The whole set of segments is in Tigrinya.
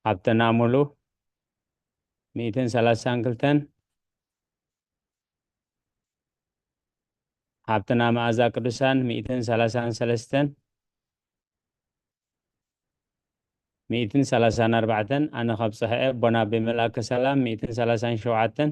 ሃብተና ሙሉ፣ ሚእትን ሰላሳን ክልተን። ሃብተና መኣዛ ቅዱሳን፣ ሚእትን ሰላሳን ሰለስተን። ሚእትን ሰላሳን ኣርባዕተን። ኣነ ካብ ጽሕኤ፣ ኣቦና ኣቤ መልኣከ ሰላም፣ ሚእትን ሰላሳን ሸውዓተን።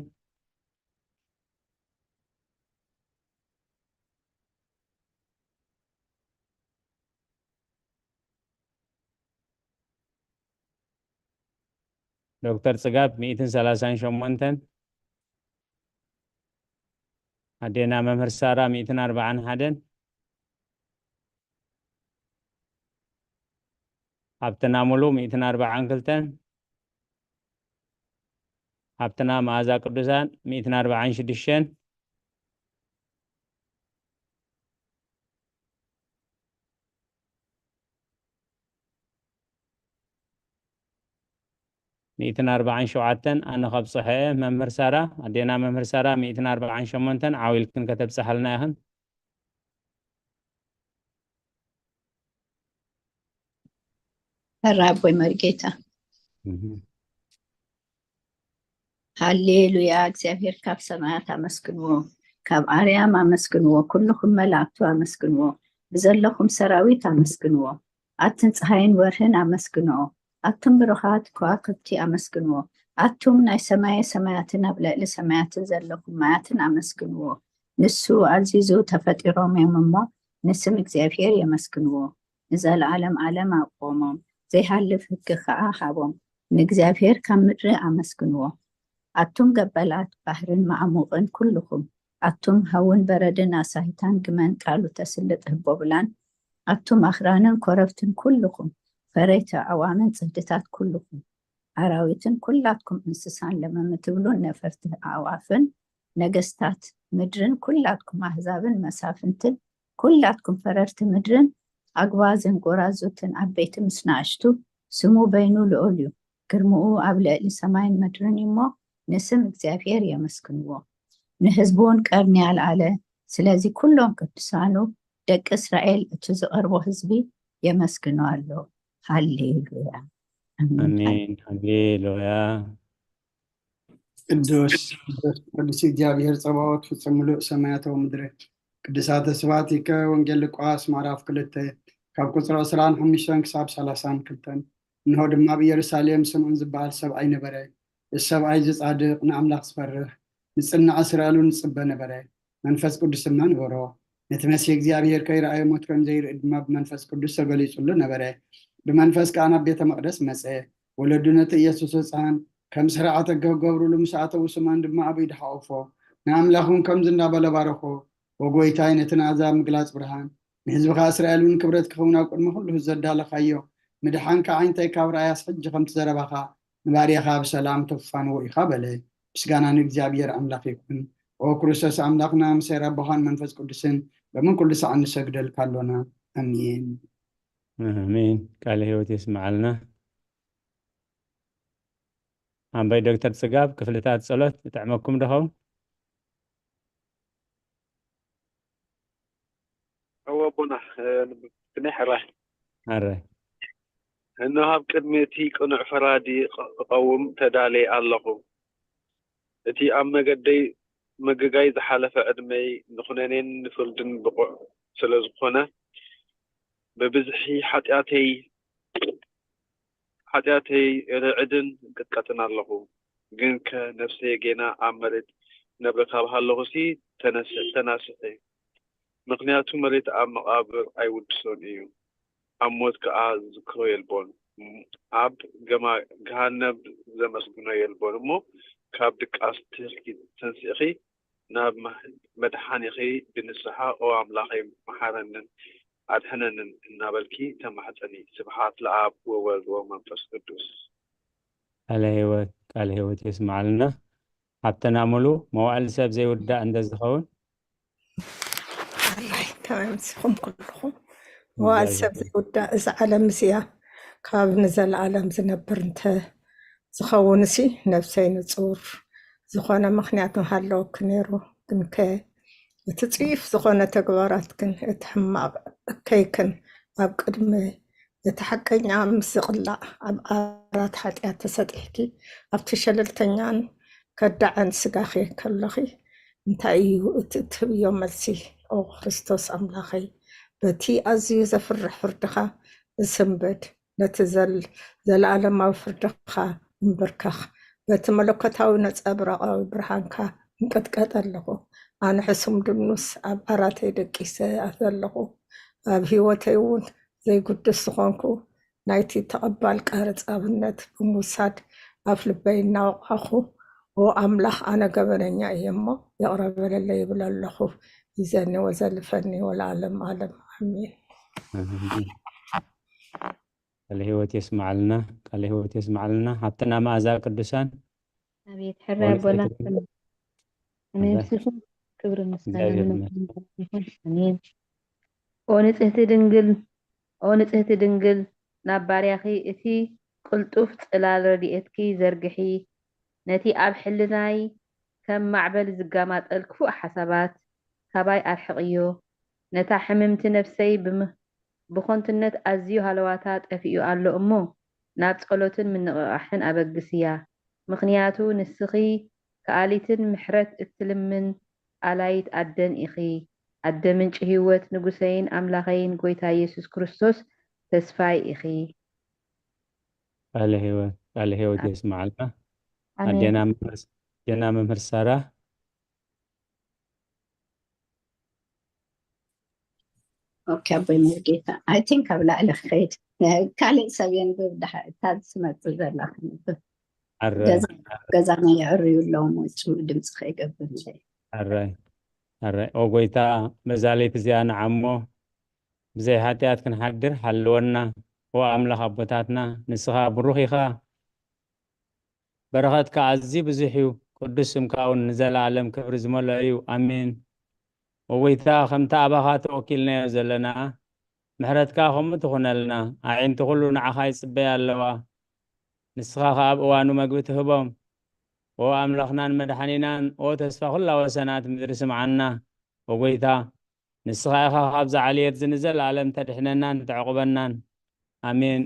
ዶክተር ጽጋብ፣ ሚእትን ሰላሳን ሸሞንተን። ኣዴና መምህር ሳራ፣ ሚእትን ኣርባዓን ሓደን። ሃብተና ሙሉ፣ ሚእትን ኣርባዓን ክልተን። ሃብተና መኣዛ ቅዱሳን፣ ሚእትን ኣርባዓን ሽዱሽተን። ሚእትን ኣርባዓን ሸውዓተን። ኣነ ካብ ጽሕኤ፣ መምህር ሳራ፣ ኣዴና መምህር ሳራ፣ ሚእትን ኣርባዓን ሸሞንተን። ዓው ኢልክን ከተብጽሓልና ኢኽን። ሕራ ኣቦይ መርጌታ። ሃሌሉያ፣ እግዚኣብሔር ካብ ሰማያት ኣመስግንዎ፣ ካብ ኣርያም ኣመስግንዎ፣ ኩልኹም መላእክቱ ኣመስግንዎ፣ ብዘለኹም ሰራዊት ኣመስግንዎ፣ ኣትን ፀሃይን ወርህን ኣመስግንኦ፣ ኣቱም ብሩኻት ከዋክብቲ ኣመስግንዎ፣ ኣቱም ናይ ሰማየ ሰማያትን ኣብ ልዕሊ ሰማያትን ዘለኹም ማያትን ኣመስግንዎ። ንሱ ኣዚዙ ተፈጢሮም እዮም እሞ ንስም እግዚኣብሔር የመስግንዎ። ንዘለዓለም ዓለም ኣቆሞም፣ ዘይሃልፍ ህጊ ኸዓ ሃቦም። ንእግዚኣብሔር ካብ ምድሪ ኣመስግንዎ። ኣቱም ገበላት ባሕርን መዓሙቕን ኩልኹም፣ ኣቱም ሃውን በረድን ኣሳሂታን ግመን ቃሉ ተስልጥ ህቦብላን፣ ኣቱም ኣኽራንን ኮረብትን ኩልኹም፣ ፈረይቲ ኣዕዋምን ጽህድታት ኩልኹም፣ ኣራዊትን ኩላትኩም እንስሳን ለመም ትብሉን ነፈርቲ ኣዕዋፍን፣ ነገስታት ምድርን ኩላትኩም ኣህዛብን መሳፍንትን፣ ኩላትኩም ፈረርቲ ምድርን ኣግባዝን ጎራዙትን ዓበይቲ ምስ ንኣሽቱ፣ ስሙ በይኑ ልዑል እዩ፣ ግርምኡ ኣብ ልዕሊ ሰማይን ምድርን እዩ እሞ፣ ንስም እግዚኣብሔር የመስግንዎ። ንህዝቡን ቀርኒ ኣልዓለ፣ ስለዚ ኩሎም ቅዱሳኑ ደቂ እስራኤል እቲ ዝቐርቦ ህዝቢ የመስግኖ ኣሎ። ሃሌሉያ። ኣሜን። ኣሜን። ሃሌሉያ። ቅዱስ ቅዱስ ቅዱስ እግዚኣብሔር ጸባኦት ፍጹም ምሉእ ሰማያት ወምድሪ። ቅዱሳተ ስብሐቲከ። ወንጌል ሉቃስ ምዕራፍ ክልተ ካብ ቁጽሪ ዕስራን ሓሙሽተን ክሳብ ሰላሳን ክልተን። እንሆ ድማ ኣብ ኢየሩሳሌም ስምዖን ዝበሃል ሰብኣይ ነበረ። እዚ ሰብኣይ እዚ ጻድቕ፣ ንኣምላኽ ዝፈርህ፣ ንጽናዕ እስራኤል እውን ዝጽበ ነበረ። መንፈስ ቅዱስ ድማ ነበሮ። ነቲ መሲሕ እግዚኣብሔር ከይረኣየ ሞት ከም ዘይርኢ ድማ ብመንፈስ ቅዱስ ተገሊጹሉ ነበረ። ብመንፈስ ከኣ ናብ ቤተ መቕደስ መጸ። ወለዱ ነቲ ኢየሱስ ህጻን ከም ስርዓተ ክገብሩሉ ምስ ኣተዉ፣ ስምዖን ድማ ኣብ ኢዱ ሓቖፎ። ንኣምላኽ እውን ከምዚ እንዳበለ ባረኾ፣ "ወጎይታይ፣ ነቲ ንኣህዛብ ምግላጽ ብርሃን፣ ንህዝብኻ እስራኤል እውን ክብረት ክኸውን ኣብ ቅድሚ ኩሉ ዘዳለኻዮ ምድሓንካ ኣዒንተይ ካብ ረኣያስ ሕጂ ከምቲ ዘረባኻ ንባርያኻ ብሰላም ተፋንዎ ኢኻ" በለ። ምስጋና ንእግዚኣብሔር ኣምላኽ ይኹን። ኦ ክርስቶስ ኣምላኽና፣ ምስ ኄር ኣቦኻን መንፈስ ቅዱስን ሎምን ኩሉ ሰዓት ንሰግደልካ ኣሎና። ኣሜን። ኣሜን። ቃለ ህይወት የስምዓልና። ኣምባይ ዶክተር ጽጋብ፣ ክፍልታት ጸሎት ይጥዕመኩም ዶ ኸውን? እወ ኣቦና፣ እ፣ ክንደይ ሕራይ። ሕራይ። እነሆ ኣብ ቅድሚ እቲ ቅኑዕ ፈራዲ ቕ-፣ ክቐውም ተዳልየ ኣለኹ። እቲ ኣብ መገደይ፣ መገጋይ ዝሓለፈ ዕድመይ ንኹነኔን ንፍርድን ብቑዕ ስለ ዝኾነ፣ ብብዝሒ ሓጢኣተይ፣ ሓጢኣተይ ርዕድን እንቅጥቀጥን ኣለኹ። ግንከ ነፍሰይ ጌና ኣብ መሬት ነብርካ ብሃለኹሲ፣ ተነስ-፣ ተናስሒ። ምኽንያቱ መሬት ኣብ መቓብር ኣይውድሶን እዩ፣ ኣብ ሞት ከኣ ዝዝክሮ የልቦን። ኣብ ገማ-፣ ገሃነብ ዘመስግኖ የልቦን እሞ፣ ካብ ድቃስ ትህልኪ ተንሲእኺ ናብ መ-፣ መድሓኒኺ ብንስሓ፣ "ኦ ኣምላኸይ፣ መሓረንን ኣድሕነንን" እናበልኪ ተማሕጸኒ። ስብሓት ለኣብ ወወልድ ወመንፈስ ቅዱስ። ቃለ ህይወት፣ ቃለ ህይወት የስምዓልና። ሃብተና ሙሉ፣ መዋዕል ሰብ ዘይውዳእ እንተ ዝኸውን። ኣላይ፣ ከመይ ኣምሲኹም ኩልኹም? መዋዕል ሰብ ዘይውዳእ፣ እዛ ዓለም እዚኣ ካብ ንዘለኣለም ዝነብር እንተ ዝኸውን ሲ፣ ነብሰይ ንጹር ዝኾነ ምኽንያት ምሃለወኪ ነይሩ። ግንከ እቲ ጽዩፍ ዝኾነ ተግባራትክን እቲ ሕማቕ እከይክን ኣብ ቅድሚ እቲ ሓቀኛ ምስ ዝቕላዕ ኣብ ኣራት ሓጢኣት ተሰጢሕኪ ኣብቲ ሸለልተኛን ከዳዕን ስጋኺ ከለኺ እንታይ እዩ እቲ እትህብዮ መልሲ? ኦ ክርስቶስ ኣምላኸይ፣ በቲ ኣዝዩ ዘፍርሕ ፍርድኻ ንስንበድ፣ ነቲ ዘል-፣ ዘለኣለማዊ ፍርድኻ ንብርከኽ፣ በቲ መለኮታዊ ነጸብራቓዊ ብርሃንካ እንቅጥቀጥ ኣለኹ። ኣነ ሕሱም ድምኑስ ኣብ ዓራተይ ደቂሰ ዘለኹ፣ ኣብ ህይወተይ እውን ዘይግዱስ ዝኾንኩ ናይቲ ተቐባል ቃርጻ ኣብነት ብምውሳድ ኣፍ ልበይ እናወቕዕኹ፣ ኦ ኣምላኽ፣ ኣነ ገበነኛ እየ እሞ ይቕረ በለለይ ይብል ኣለኹ። ይዘኒ ወዘልፈኒ ወለዓለም ዓለም። ኣሜን። ቃለ ህይወት የስማዓልና፣ ቃለ ህይወት የስማዓልና። ሓብትና መኣዛ ቅዱሳን ኣቤት ሕራይ ኣቦና ንስኹም ክብሪ ምስጋና ንመድኃኒዓለም ይኹን። ኣሜን። ኦ ንጽህቲ ድንግል፣ ኦ ንጽህቲ ድንግል፣ ናብ ባርያኺ እቲ ቅልጡፍ ጽላል ረድኤትኪ ዘርግሒ። ነቲ ኣብ ሕልናይ ከም ማዕበል ዝጋማጠል ክፉእ ሓሳባት ካባይ ኣርሕቕዮ። ነታ ሕምምቲ ነፍሰይ ብም-፣ ብኾንትነት ኣዝዩ ሃለዋታ ጠፊኡ ኣሎ እሞ፣ ናብ ጸሎትን ምንቕቓሕን ኣበግስያ። ምኽንያቱ ንስኺ ከኣሊትን ምሕረት እትልምን ኣላይት ኣደን ኢኺ። ኣደ ምንጪ ህይወት፣ ንጉሰይን ኣምላኸይን ጐይታ ኢየሱስ ክርስቶስ ተስፋይ ኢኺ። ቃለ ህይወት፣ ቃለ ህይወት የስማዓልና። ኣሜን። ኣዴና መምህር፣ ኣዴና መምህር ሳራ። ኦኬ፣ ኣቦይ ሙሉጌታ፣ I think ኣብ ላዕሊ ክኸይድ፣ ካልእ ሰብ የንብብ፣ ድሓ-፣ እታ ዝመጽእ ዘላ ክንብብ። ኣረ፣ ገዛ፣ ገዛና የዕርዩ ኣለዎም፣ ወጹ ድምፂ ከይገብር። ኣረ፣ ኣረ። ኦ ጎይታ፣ በዛ ለይቲ እዚኣ ንዓሞ ብዘይ ሓጢኣት ክንሓድር ሓልወና። ኦ ኣምላኽ ኣቦታትና፣ ንስኻ ብሩኽ ኢኻ። በረኸትካ ኣዝዩ ብዙሕ እዩ። ቅዱስ ስምካ እውን ንዘለኣለም ክብሪ ዝመልኦ እዩ። ኣሜን። ኦ ጎይታ፣ ከምቲ ኣባኻ ተወኪልናዮ ዘለና፣ ምሕረትካ ከምኡ ትኹነልና። ኣዒንቲ ኩሉ ንዓኻ ይጽበያ ኣለዋ። ንስኻ ኸኣ ኣብ እዋኑ መግቢ ትህቦም። ኦ ኣምላኽናን መድሓኒናን፣ ኦ ተስፋ ኩላ ወሰናት ምድሪ ስምዓና። ኦ ጎይታ፣ ንስኻ ኢኻ ካብዚ ዓሌት እዚ ንዘለኣለም ተድሕነናን ተዕቑበናን። ኣሜን።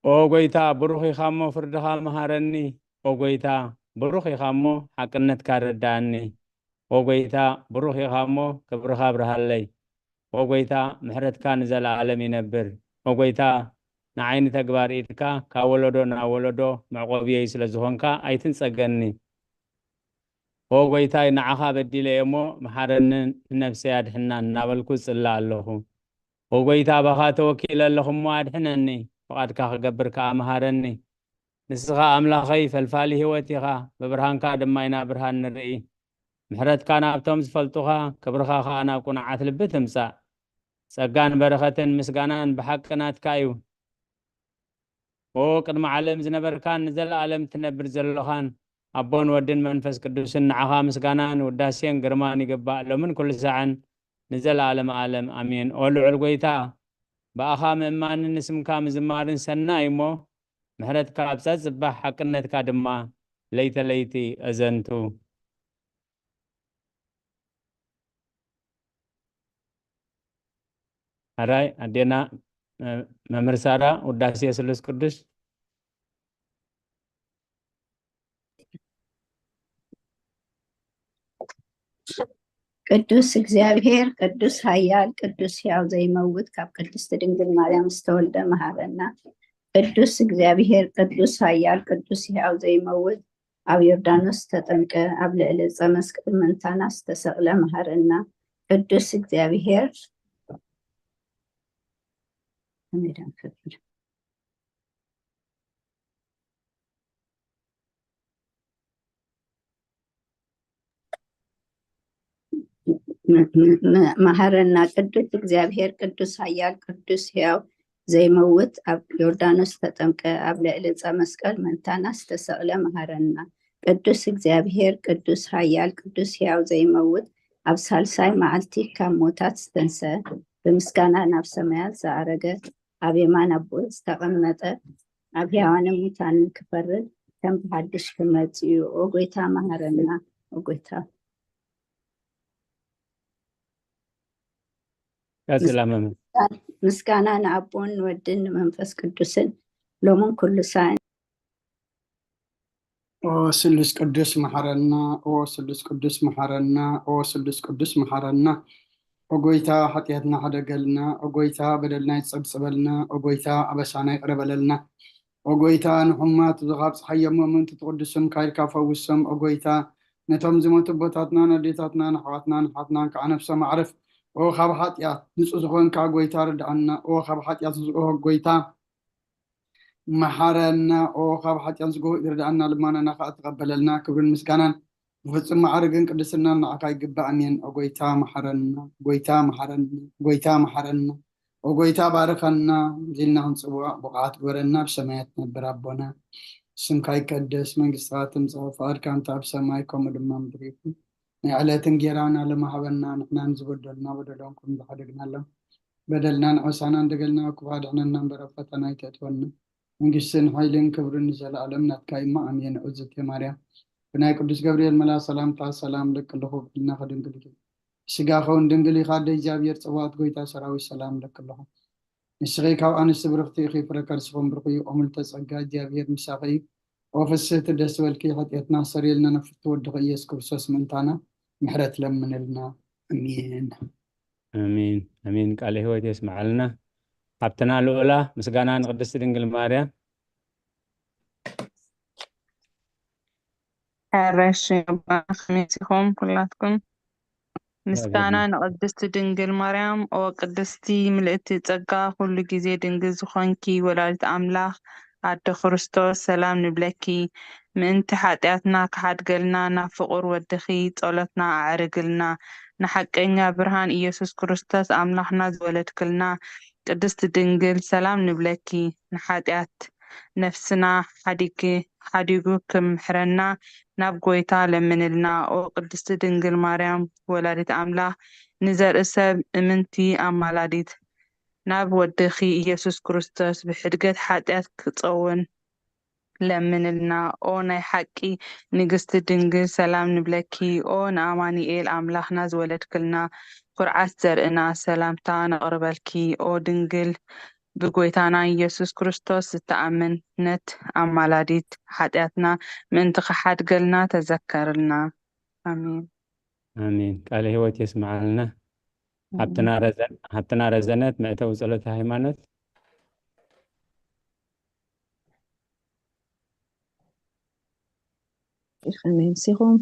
ኦ ጎይታ፣ ብሩኽ ኢኻ እሞ ፍርድኻ መሃረኒ። ኦ ጎይታ፣ ብሩኽ ኢኻ እሞ ሓቅነትካ ረዳኣኒ። ኦ ጎይታ፣ ብሩኽ ኢኻ እሞ ክብርኻ ኣብርሃለይ። ኦ ጎይታ፣ ምሕረትካ ንዘለኣለም ይነብር። ኦ ጎይታ፣ ንዓይ ንተግባር ኢድካ ካብ ወለዶ ናብ ወለዶ መዕቆብየይ ስለ ዝኾንካ ኣይትንጸገኒ። ኦ ጎይታይ፣ ንዓኻ በዲለ እየ እሞ መሓረንን ንነፍሰይ ኣድሕናን እናበልኩ እጽሊ ኣለኹ። ኦ ጎይታ፣ ባኻ ተወኪለ ኣለኹ እሞ ኣድሕነኒ፣ ፍቓድካ ክገብር ከኣ መሃረኒ። ንስኻ ኣምላኸይ ፈልፋሊ ህይወት ኢኻ፣ ብብርሃንካ ድማ ኢና ብርሃን ንርኢ። ምሕረትካ ናብቶም ዝፈልጡኻ፣ ክብርኻ ኸኣ ናብ ቅኑዓት ልቢ ትምጻእ። ጸጋን በረኸትን ምስጋናን ብሓቂ ናትካ እዩ። ኦ ቅድሚ ዓለም ዝነበርካን ንዘለኣለም ትነብር ዘሎኻን ኣቦን ወድን መንፈስ ቅዱስን ንዓኻ ምስጋናን ውዳሴን ግርማን ይግባእ፣ ሎምን ኩሉ ሳዕን ንዘለኣለም ኣለም ኣሜን። ኦ ልዑል ጎይታ፣ ብኣኻ ምእማንን ንስምካ ምዝማርን ሰናይ እሞ፣ ምሕረትካ ኣብዛ ጽባሕ ሓቅነትካ ድማ ለይተ ለይቲ ኣዘንቱ። ኣራይ ኣዴና መምህር ሳራ ውዳሴ ስሉስ ቅዱስ። ቅዱስ እግዚኣብሔር፣ ቅዱስ ኃያል፣ ቅዱስ ሕያው ዘይመውት፣ ካብ ቅድስቲ ድንግል ማርያም ዝተወልደ መሃረና። ቅዱስ እግዚኣብሔር፣ ቅዱስ ኃያል፣ ቅዱስ ሕያው ዘይመውት፣ ኣብ ዮርዳኖስ ተጠምቀ፣ ኣብ ልዕሊ ዕፀ መስቀል መንታና ዝተሰቕለ መሃረና። ቅዱስ እግዚኣብሔር፣ ከመይ ደንክብል? መ-፣ መ-፣ መ-፣ መሃረና። ቅዱስ እግዚኣብሔር፣ ቅዱስ ኃያል፣ ቅዱስ ሕያው ዘይመውት፣ ኣብ ዮርዳኖስ ተጠምቀ፣ ኣብ ልዕሊ ዕፀ መስቀል መንታና ዝተሰቕለ መሃረና። ቅዱስ እግዚኣብሔር፣ ቅዱስ ኃያል፣ ቅዱስ ሕያው ዘይመውት፣ ኣብ ሳልሳይ መዓልቲ ካብ ሞታት ዝተንሰ፣ ብምስጋና ናብ ሰማያት ዝኣረገ፣ ኣብ የማን ኣቦ ዝተቐመጠ፣ ኣብ ሕያዋንን ሙታንን ክፈርድ ከም ብሓድሽ ክመጽእ እዩ። ኦ ጎይታ መሃረና፣ ኦ ጎይታ። ቀጽላ መምህር። ምስጋና ንኣቦን ንወድን ንመንፈስ ቅዱስን ሎምን ኩሉ ሳዕን። ኦ ስሉስ ቅዱስ መሓረና፣ ኦ ስሉስ ቅዱስ መሓረና፣ ኦ ስሉስ ቅዱስ መሓረና። ኦ ጎይታ ሓጢኣትና ሕደገልና፣ ኦ ጎይታ በደልና ይጸብጽበልና፣ ኦ ጎይታ ኣበሳና ይቕረ በለልና። ኦ ጎይታ ንሕሙማት ካብ ጸሓይ የሞምን ትቕድስም ካይልካ ፈውሶም። ኦ ጎይታ ነቶም ዝሞቱ ኣቦታትናን ኣዴታትናን ኣሕዋትናን ኣሓትናን ከዓ ነፍሶም ኣዕርፍ። ኦ ካብ ሓጢኣት ንጹህ ዝኾንካ ጎይታ ርድኣና። ኦ ካብ ሓጢኣት ንጹህ ጎይታ መሓረና። ኦ ካብ ሓጢኣት ዝጎ ይርድኣና፣ ልማናና ከዓ ተቐበለልና። ክብርን ምስጋናን ብፍጹም ማዕርግን ቅድስናን ንዓኻ ይግባእ። ኣሜን። ኦ ጎይታ መሓረና፣ ጎይታ መሓረና፣ ጎይታ መሓረና። ኦ ጎይታ ባርኸና፣ ኢልና ክንጽዋዕ ብቕዓት ግበረና። ኣብ ሰማያት ትነብር ኣቦና፣ ስምካ ይቀደስ፣ መንግስትኻ ትምጻእ፣ ፍቓድካ እንተ ኣብ ሰማይ ከምኡ ድማ ምድሪ ይኹን። ናይ ዕለት እንጌራና ሎሚ ሃበና፣ ንሕናን ዝበደሉና በደሎም ከም ዝሓደግናሎም በደልና ንዖሳና እንደገልና፣ ክፉእ ኣድሕነና እምበር ኣብ ፈተና ኣይተእትወና። መንግስትን ሓይልን ክብርን ንዘለኣለም ናትካ እማ፣ ኣሜን። እግዝእትየ ማርያም፣ ብናይ ቅዱስ ገብርኤል መልኣክ ሰላምታ ሰላም እለኪ ኣለኹ፣ ብልና ከድንግል ኢኺ፣ ስጋኺ እውን ድንግል ኢኻ፣ ኣደ እግዚኣብሔር ጸባኦት ጎይታ ሰራዊት ሰላም እለኪ ኣለኹ። ንስኺ ካብ ኣንስቲ ብርኽቲ ኢኺ፣ ፍረ ከርስኺ እውን ብሩኽ እዩ። ኦ ምልዕተ ጸጋ፣ እግዚኣብሔር ምሳኺ እዩ። ኦ ፍስህቲ ደስ በልኪ፣ ሓጢኣትና ኣስተሰርየልና፣ ንፍቲ ወድኺ ኢየሱስ ክርስቶስ ምእንታና ምሕረት ለምንልና። ኣሜን። ኣሜን ኣሜን። ቃለ ህይወት የስምዓልና። ሓብትና ልኡላ፣ ምስጋና ንቅድስቲ ድንግል ማርያም። ሕረሽ ባና ከመይ ኢኹም ኩላትኩም? ምስጋና ንቅድስቲ ድንግል ማርያም። ኦ ቅድስቲ ምልእቲ ጸጋ፣ ኩሉ ግዜ ድንግል ዝኾንኪ ወላዲት ኣምላኽ ኣደ ክርስቶስ፣ ሰላም ንብለኪ። ምእንቲ ሓጢኣትና ክሓድገልና ናብ ፍቑር ወድኺ ጸሎትና ኣዕርግልና። ንሓቀኛ ብርሃን ኢየሱስ ክርስቶስ ኣምላኽና ዝወለድክልና ቅድስቲ ድንግል፣ ሰላም ንብለኪ። ንሓጢኣት ነፍስና ሓዲጊ-፣ ሓዲጉ ክምሕረና ናብ ጎይታ ለምንልና። ኦ ቅድስቲ ድንግል ማርያም ወላዲት ኣምላኽ፣ ንዘርኢ ሰብ እምንቲ ኣማላዲት፣ ናብ ወድኺ ኢየሱስ ክርስቶስ ብሕድገት ሓጢኣት ክጸውን ለምንልና። ኦ ናይ ሓቂ ንግስቲ ድንግል፣ ሰላም ንብለኪ። ኦ ንኣማኑኤል ኣምላኽና ዝወለድክልና፣ ኩርዓት ዘርእና፣ ሰላምታ ነቕርበልኪ። ኦ ድንግል ብጎይታና ኢየሱስ ክርስቶስ ዝተኣመነት ኣማላዲት፣ ሓጢኣትና ምእንቲ ክሓድገልና ተዘከርልና። ኣሜን። ኣሜን። ቃለ ህይወት የስምዓልና። ሓብትና ረዘ-፣ ሓብትና ረዘነት መእተዊ ጸሎተ ሃይማኖት። ከመይ ኣምሲኹም?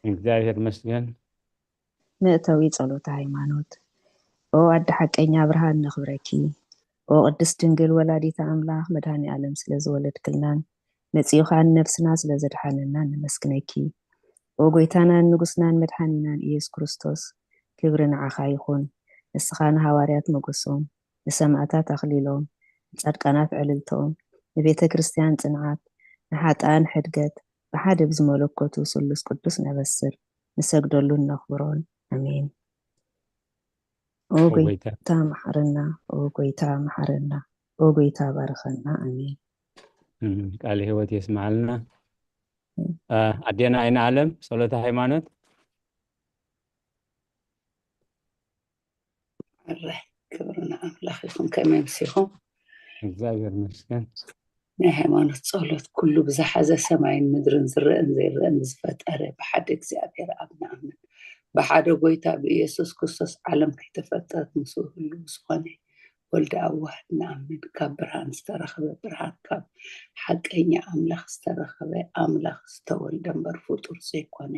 እግዚኣብሔር ይመስገን። መእተዊ ጸሎተ ሃይማኖት። ኦ ኣደ ሓቀኛ ብርሃን ነኽብረኪ። ኦ ቅድስት ድንግል ወላዲተ ኣምላኽ መድኃኔ ዓለም ስለ ዝወለድክልናን መጺኡ ኸኣ ንነብስና ስለ ዘድሓነናን ነመስግነኪ። ኦ ጎይታናን ንጉስናን መድሓኒናን ኢየሱስ ክርስቶስ ክብሪ ንዓኻ ይኹን። ንስኻ ንሃዋርያት ሞገሶም፣ ንሰማእታት ኣኽሊሎም፣ ንጻድቃናት ዕልልተኦም፣ ንቤተ ክርስቲያን ጽንዓት፣ ንሓጥኣን ሕድገት፣ ብሓደ ብዝመለኮቱ ስሉስ ቅዱስ ነበስር፣ ንሰግደሉን ነኽብሮን። ኣሜን። ኦ ጎይታ መሓረና፣ ኦ ጎይታ መሓረና፣ ኦ ጎይታ ባርኸና። ኣሜን። እም፣ ቃለ ህይወት የስምዓልና። አ፣ ኣዴና ኣይነ ዓለም ጸሎተ ሃይማኖት። ኣረ፣ ክብሪ ንኣምላኽ ይኹን። ከመይ ኣምሲኹም? እግዚኣብሔር ይመስገን። ናይ ሃይማኖት ጸሎት። ኩሉ ብዝሓዘ ሰማይን ምድርን ዝረአን ዘይረአን ዝፈጠረ ብሓደ እግዚኣብሔር ኣብ ንኣምን። ብሓደ ጎይታ ብኢየሱስ ክርስቶስ ዓለም ከይተፈጠረት ምስኡ ህልው ዝኾነ ወልደ ኣዋህድ ንኣምን። ካብ ብርሃን ዝተረኸበ ብርሃን፣ ካብ ሓቀኛ ኣምላኽ ዝተረኸበ ኣምላኽ ዝተወልደ እምበር ፍጡር ዘይኮነ፣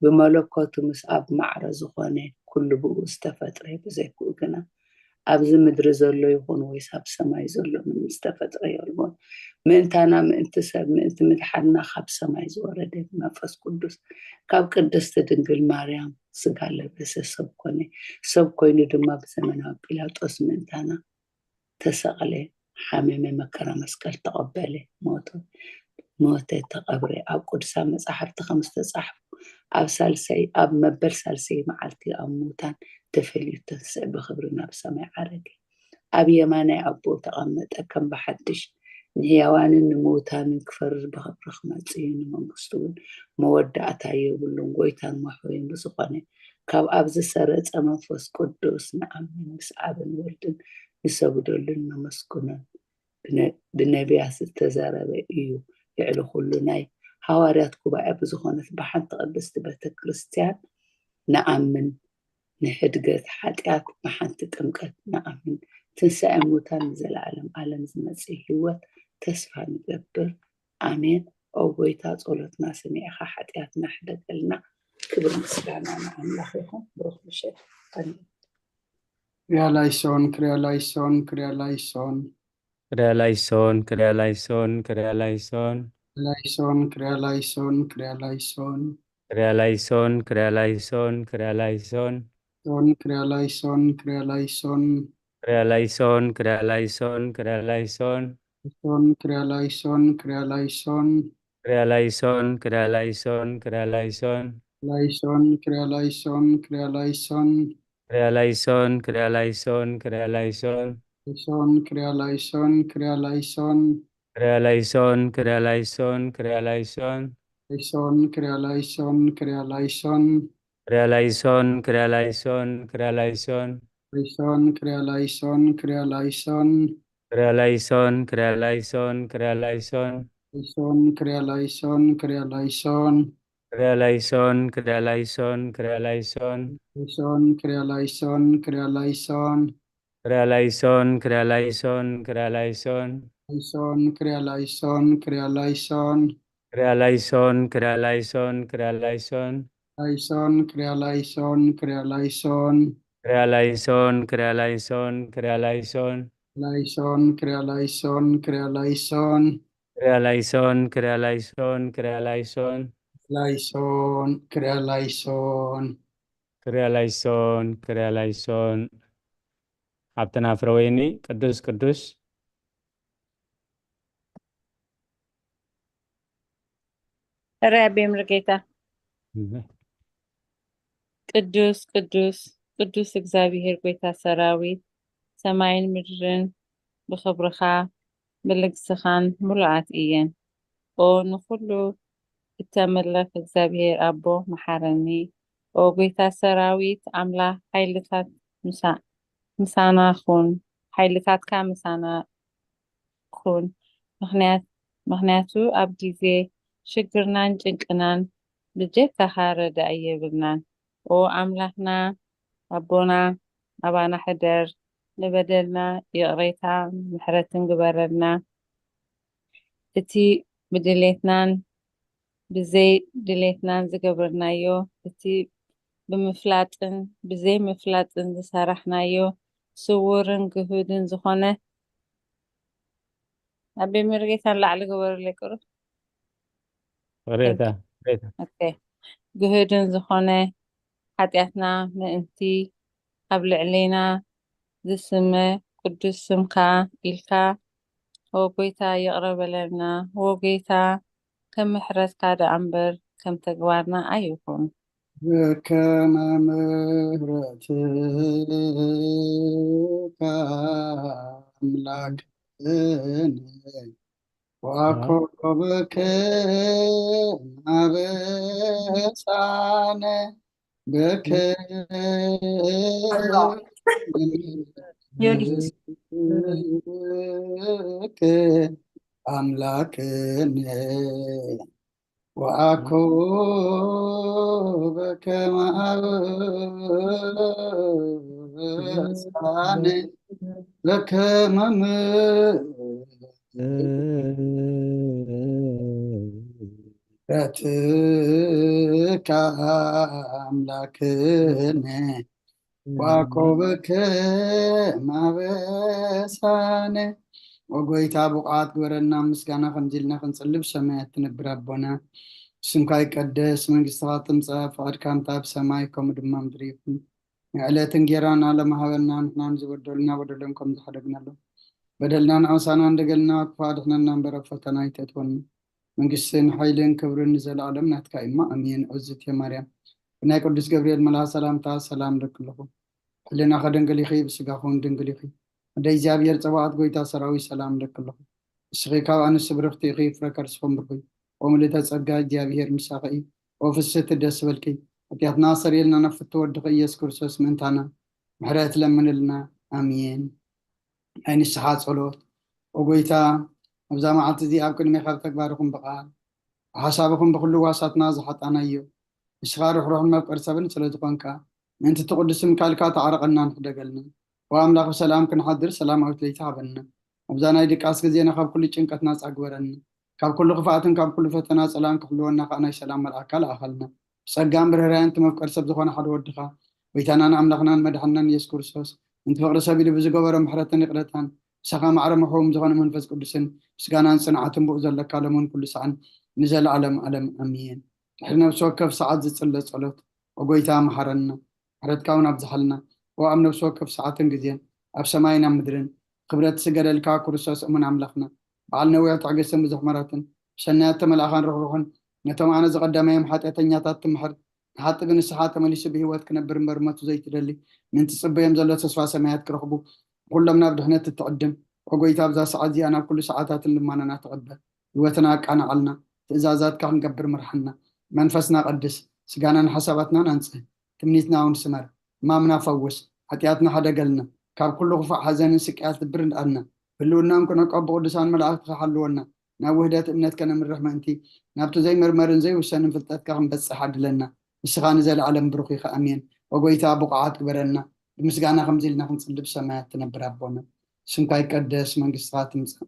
ብመለኮቱ ምስ ኣብ ማዕረ ዝኾነ፣ ኩሉ ብኡ ዝተፈጥረ፣ ብዘይ ብኡ ግና ኣብዚ ምድሪ ዘሎ ይኹን ወይስ ኣብ ሰማይ ዘሎ ምንም ዝተፈጥረ የልቦን። ምእንታና፣ ምእንቲ ሰብ፣ ምእንቲ ምድሓንና ካብ ሰማይ ዝወረደ መንፈስ ቅዱስ ካብ ቅድስቲ ድንግል ማርያም ስጋ ለበሰ፣ ሰብ ኮነ። ሰብ ኮይኑ ድማ ብዘመናዊ ጲላጦስ ምእንታና ተሰቕለ፣ ሓመመ፣ መከራ መስቀል ተቐበለ፣ ሞተ፣ ሞተ፣ ተቐብረ። ኣብ ቅዱሳን መጻሕፍቲ ከም ዝተጻሕፉ፣ ኣብ ሳልሰይ፣ ኣብ መበል ሳልሰይ መዓልቲ ኣብ ሙታን ተፈልዩ ተንስእ፣ ብኽብሪ ናብ ሰማይ ዓረገ፣ ኣብ የማናይ ኣቦኡ ተቐመጠ፣ ከም ብሓድሽ ንህያዋንን ንምውታንን ክፈርድ ብኽብሪ ክመጽእ እዩ። ንመንግስቱ እውን መወዳእታ የብሉን። ጎይታን መሕወይን ብዝኾነ ካብ ኣብ ዝሰረጸ መንፈስ ቅዱስ ንኣምን፣ ምስ ኣብን ወልድን ንሰግደሉን ነመስግኖን። ብነ-፣ ብነቢያት ዝተዘረበ እዩ። ልዕሊ ኩሉ ናይ ሃዋርያት ጉባኤ ብዝኾነት ብሓንቲ ቅድስቲ ቤተ ክርስቲያን ንኣምን። ንሕድገት ሓጢኣት ብሓንቲ ጥምቀት ንኣምን። ትንሳኤ ሙታን ንዘለዓለም ዓለም ዝመጽእ ህይወት ተስፋ ንገብር። ኣሜን። ኦ ጎይታ፣ ጸሎትና ሰሚዕኻ ሓጢኣትና ሕደገልና። ክብር ምስጋና ንኣምላኽ ይኹን። ብሩኽ ምሸት። ኣሜን። ክሪያ ላይሶን፣ ክሪያ ላይሶን፣ ክሪያ ላይሶን። ክሪያ ላይሶን፣ ክሪያ ላይሶን፣ ክሪያ ላይሶን። ላይሶን፣ ክሪያ ላይሶን፣ ክሪያ ላይሶን። ክሪያ ላይሶን፣ ክሪያ ላይሶን፣ ክሪያ ላይሶን። ሶን፣ ክሪያ ላይሶን፣ ክሪያ ላይሶን። ክሪያ ላይሶን፣ ክሪያ ላይሶን፣ ክሪያ ላይሶን። ሶን፣ ክሪያ ላይሶን፣ ክሪያ ላይሶን። ክሪያ ላይሶን፣ ክሪያ ላይሶን፣ ክሪያ ላይሶን። ላይሶን፣ ክሪያ ላይሶን፣ ክሪያ ላይሶን። ክሪያ ላይሶን፣ ክሪያ ላይሶን፣ ክሪያ ላይሶን። ላይሶን፣ ክሪያ ላይሶን፣ ክሪያ ላይሶን። ክሪያ ላይሶን፣ ክሪያ ላይሶን፣ ክሪያ ላይሶን። ላይሶን፣ ክሪያ ላይሶን፣ ክሪያ ላይሶን። ክሪያ ላይሶን፣ ክሪያ ላይሶን፣ ክሪያ ላይሶን። ላይሶን፣ ክሪያ ላይሶን፣ ክሪያ ላይሶን። ክሪያ ላይሶን፣ ክሪያ ላይሶን፣ ክሪያ ላይሶን። ላይሶን፣ ክሪያ ላይሶን፣ ክሪያ ላይሶን። ክሪያ ላይሶን፣ ክሪያ ላይሶን፣ ክሪያ ላይሶን። ላይሶን፣ ክሪያ ላይሶን፣ ክሪያ ላይሶን። ክሪያ ላይሶን፣ ክሪያ ላይሶን፣ ክሪያ ላይሶን። ላይሶን፣ ክሪያ ላይሶን፣ ክሪያ ላይሶን። ክሪያ ላይሶን፣ ክሪያ ላይሶን፣ ክሪያ ላይሶን። ላይሶን፣ ክሪያ ላይሶን፣ ክሪያ ላይሶን። ክሪያ ላይሶን፣ ክሪያ ላይሶን፣ ክሪያ ላይሶን። ላይሶን፣ ክሪያ ላይሶን፣ ክሪያ ላይሶን። ክሪያ ላይሶን፣ ክሪያ ላይሶን፣ ክሪያ ላይሶን። ላይሶን፣ ክሪያ ላይሶን። ክሪያ ላይሶን፣ ክሪያ ላይሶን። ሃብትና ፍረወይኒ፣ ቅዱስ፣ ቅዱስ። ሕራይ ኣቤ ምርጌታ። እህ። ቅዱስ፣ ቅዱስ፣ ቅዱስ እግዚኣብሔር ጎይታ ሰራዊት፣ ሰማይን ምድርን ብኽብርኻ ብልግስኻን ምሉኣት እየን። ኦ ንኹሉ እተምልኽ እግዚኣብሔር ኣቦ፣ መሓረኒ። ኦ ጎይታ ሰራዊት ኣምላኽ፣ ሓይልታት ምሳ-፣ ምሳና ኩን፣ ሓይልታትካ ምሳና ኩን። ምኽንያት-፣ ምኽንያቱ ኣብ ግዜ ሽግርናን ጭንቅናን ብጀካኻ ረዳኢ የብልናን። ኦ ኣምላኽና፣ ኣቦና፣ ኣባና ሕደር፣ ንበደልና ይቕሬታ ምሕረትን ግበረልና። እቲ ብድሌትናን ብዘይ ድሌትናን ዝገበርናዮ፣ እቲ ብምፍላጥን ብዘይ ምፍላጥን ዝሰራሕናዮ ስውርን ግሁድን ዝኾነ፣ ኣቤ መርጌታ ንላዕሊ ግበሩለይ ቁሩብ። ይቕሬታ፣ ይቕሬታ። ኦኬ። ግሁድን ዝኾነ ሓጢኣትና ምእንቲ ኣብ ልዕሌና ዝስመ ቅዱስ ስምካ ኢልካ፣ ኦ ጎይታ፣ ይቕረ በለልና። ኦ ጎይታ፣ ከም ምሕረትካ ደኣ እምበር ከም ተግባርና ኣይኹን። በከመ ምሕረትካ ኣምላክነ ወአኮብክነ አበሳነ በከመ ዮኒ። ምሕረትከ አምላክነ ወአኮ በከመ አበሳነ በከመ ምሕረትከ አምላክነ ወአኮ በከመ አበሳነ። ወጎይታ ብቑዓት ግበረና ምስጋና ከምዚ ኢልና ክንጽልብ ሰማያት ትነብር ኣቦና፣ ስምካ ይቀደስ፣ መንግስትኻ ትምጻእ፣ ፍቓድካ እንተ ኣብ ሰማይ ከምኡ ድማ ምድሪ ይኹን። ንዕለት እንጌራና ለመሃበና ንሕናን ዝበደሉና በደሎም ከም ዝሓደግናሎም በደልና ንኣውሳና እንደገልና ክፉ ኣድሕነና እምበር ኣብ ፈተና ኣይተእትወና። መንግስትን ሓይልን ክብርን ንዘለኣለም ናትካ እዩ እሞ ኣሜን። ዕዝቲ ማርያም ብናይ ቅዱስ ገብርኤል መልኣኽ ሰላምታ ሰላም እለኪ ኣለኹ። ሕሊናኺ ድንግል ኢኺ፣ ብስጋኺ እውን ድንግል ኢኺ። ወደ እግዚኣብሔር ጸባኦት ጎይታ ሰራዊት ሰላም እለኪ ኣለኹ። ንስኺ ካብ ኣንስቲ ብርኽቲ ኢኺ፣ ፍረ ከርስኹም ብሩኽ እዩ። ወምልእተ ጸጋ እግዚኣብሔር ምሳኺ እዩ። ወፍስሕቲ ደስ በልኪ፣ ሓጢኣትና ሰሪልና ናብ ፍትው ወድኺ ኢየሱስ ክርስቶስ ምእንታና ምሕረት ለምንልና። ኣሜን። ናይ ንስሓ ጸሎት። ኦ ጎይታ፣ ኣብዛ መዓልቲ እዚኣ ኣብ ቅድሜኻ ብተግባርኹም ብቓል ብሓሳብኹም ብኹሉ ዋሳትና ዝሓጣናዮ፣ ንስኻ ርሕሩሕን መፍቀር ሰብን ስለ ዝኾንካ፣ ምእንቲ እቲ ቅዱስ ስምካ ኢልካ ተዓረቐና ንሕደገልና። ኦ ኣምላኽ፣ ብሰላም ክንሓድር ሰላማዊት ለይቲ ሃበና። ኣብዛ ናይ ድቃስ ግዜና ካብ ኩሉ ጭንቀት ናጻ ግበረና። ካብ ኩሉ ክፍኣትን ካብ ኩሉ ፈተና ጸላን ክሕልወና ከኣ ናይ ሰላም መልኣካ ለኣኸልና። ብጸጋን ብርህራየን እቲ መፍቀር ሰብ ዝኾነ ሓደ ወድኻ፣ ጎይታናን ኣምላኽናን መድሓንናን ኢየሱስ ክርስቶስ፣ ምእንቲ ፍቕሪ ሰብ ኢሉ ብዝገበሮ ምሕረትን ይቕረታን፣ ምሳኻ ማዕረ ምሕውም ዝኾነ መንፈስ ቅዱስን ምስጋናን ጽንዓትን ብኡ ዘለካ ሎምን ኩሉ ሰዓን ንዘለዓለም ዓለም ኣሜን። ድሕሪ ነፍሲ ወከፍ ሰዓት ዝጽለ ጸሎት፣ ኦ ጎይታ መሓረና፣ ምሕረትካ እውን ኣብዝሓልና። ኦ ኣብ ነፍሲ ወከፍ ሰዓትን ግዜን፣ ኣብ ሰማይን ኣብ ምድርን፣ ክብረት ዝስገደልካ ክርስቶስ እሙን ኣምላኽና፣ በዓል ነዊሕ ትዕግስትን ብዙሕ ምሕረትን፣ ብሰናያት ተመላእኻን ርሕሩሕን፣ ነቶም ኣነ ዝቐደመዮም ሓጢኣተኛታት ትምሕር፣ ንሓጢ ብንስሓ ተመሊሱ ብህይወት ክነብር እምበር መቱ ዘይትደሊ፣ ምእንቲ ጽበዮም ዘሎ ተስፋ ሰማያት ክረኽቡ፣ ኩሎም ናብ ድሕነት እትዕድም። ኦ ጎይታ፣ ኣብዛ ሰዓት እዚኣ ናብ ኩሉ ሰዓታትን ልማናና ተቐበል። ህይወትና ኣቃንዓልና፣ ትእዛዛትካ ክንገብር ምርሓና። መንፈስና ቀድስ፣ ስጋናን ሓሳባትናን ኣንጽህ። ትምኒትና እውን ስመር፣ ሕማምና ፈውስ፣ ሓጢኣትና ሓደገልና። ካብ ኩሉ ክፉእ ሓዘንን ስቅያት ልቢ ርድኣና። ህልውናን ኩነቆ ብቅዱሳን መላእኽትኻ ሓልወና። ናብ ውህደት እምነት ከነምርሕ ምእንቲ፣ ናብቲ ዘይምርመርን ዘይውሰንን ፍልጠትካ ክንበጽሕ ዓድለና። ንስኻ ንዘለዓለም ብሩኽ ኢኻ። ኣሜን። ኦ ጎይታ፣ ብቑዓት ግበረና፣ ብምስጋና ከምዚ ኢልና ክንጽሊ ብሰማያት ትነብር ኣቦና። ስምካ ይቀደስ፣ መንግስትኻ ትምጻእ፣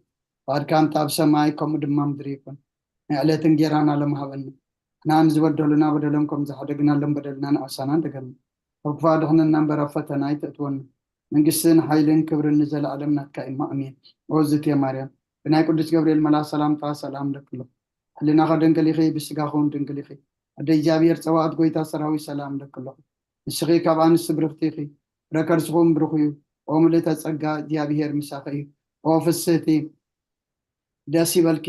ፍቓድካ ከምቲ ኣብ ሰማይ ከምኡ ድማ ምድሪ ይኹን። ናይ ዕለት እንጌራና ሎም ሃበና። ንሕና ንዝበደሉና በደሎም ከም ዝሓደግናሎም በደልና ንኣሳና እንደገና። ካብ ክፉእ ኣድሕነና እምበር ኣብ ፈተና ኣይተእትወና። መንግስትን ሓይልን ክብርን ንዘለኣለም ናትካ እዩ እሞ ኣሜን። ኦ ዝትየ ማርያም፣ ብናይ ቅዱስ ገብርኤል መልኣኽ ሰላምታ ሰላም እለኪ ኣለኹ። ሕሊናኺ ድንግል ኢኺ፣ ብስጋኺ እውን ድንግል ኢኺ። ኣደ እግዚኣብሔር ጸባኦት ጎይታ ሰራዊት ሰላም እለኪ ኣለኹ። ንስኺ ካብ ኣንስቲ ብርኽቲ ኢኺ፣ ፍረ ከርስኺ እውን ብሩኽ እዩ። ኦ ምልእተ ጸጋ፣ እግዚኣብሔር ምሳኺ እዩ። ኦ ፍስህቲ፣ ደስ ይበልኪ፣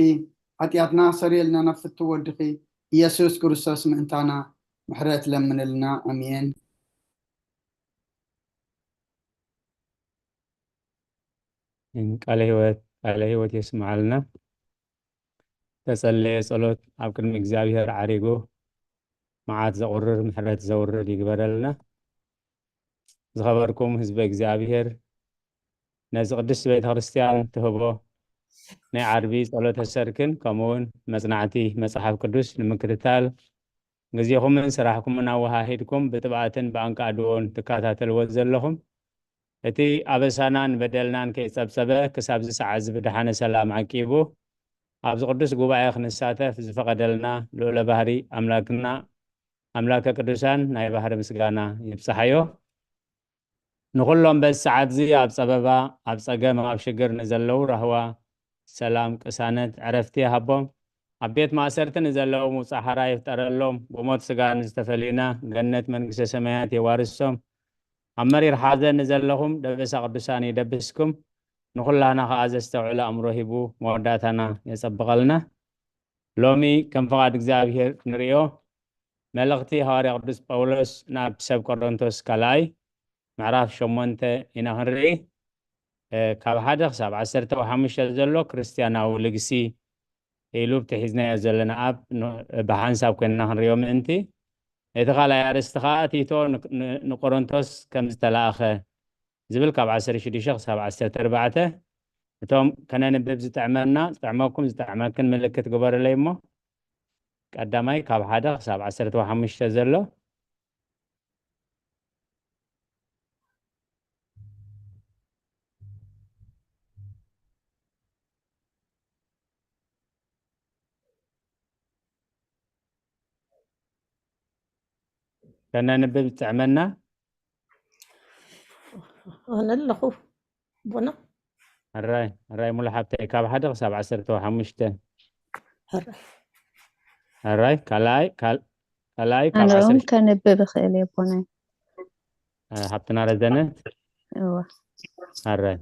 ሓጢኣትና ሰሪየልና ናብ ፍትው ወድኺ ኢየሱስ ክርስቶስ ምእንታና ምሕረት ለምንልና። ኣሜን። ቃለ ህይወት፣ ቃለ ህይወት የስምዓልና። ተጸለየ ጸሎት ኣብ ቅድሚ እግዚኣብሔር ዓሪጉ መዓት ዘቑርር ምሕረት ዘውርድ ይግበረልና። ዝኸበርኩም ህዝበ እግዚኣብሔር፣ ነዚ ቅድስት ቤተ ክርስቲያን ትህቦ ናይ ዓርቢ ጸሎተ ሰርክን ከምኡውን መጽናዕቲ መጽሓፍ ቅዱስ ንምክትታል ግዜኹምን ስራሕኩምን ኣወሃሂድኩም ብትብኣትን ብኣንቃድዎን ትከታተልዎ ዘለኹም፣ እቲ ኣበሳናን በደልናን ከይጸብጸበ ክሳብ እዚ ሰዓት እዚ ብደሓነ ሰላም ዓቂቡ ኣብዚ ቅዱስ ጉባኤ ክንሳተፍ ዝፈቐደልና ልዑለ ባህሪ ኣምላክና ኣምላከ ቅዱሳን ናይ ባህሪ ምስጋና ይብጽሓዮ። ንኹሎም በዚ ሰዓት እዚ ኣብ ጸበባ፣ ኣብ ጸገም፣ ኣብ ሽግር ንዘለዉ ራህዋ፣ ሰላም፣ ቅሳነት፣ ዕረፍቲ ይሃቦም። ኣብ ቤት ማእሰርቲ ንዘለዉ ምውጻእ ሓራ ይፍጠረሎም። ብሞት ስጋ ንዝተፈለዩና ገነት መንግስተ ሰማያት የዋርሶም። ኣብ መሪር ሓዘን ንዘለኹም ደበሳ ቅዱሳን ይደብስኩም። ንኹላህና ከኣ ዘስተውዕል ኣእምሮ ሂቡ መወዳእታና የጸብቐልና። ሎሚ ከም ፍቓድ እግዚኣብሔር ክንርእዮ መልእኽቲ ሃዋርያ ቅዱስ ጳውሎስ ናብ ሰብ ቆሮንቶስ ካልኣይ ምዕራፍ ሸሞንተ ኢና ክንርኢ። እ፣ ካብ ሓደ ክሳብ ዓሰርተ ሓሙሽተ ዘሎ ክርስትያናዊ ልግሲ ኢሉ እቲ ሒዝናዮ ዘለና ኣብ ን-፣ ብሓንሳብ ኮይንና ክንርእዮ ምእንቲ፣ እቲ ካልኣይ ኣርእስቲ ኸዓ ቲቶ ን-፣ ን-፣ ንቆሮንቶስ ከም ዝተላእኸ ዝብል ካብ ዓሰርተ ሽዱሽተ ክሳብ ዓሰርተ ኣርባዕተ። እቶም ከነንብብ ዝጥዕመና፣ ዝጥዕመኩም፣ ዝጥዕመክን ምልክት ግበሩለይ እሞ፣ ቀዳማይ ካብ ሓደ ክሳብ ዓሰርተ ሓሙሽተ ዘሎ። ከነንብብ ዝጥዕመና። ኣነ ኣለኹ፣ ኣቦና። ሕራይ፣ ሕራይ ሙሉ ሓብተይ፣ ካብ ሓደ ክሳብ ዓሰርተ ሓሙሽተ። ሕራይ። ሕራይ፣ ካልኣይ፣ ካል-፣ ካልኣይ ካብ ኣነ እውን ዓሰርተ ከንብብ እኽእል እየ፣ ኣቦናይ። እ፣ ሓብትና ረዘነ? እወ። ሕራይ።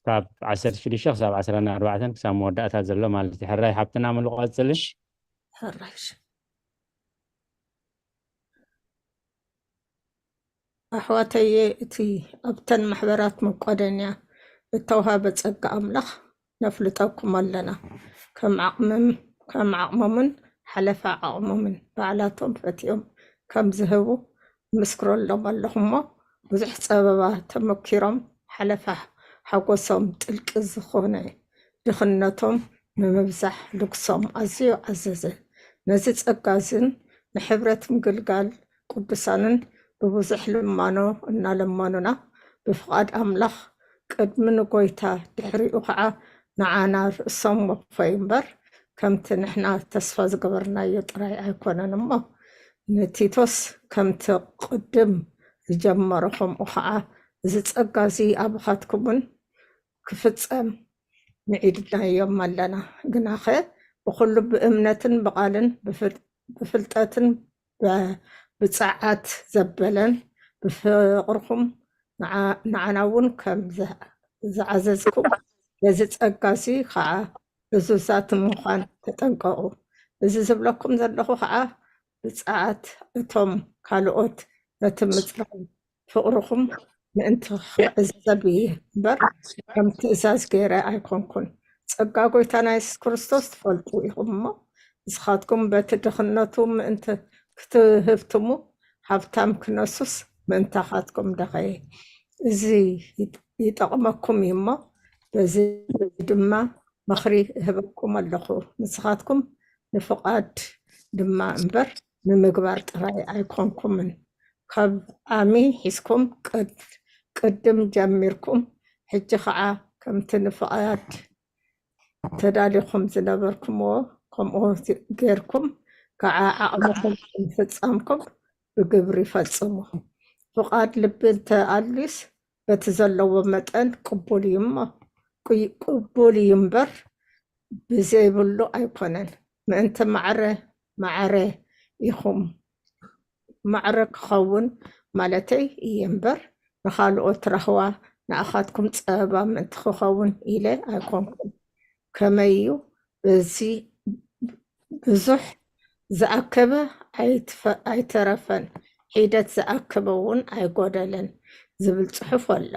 ካብ ዓሰርተ ሽዱሽተ ክሳብ ዓሰርተ ኣርባዕተ ክሳብ መወዳእታ ዘሎ ማለት እዩ። ሕራይ ሓብትና ሙሉ ቀጽሊ። ሕራይ። ኣሕዋተየ፣ እቲ ኣብተን ማሕበራት መቄዶንያ እተውሃበ ጸጋ ኣምላኽ ነፍልጠኩም ኣለና። ከም ዓቕምም-፣ ከም ዓቕሞምን ሓለፋ ዓቕሞምን ባዕላቶም ፈቲዮም ከም ዝህቡ ምስክረሎም ኣለኹ እሞ፣ ብዙሕ ጸበባ ተመኪሮም ሓለፋ ሓጎሶም ጥልቂ ዝኾነ ድኽነቶም ንምብዛሕ ልግሶም ኣዝዩ ዓዘዘ። ነዚ ጸጋ እዝን ንሕብረት ምግልጋል ቅዱሳንን ብብዙሕ ልማኖ እናለመኑና፣ ብፍቓድ ኣምላኽ ቅድሚ ንጎይታ ድሕሪኡ ኸዓ ንዓና ርእሶም ወፈዩ እምበር፣ ከምቲ ንሕና ተስፋ ዝገበርናዮ ጥራይ ኣይኮነን እሞ፣ ንቲቶስ ከምቲ ቅድም ዝጀመሮ ከምኡ ኸዓ እዚ ጸጋ እዚ ኣባኻትኩምን ክፍጸም ምዒድናዮም ኣለና። ግናኸ ብኹሉ ብእምነትን ብቓልን ብፍል- ብፍልጠትን ብ- ብጸዓት ዘበለን ብፍቕርኹም ንዓ- ንዓና እውን ከም ዘ- ዝዓዘዝኩም በዚ ጸጋ እዚ ኸዓ እዙዛት ንምዃን ተጠንቀቑ። እዚ ዝብለኩም ዘለኹ ኸዓ ብጸዓት እቶም ካልኦት ነቲ ምጽራይ ፍቕርኹም ምእንቲ ክዕዘብ እየ እምበር ከም ትእዛዝ ገይረ ኣይኮንኩን። ጸጋ ጎይታና የሱስ ክርስቶስ ትፈልጡ ኢኹም እሞ ንስኻትኩም በቲ ድኽነቱ ምእንቲ ክትህብትሙ ሃብታም ክነሱስ ምእንታኻትኩም ደኸየ። እዚ ይጥ- ይጠቕመኩም እዩ እሞ በዚ ድማ ምኽሪ እህበኩም ኣለኹ። ንስኻትኩም ንፍቓድ ድማ እምበር ንምግባር ጥራይ ኣይኮንኩምን። ካብ ዓሚ ሒዝኩም ቅድ- ቅድም ጀሚርኩም ሕጂ ኸዓ ከምቲ ንፍቓድ ተዳሊኹም ዝነበርኩምዎ ከምኡ ጌርኩም ከዓ ዓቕምኹም ምፍጻምኩም ብግብሪ ፈጽሙ። ፍቓድ ልቢ እንተ ኣልዩስ በቲ ዘለዎ መጠን ቅቡል እዩ እሞ ቅቡል እዩ እምበር ብዘይብሉ ኣይኮነን። ምእንቲ ማዕረ ማዕረ ኢኹም ማዕረ ክኸውን ማለተይ እየ እምበር ንኻልኦት ራህዋ ንኣኻትኩም ጸበባ ምእንቲ ክኸውን ኢለ ኣይኮንኩን። ከመይ እዩ በዚ ብዙሕ ዝኣከበ ኣይትፈ- ኣይተረፈን፣ ሒደት ዝኣከበ እውን ኣይጎደለን ዝብል ጽሑፍ ኣሎ።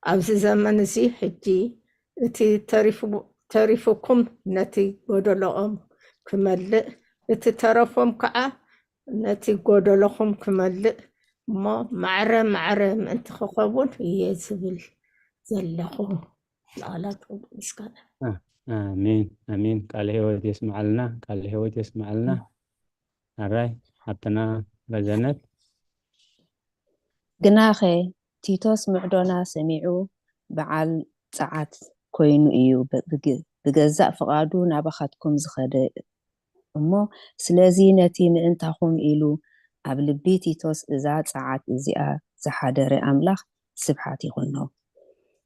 ኣብዚ ዘመን እዚ ሕጂ እቲ ተሪፉ- ተሪፉኩም ነቲ ጎደሎኦም ክመልእ፣ እቲ ተረፎም ከዓ ነቲ ጎደሎኹም ክመልእ እሞ ማዕረ ማዕረ ምእንቲ ክኸውን እየ ዝብል ዘለኹ። ቃላት ምስጋና። ኣሜን ኣሜን። ቃለ ህይወት የስምዓልና፣ ቃለ ህይወት የስምዓልና። ኣራይ ሓብትና ረዘነት ግናኸ ቲቶስ ምዕዶና ሰሚዑ በዓል ጸዓት ኮይኑ እዩ፣ ብገዛእ ፍቓዱ ናባኻትኩም ዝኸደ እሞ፣ ስለዚ ነቲ ምእንታኹም ኢሉ ኣብ ልቢ ቲቶስ እዛ ጸዓት እዚኣ ዝሓደረ ኣምላኽ ስብሓት ይኹኖ።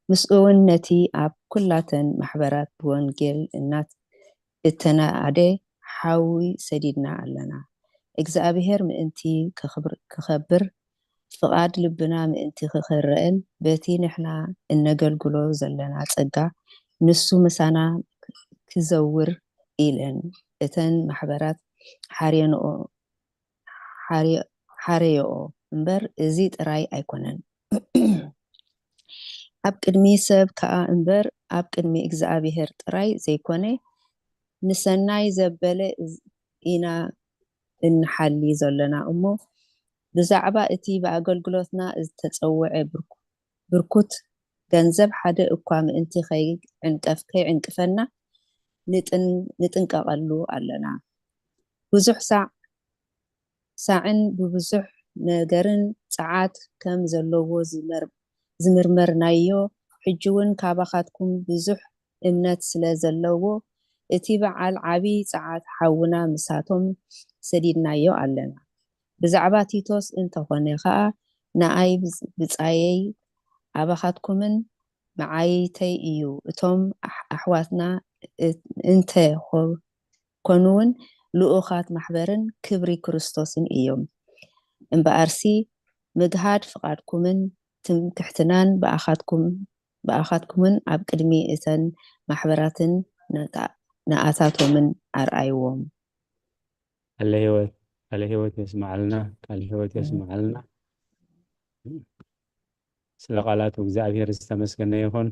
ምስኡ እውን ነቲ ኣብ ኩላተን ማሕበራት ብወንጌል እናት እተናኣደ ሓዊ ሰዲድና ኣለና። እግዚኣብሄር ምእንቲ ክኸብር ፍቓድ ልብና ምእንቲ ክኽረአን በቲ ንሕና እነገልግሎ ዘለና ጸጋ ንሱ ምሳና ክዘውር ኢለን እተን ማሕበራት ሓርየንኦ ሓርየኦ እምበር እዚ ጥራይ ኣይኮነን። ኣብ ቅድሚ ሰብ ከኣ እምበር ኣብ ቅድሚ እግዚኣብሄር ጥራይ ዘይኮነ ንሰናይ ዘበለ ኢና እንሓሊ ዘለና እሞ ብዛዕባ እቲ ብኣገልግሎትና ዝተጸውዐ ብርኩት ገንዘብ ሓደ እኳ ምእንቲ ከይዕንቀፍ ከይዕንቅፈና ንጥንቀቐሉ ኣለና። ብዙሕ ሳዕ ሳዕን ብብዙሕ ነገርን ጸዓት ከም ዘለዎ ዝምርመርናዮ፣ ሕጂ እውን ካባኻትኩም ብዙሕ እምነት ስለ ዘለዎ፣ እቲ በዓል ዓቢ ጸዓት ሓውና ምሳቶም ሰዲድናዮ ኣለና። ብዛዕባ ቲቶስ እንተኾነ ኸኣ፣ ንኣይ ብጻየይ ኣባኻትኩምን መዓይይተይ እዩ። እቶም ኣሕዋትና እንተ ኮኑውን ልኡኻት ማሕበርን ክብሪ ክርስቶስን እዮም። እምበኣርሲ ምግሃድ ፍቓድኩምን ትምክሕትናን ብኣኻትኩምን ኣብ ቅድሚ እተን ማሕበራትን ነኣታቶምን ኣርኣይዎም። ቃለ ህይወት ቃለ ህይወት የስምዓልና፣ ቃለ ህይወት የስምዓልና። ስለ ቃላቱ እግዚኣብሔር ዝተመስገነ ይኹን።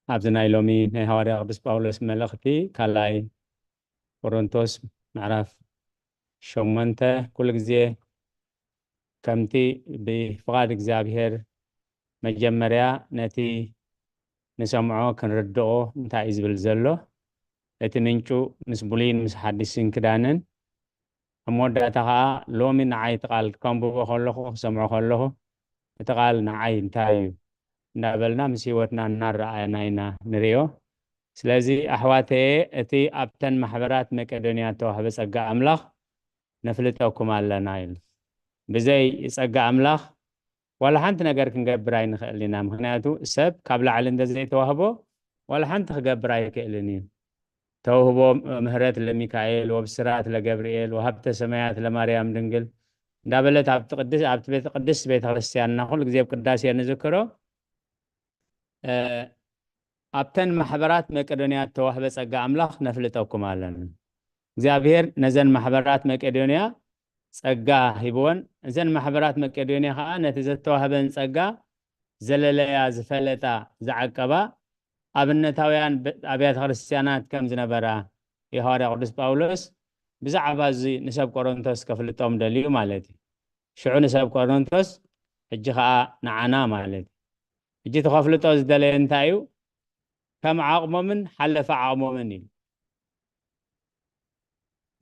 ኣብዚ ናይ ሎሚ ናይ ሃዋርያ ቅዱስ ጳውሎስ መልእኽቲ ካልኣይ ቆሮንቶስ ምዕራፍ ሸሞንተ። ኩሉ ግዜ ከምቲ ብፍቓድ እግዚኣብሔር መጀመርያ ነቲ ንሰምዖ ክንርድኦ እንታይ እዩ ዝብል ዘሎ፣ እቲ ምንጩ ምስ ብሉይን ምስ ሓዲስን ክዳንን፣ ኣብ መወዳእታ ኸዓ ሎሚ ንዓይ እቲ ቃል ከንብቦ ከለኹ፣ ክሰምዖ ከለኹ፣ እቲ ቃል ንዓይ እንታይ እዩ እንዳበልና ምስ ህይወትና እናረኣና ኢና ንርእዮ። ስለዚ ኣሕዋተየ፣ እቲ ኣብተን ማሕበራት መቄዶንያ እተዋህበ ጸጋ ኣምላኽ ነፍልጠኩም ኣለና ኢሉ። ብዘይ ጸጋ ኣምላኽ ዋላ ሓንቲ ነገር ክንገብር ኣይንኽእል ኢና። ምኽንያቱ ሰብ ካብ ላዕሊ እንተዘይተዋህቦ ዋላ ሓንቲ ክገብር ኣይክእልን እዩ። ተውህቦ ምህረት ለሚካኤል ወብስራት ለገብርኤል ወሀብተ ሰማያት ለማርያም ድንግል እንዳበለት ኣብቲ ቅድስ-፣ ኣብቲ ቤተ ቅድስት ቤተ ክርስቲያንና ኩሉ ግዜ ኣብ ቅዳሴ ንዝክሮ። እ፣ ኣብተን ማሕበራት መቄዶንያ እተዋህበ ጸጋ ኣምላኽ ነፍልጠኩም ኣለና። እግዚኣብሔር ነዘን ማሕበራት መቄዶንያ ጸጋ ሂብወን፣ እዘን ማሕበራት መቄዶንያ ኸዓ ነቲ ዘተዋህበን ጸጋ ዘለለያ፣ ዝፈለጣ፣ ዝዓቀባ ኣብነታውያን ብ-፣ ኣብያተ ክርስቲያናት ከም ዝነበራ እዩ ሃዋርያ ቅዱስ ጳውሎስ ብዛዕባ እዚ ንሰብ ቆሮንቶስ ከፍልጦም ደልዩ ማለት እዩ። ሽዑ ንሰብ ቆሮንቶስ፣ ሕጂ ኸዓ ንዓና ማለት እዩ። ሕጂ እቲ ከፍልጦ ዝደለየ እንታይ እዩ? ከም ዓቕሞምን ሓለፈ ዓቕሞምን እዩ።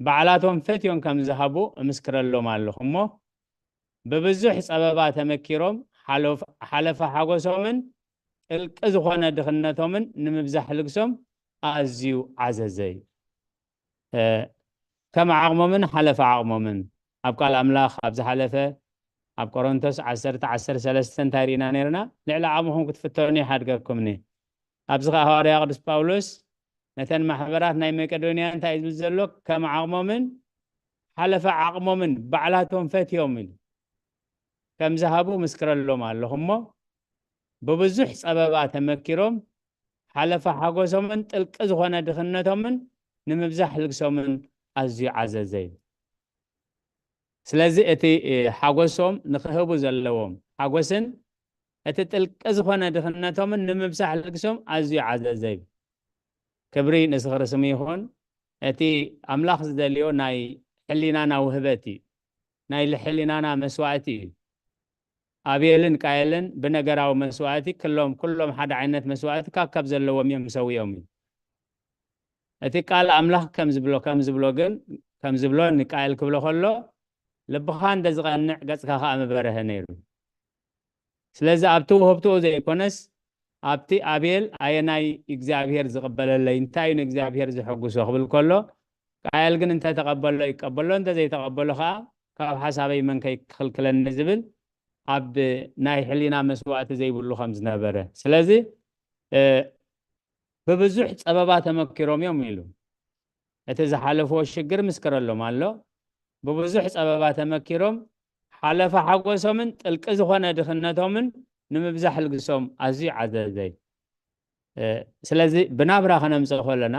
ባዕላቶም ፈትዮም ከም ዝሃቡ እምስክረሎም ኣለኹ እሞ፣ ብብዙሕ ጸበባ ተመኪሮም ሓለፍ-፣ ሓለፈ ሓጎሶምን ጥልቂ ዝኾነ ድኽነቶምን ንምብዛሕ ልግሶም ኣዝዩ ዓዘዘ እዩ። እ፣ ከም ዓቕሞምን ሓለፈ ዓቕሞምን ኣብ ቃል ኣምላኽ ኣብ ዝሓለፈ ኣብ ቆሮንቶስ ዓሰርተ ዓሰርተ ሰለስተ እንታይ ርኢና ነይርና? ልዕሊ ዓቕምኹም ክትፍተኑ ይሓድገኩምኒ። ኣብዚ ኸዓ ሃዋርያ ቅዱስ ጳውሎስ ነተን ማሕበራት ናይ መቄዶንያ እንታይ እዩ ዝብል ዘሎ? ከም ዓቕሞምን ሓለፈ ዓቕሞምን ባዕላቶም ፈትዮም ኢሉ ከም ዝሃቡ ምስክረሎም ኣለኹ እሞ፣ ብብዙሕ ጸበባ ተመኪሮም ሓለፈ ሓጎሶምን ጥልቂ ዝኾነ ድኽነቶምን ንምብዛሕ ልግሶምን ኣዝዩ ዓዘዘ እዩ። ስለዚ እቲ፣ እ፣ ሓጎሶም ንኽህቡ ዘለዎም ሓጎስን እቲ ጥልቂ ዝኾነ ድኽነቶምን ንምብዛሕ ልግሶም ኣዝዩ ዓዘዘ እዩ። ክብሪ ንዝኽሪ ስሙ ይኹን። እቲ ኣምላኽ ዝደልዮ ናይ ሕሊናና ውህበት እዩ። ናይ ሕሊናና መስዋእቲ እዩ። ኣቤልን ቃየልን ብነገራዊ መስዋእቲ፣ ክሎም፣ ኩሎም ሓደ ዓይነት መስዋእቲ ካብ፣ ካብ ዘለዎም እዮም ሰዊኦም እዩ። እቲ ቃል ኣምላኽ ከም ዝብሎ፣ ከም ዝብሎ ግን፣ ከም ዝብሎ ንቃየል ክብሎ ከሎ፣ ልብኻ እንተ ዝቐንዕ ገጽካ ኸኣ ምበረሀ ነይሩ። ስለዚ ኣብቲ ውህብትኡ ዘይኮነስ፣ ኣብቲ ኣቤል ኣየናይ እግዚኣብሔር ዝቕበለለይ፣ እንታይ እዩ ንእግዚኣብሔር ዝሕጉሶ ክብል ከሎ፣ ቃየል ግን እንተ ተቐበሎ ይቀበሎ፣ እንተ ዘይተቐበሎ ኸኣ ካብ ሓሳበይ መን ከይክኽልክለኒ ዝብል ኣብ ናይ ሕሊና መስዋእቲ ዘይብሉ ከም ዝነበረ። ስለዚ፣ እ፣ ብብዙሕ ጸበባ ተመኪሮም እዮም ኢሉ። እቲ ዝሓለፍዎ ሽግር ምስክረሎም ኣሎ። ብብዙሕ ጸበባ ተመኪሮም፣ ሓለፈ ሓጎሶምን ጥልቂ ዝኾነ ድኽነቶምን ንምብዛሕ ልግሶም ኣዝዩ ዓዘዘ። እ፣ ስለዚ ብናብራ ከነምጽኦ ከለና፣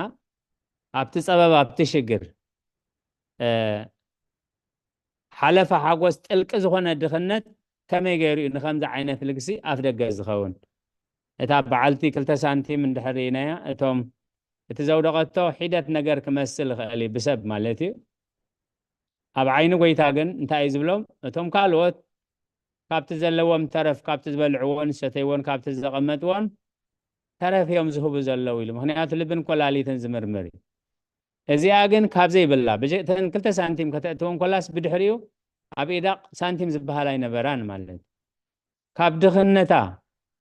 ኣብቲ ጸበባ፣ ኣብቲ ሽግር፣ እ፣ ሓለፈ ሓጎስ ጥልቂ ዝኾነ ድኽነት ከመይ ገይሩ እዩ ንኸምዚ ዓይነት ልግሲ ኣፍ ደገ ዝኸውን? እታ በዓልቲ ክልተ ሳንቲም እንድሕር ርኢናያ፣ እቶም፣ እቲ ዘውደቐቶ ሒደት ነገር ክመስል ይኽእል እዩ፣ ብሰብ ማለት እዩ። ኣብ ዓይኒ ጐይታ ግን እንታይ እዩ ዝብሎም? እቶም ካልኦት ካብቲ ዘለዎም ተረፍ፣ ካብቲ ዝበልዕዎን ዝሰተይዎን ካብቲ ዘቐመጥዎን ተረፍ እዮም ዝህቡ ዘለዉ ኢሉ። ምኽንያቱ ልብን ኮላሊትን ዝምርምር እዩ። እዚኣ ግን ካብ ዘይብላ፣ ብጀ-፣ እተን ክልተ ሳንቲም ከተእትወን ኮላስ ብድሕሪኡ ኣብ ኢዳ ሳንቲም ዝበሃል ኣይነበራን ማለት እዩ። ካብ ድኽነታ፣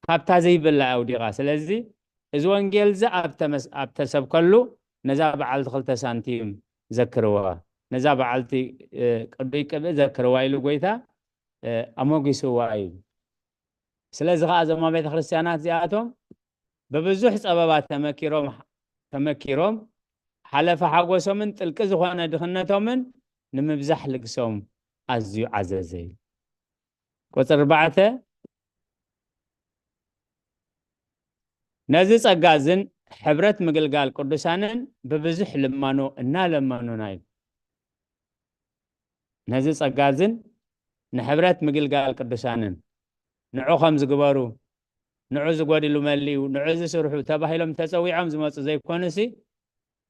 ካብታ ዘይብላ ኣውዲቓ። ስለዚ እዚ ወንጌል እዚ ኣብ ተመስ-፣ ኣብ ተሰብከሉ ነዛ በዓልቲ ክልተ ሳንቲም ዘክርዋ፣ ነዛ በዓልቲ፣ እ፣ ቅዱይ ቅብእ ዘክርዋ ኢሉ ጐይታ፣ እ፣ ኣሞጊስዋ እዩ። ስለዚ ኸኣ እዞም ቤተ ክርስቲያናት እዚኣቶም ብብዙሕ ጸበባ ተመኪሮም፣ ተመኪሮም ሓለፈ ሓጎሶምን ጥልቂ ዝኾነ ድኽነቶምን ንምብዛሕ ልግሶም ኣዝዩ ዓዘዘ እዩ። ቁጽሪ ኣርባዕተ፣ ነዚ ጸጋ እዝን ሕብረት ምግልጋል ቅዱሳንን ብብዙሕ ልማኖ እናለመኑና እዩ። ነዚ ጸጋ እዝን ንሕብረት ምግልጋል ቅዱሳንን ንዑ ከም ዝግበሩ፣ ንዑ ዝጎድሉ መሊኡ፣ ንዑ ዝስርሑ ተባሂሎም ተጸዊዖም ዝመጹ ዘይኮኑሲ፣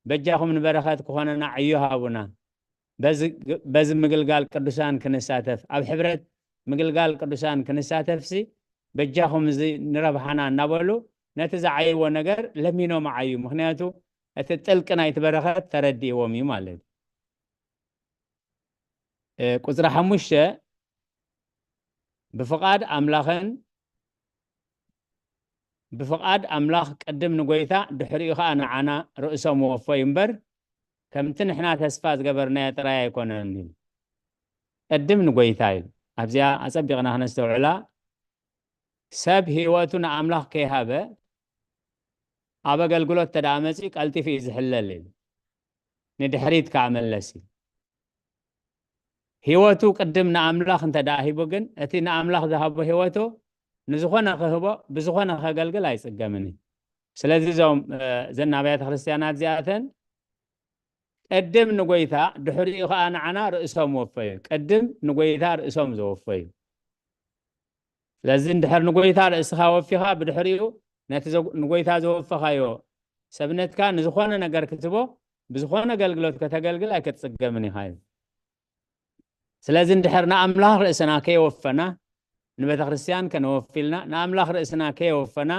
በጃኹም ንበረኸት ክኾነና ዕዮ ሃቡና። በዚ፣ በዚ ምግልጋል ቅዱሳን ክንሳተፍ፣ ኣብ ሕብረት ምግልጋል ቅዱሳን ክንሳተፍሲ በጃኹም እዚ ንረብሓና እናበሉ ነቲ ዝዓይዎ ነገር ለሚኖም ዓዩ። ምኽንያቱ እቲ ጥልቂ ናይቲ በረኸት ተረዲእዎም እዩ ማለት እዩ። እ፣ ቁጽሪ ሓሙሽተ፣ ብፍቓድ ኣምላኽን ብፍቓድ ኣምላኽ ቅድም ንጎይታ ድሕሪኡ ኸኣ ንዓና ርእሶም ወፈዩ እምበር ከምቲ ንሕና ተስፋ ዝገበርናዮ ጥራይ ኣይኮነን እዩ። ቅድም ንጎይታ እዩ። ኣብዚኣ ኣጸቢቕና ክነስተውዕላ፣ ሰብ ህይወቱ ንኣምላኽ ከይሃበ ኣብ ኣገልግሎት ተደኣ መጺኡ ቀልጢፉ እዩ ዝሕለል እዩ። ንድሕሪት ከኣ መለስ እዩ። ህይወቱ ቅድም ንኣምላኽ እንተ ደኣ ሂቡ ግን፣ እቲ ንኣምላኽ ዝሃቦ ህይወቱ ንዝኾነ ክህቦ፣ ብዝኾነ ከገልግል ኣይጽገምን እዩ። ስለዚ እዞም፣ እ፣ እዘን ኣብያተ ክርስቲያናት እዚኣተን ቅድም ንጎይታ፣ ድሕሪኡ ኸኣ ንዓና ርእሶም ወፈዩ። ቅድም ንጎይታ ርእሶም ዘወፈዩ። ስለዚ እንድሕር ንጎይታ ርእስኻ ወፊኻ፣ ብድሕሪኡ ነቲ ዘ-፣ ንጎይታ ዘወፈኻዮ ሰብነትካ ንዝኾነ ነገር ክትቦ፣ ብዝኾነ ኣገልግሎት ከተገልግል ኣይክትጽገምን ኢኻ እዩ። ስለዚ እንድሕር ንኣምላኽ ርእስና ከየወፈና፣ ንቤተ ክርስቲያን ከነወፊልና፣ ንኣምላኽ ርእስና ከየወፈና፣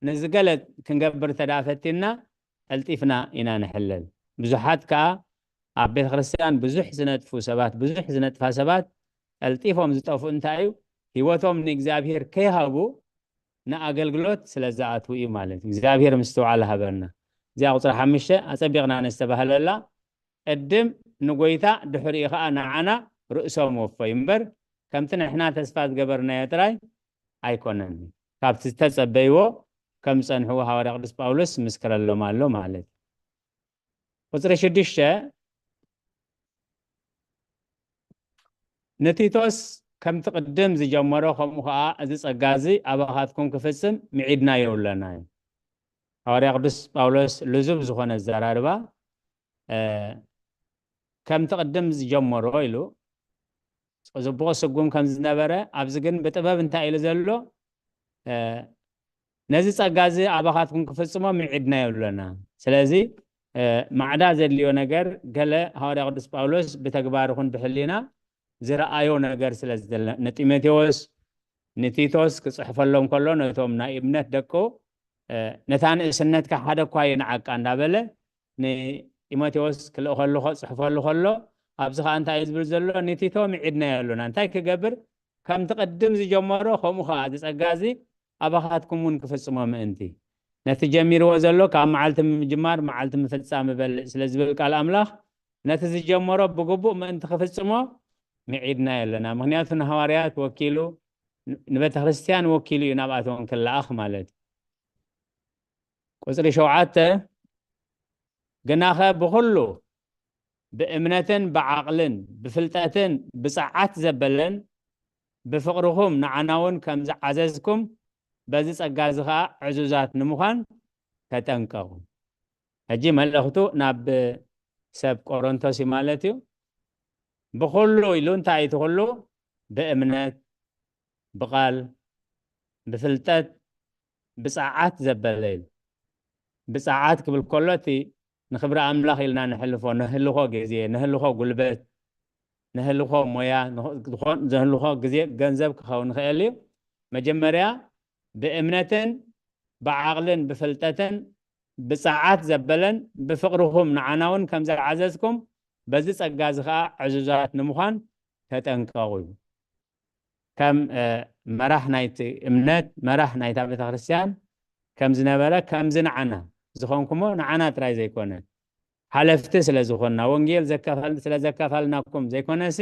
ነዚ ገለ ክንገብር እንተ ደኣ ፈቲንና፣ ቀልጢፍና ኢና ንሕለል። ብዙሓት ከኣ ኣብ ቤተ ክርስቲያን ብዙሕ ዝነጥፉ ሰባት፣ ብዙሕ ዝነጥፋ ሰባት ቀልጢፎም ዝጠፍኡ እንታይ እዩ? ህይወቶም ንእግዚኣብሔር ከይሃቡ ንኣገልግሎት ስለ ዝኣትዉ እዩ ማለት እዩ። እግዚኣብሔር ምስትውዓል ሃበና። እዚኣ ቁጽሪ ሓሙሽተ ኣጸቢቕና ነስተባህለላ። ቅድም ንጎይታ ድሕሪኡ ኸኣ ንዓና ርእሶም ወፈዩ እምበር ከምቲ ንሕና ተስፋ ዝገበርናዮ ጥራይ ኣይኮነን። ካብቲ ዝተጸበይዎ ከም ዝጸንሕዎ ሃዋርያ ቅዱስ ጳውሎስ ምስክረሎም ኣሎ ማለት እዩ። ቁጽሪ ሽዱሽተ፣ ንቲቶስ ከምቲ ቅድም ዝጀመሮ ከምኡ ኸኣ እዚ ጸጋ እዚ ኣባኻትኩም ክፍጽም ምዒድናዮ ኣለና እዩ። ሃዋርያ ቅዱስ ጳውሎስ ልዙብ ዝኾነ ኣዘራርባ፣ እ፣ ከምቲ ቅድም ዝጀመሮ ኢሉ ጽቡቕ ስጉም ከም ዝነበረ፣ ኣብዚ ግን ብጥበብ እንታይ ኢሉ ዘሎ? እ፣ ነዚ ጸጋ እዚ ኣባኻትኩም ክፍጽሞ ምዒድናዮ ኣለና። ስለዚ፣ እ፣ ማዕዳ ዘድልዮ ነገር ገለ ሃዋርያ ቅዱስ ጳውሎስ ብተግባር ይኹን ብሕሊና ዝረኣዮ ነገር ስለ ዝደለ፣ ንጢሞቴዎስ፣ ንቲቶስ ክጽሕፈሎም ከሎ ነቶም ናይ እምነት ደቁ፣ እ፣ ነታ ንእስነትካ ሓደ እኳ ይንዓቃ እንዳበለ ንጢሞቴዎስ ክልእኸሉ ከ-፣ ጽሕፈሉ ከሎ፣ ኣብዚ ኸኣ እንታይ እዩ ዝብል ዘሎ? ንቲቶ ምዒድናዮ ኣሎና። እንታይ ክገብር? ከምቲ ቅድም ዝጀመሮ፣ ከምኡ ኸኣ እዚ ጸጋ እዚ ኣባኻትኩም እውን ክፍጽሞ ምእንቲ። ነቲ ጀሚርዎ ዘሎ ካብ መዓልቲ ምጅማር መዓልቲ ምፍጻም ይበልጽ ስለ ዝብል ቃል ኣምላኽ፣ ነቲ ዝጀመሮ ብግቡእ ምእንቲ ክፍጽሞ ምዒድናዮ ኣለና። ምኽንያቱ ንሃዋርያት ወኪሉ፣ ን-፣ ንቤተ ክርስቲያን ወኪሉ እዩ ናብኣቶም ክለኣኽ ማለት እዩ። ቁጽሪ ሸውዓተ፣ ግናኸ ብኹሉ ብእምነትን ብዓቕልን ብፍልጠትን ብጸዓት ዘበለን ብፍቕርኹም ንዓና እውን ከም ዝዓዘዝኩም በዚ ጸጋ እዚ ኸኣ ዕዙዛት ንምዃን ተጠንቀቑ። ሕጂ መልእኽቱ ናብ ሰብ ቆሮንቶስ እዩ ማለት እዩ። ብኹሉ ኢሉ እንታይ እዩ እቲ ኩሉ? ብእምነት፣ ብቓል፣ ብፍልጠት፣ ብጸዓት ዘበለ ኢሉ። ብጸዓት ክብል ከሎ እቲ ንኽብሪ ኣምላኽ ኢልና ንሕልፎ፣ ንህልኾ ግዜ፣ ንህልኾ ጉልበት፣ ንህልኾ ሞያ፣ ንኽ-፣ ዝኾን-፣ ዝህልኾ ግዜ ገንዘብ ክኸውን ይኽእል እዩ። መጀመርያ ብእምነትን ብዓቕልን ብፍልጠትን ብጸዓት ዘበለን ብፍቕርኹም ንዓና እውን ከም ዝዓዘዝኩም በዚ ጸጋ እዚ ኸኣ ዕዙዛት ንምዃን ተጠንቀቑ እዩ። ከም፣ እ፣ መራሕ ናይቲ እምነት፣ መራሕ ናይታ ቤተ ክርስቲያን ከም ዝነበረ፣ ከምዚ ንዓና ዝኾንኩሞ ንዓና ጥራይ ዘይኮነ፣ ሓለፍቲ ስለ ዝኾንና፣ ወንጌል ዘካፈል-፣ ስለ ዘካፈልናኩም ዘይኮነሲ፣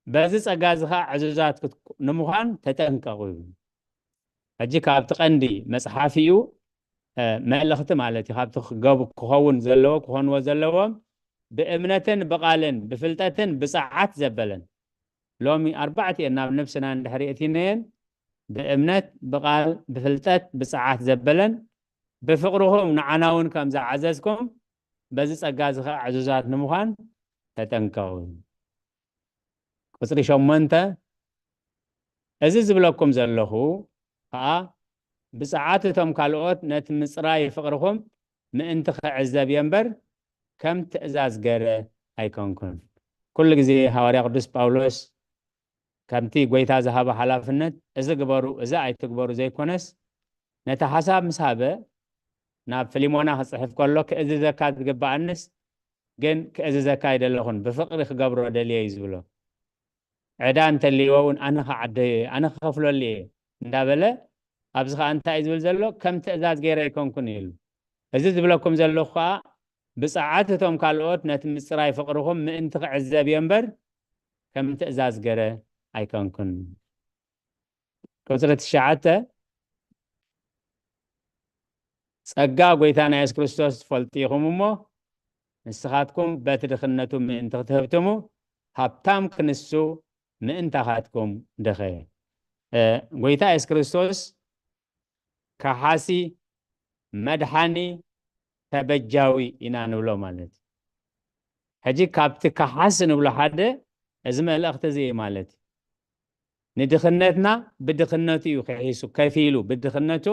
በዚ ጸጋ እዚ ኸኣ ዕዙዛት ክት-፣ ንምዃን ተጠንቀቑ እዩ። ሕጂ ካብቲ ቀንዲ መጽሓፊኡ፣ እ፣ መልእኽቲ ማለት እዩ። ካብቲ ክገቡ-፣ ክኸውን ዘለዎ፣ ክኾንዎ ዘለዎም፣ ብእምነትን ብቓልን ብፍልጠትን ብጸዓት ዘበለን። ሎሚ ኣርባዕቲኤን ናብ ነብስና እንድሕር የእቲናየን፣ ብእምነት፣ ብቓል፣ ብፍልጠት፣ ብጸዓት ዘበለን፣ ብፍቕርኹም ንዓና እውን ከም ዝዓዘዝኩም፣ በዚ ጸጋ እዚ ኸኣ ዕዙዛት ንምዃን ተጠንቀቑ። ቁጽሪ ሸሞንተ፣ እዚ ዝብለኩም ዘለኹ ኸኣ ብጸዓት እቶም ካልኦት ነቲ ምጽራይ ፍቕርኹም ምእንቲ ክዕዘብ እየ እምበር ከም ትእዛዝ ገረ ኣይኮንኩን። ኩሉ ግዜ ሃዋርያ ቅዱስ ጳውሎስ ከምቲ ጎይታ ዝሃቦ ሓላፍነት እዚ ግበሩ እዚ ኣይትግበሩ ዘይኮነስ ነቲ ሓሳብ ምስ ሃበ ናብ ፊልሞና ክጽሕፍ ከሎ ክእዝዘካ ዝግብኣንስ ግን ክእዝዘካ ኣይደለኹን ብፍቕሪ ክገብሮ ደልየ እዩ ዝብሎ። ዕዳ እንተልይዎ እውን ኣነ ክዓደዮ እየ ኣነ ክኸፍለሉ እየ እንዳበለ ኣብዚ ከዓ እንታይ እዩ ዝብል ዘሎ ከም ትእዛዝ ገይረ ኣይኮንኩን እዩ ኢሉ። እዚ ዝብለኩም ዘለኹ ከዓ ብፅዓት እቶም ካልኦት ነቲ ምፅራይ ፍቕርኹም ምእንቲ ክዕዘብ እየ እምበር ከም ትእዛዝ ገረ ኣይኮንኩን። ቁፅሪ ትሽዓተ ጸጋ ጎይታና የሱስ ክርስቶስ ትፈልጡ ኢኹም እሞ ንስኻትኩም በቲ ድኽነቱ ምእንቲ ክትህብትሙ ሃብታም ክንሱ ምእንታኻትኩም ድኸ። ጎይታ የሱስ ክርስቶስ ከሓሲ፣ መድሓኒ፣ ተበጃዊ ኢና ንብሎ ማለት እዩ። ሕጂ ካብቲ ከሓሲ ንብሎ ሓደ እዚ መልእኽቲ እዚ እዩ ማለት እዩ። ንድኽነትና ብድኽነቱ እዩ ከሒሱ ከፊሉ ብድኽነቱ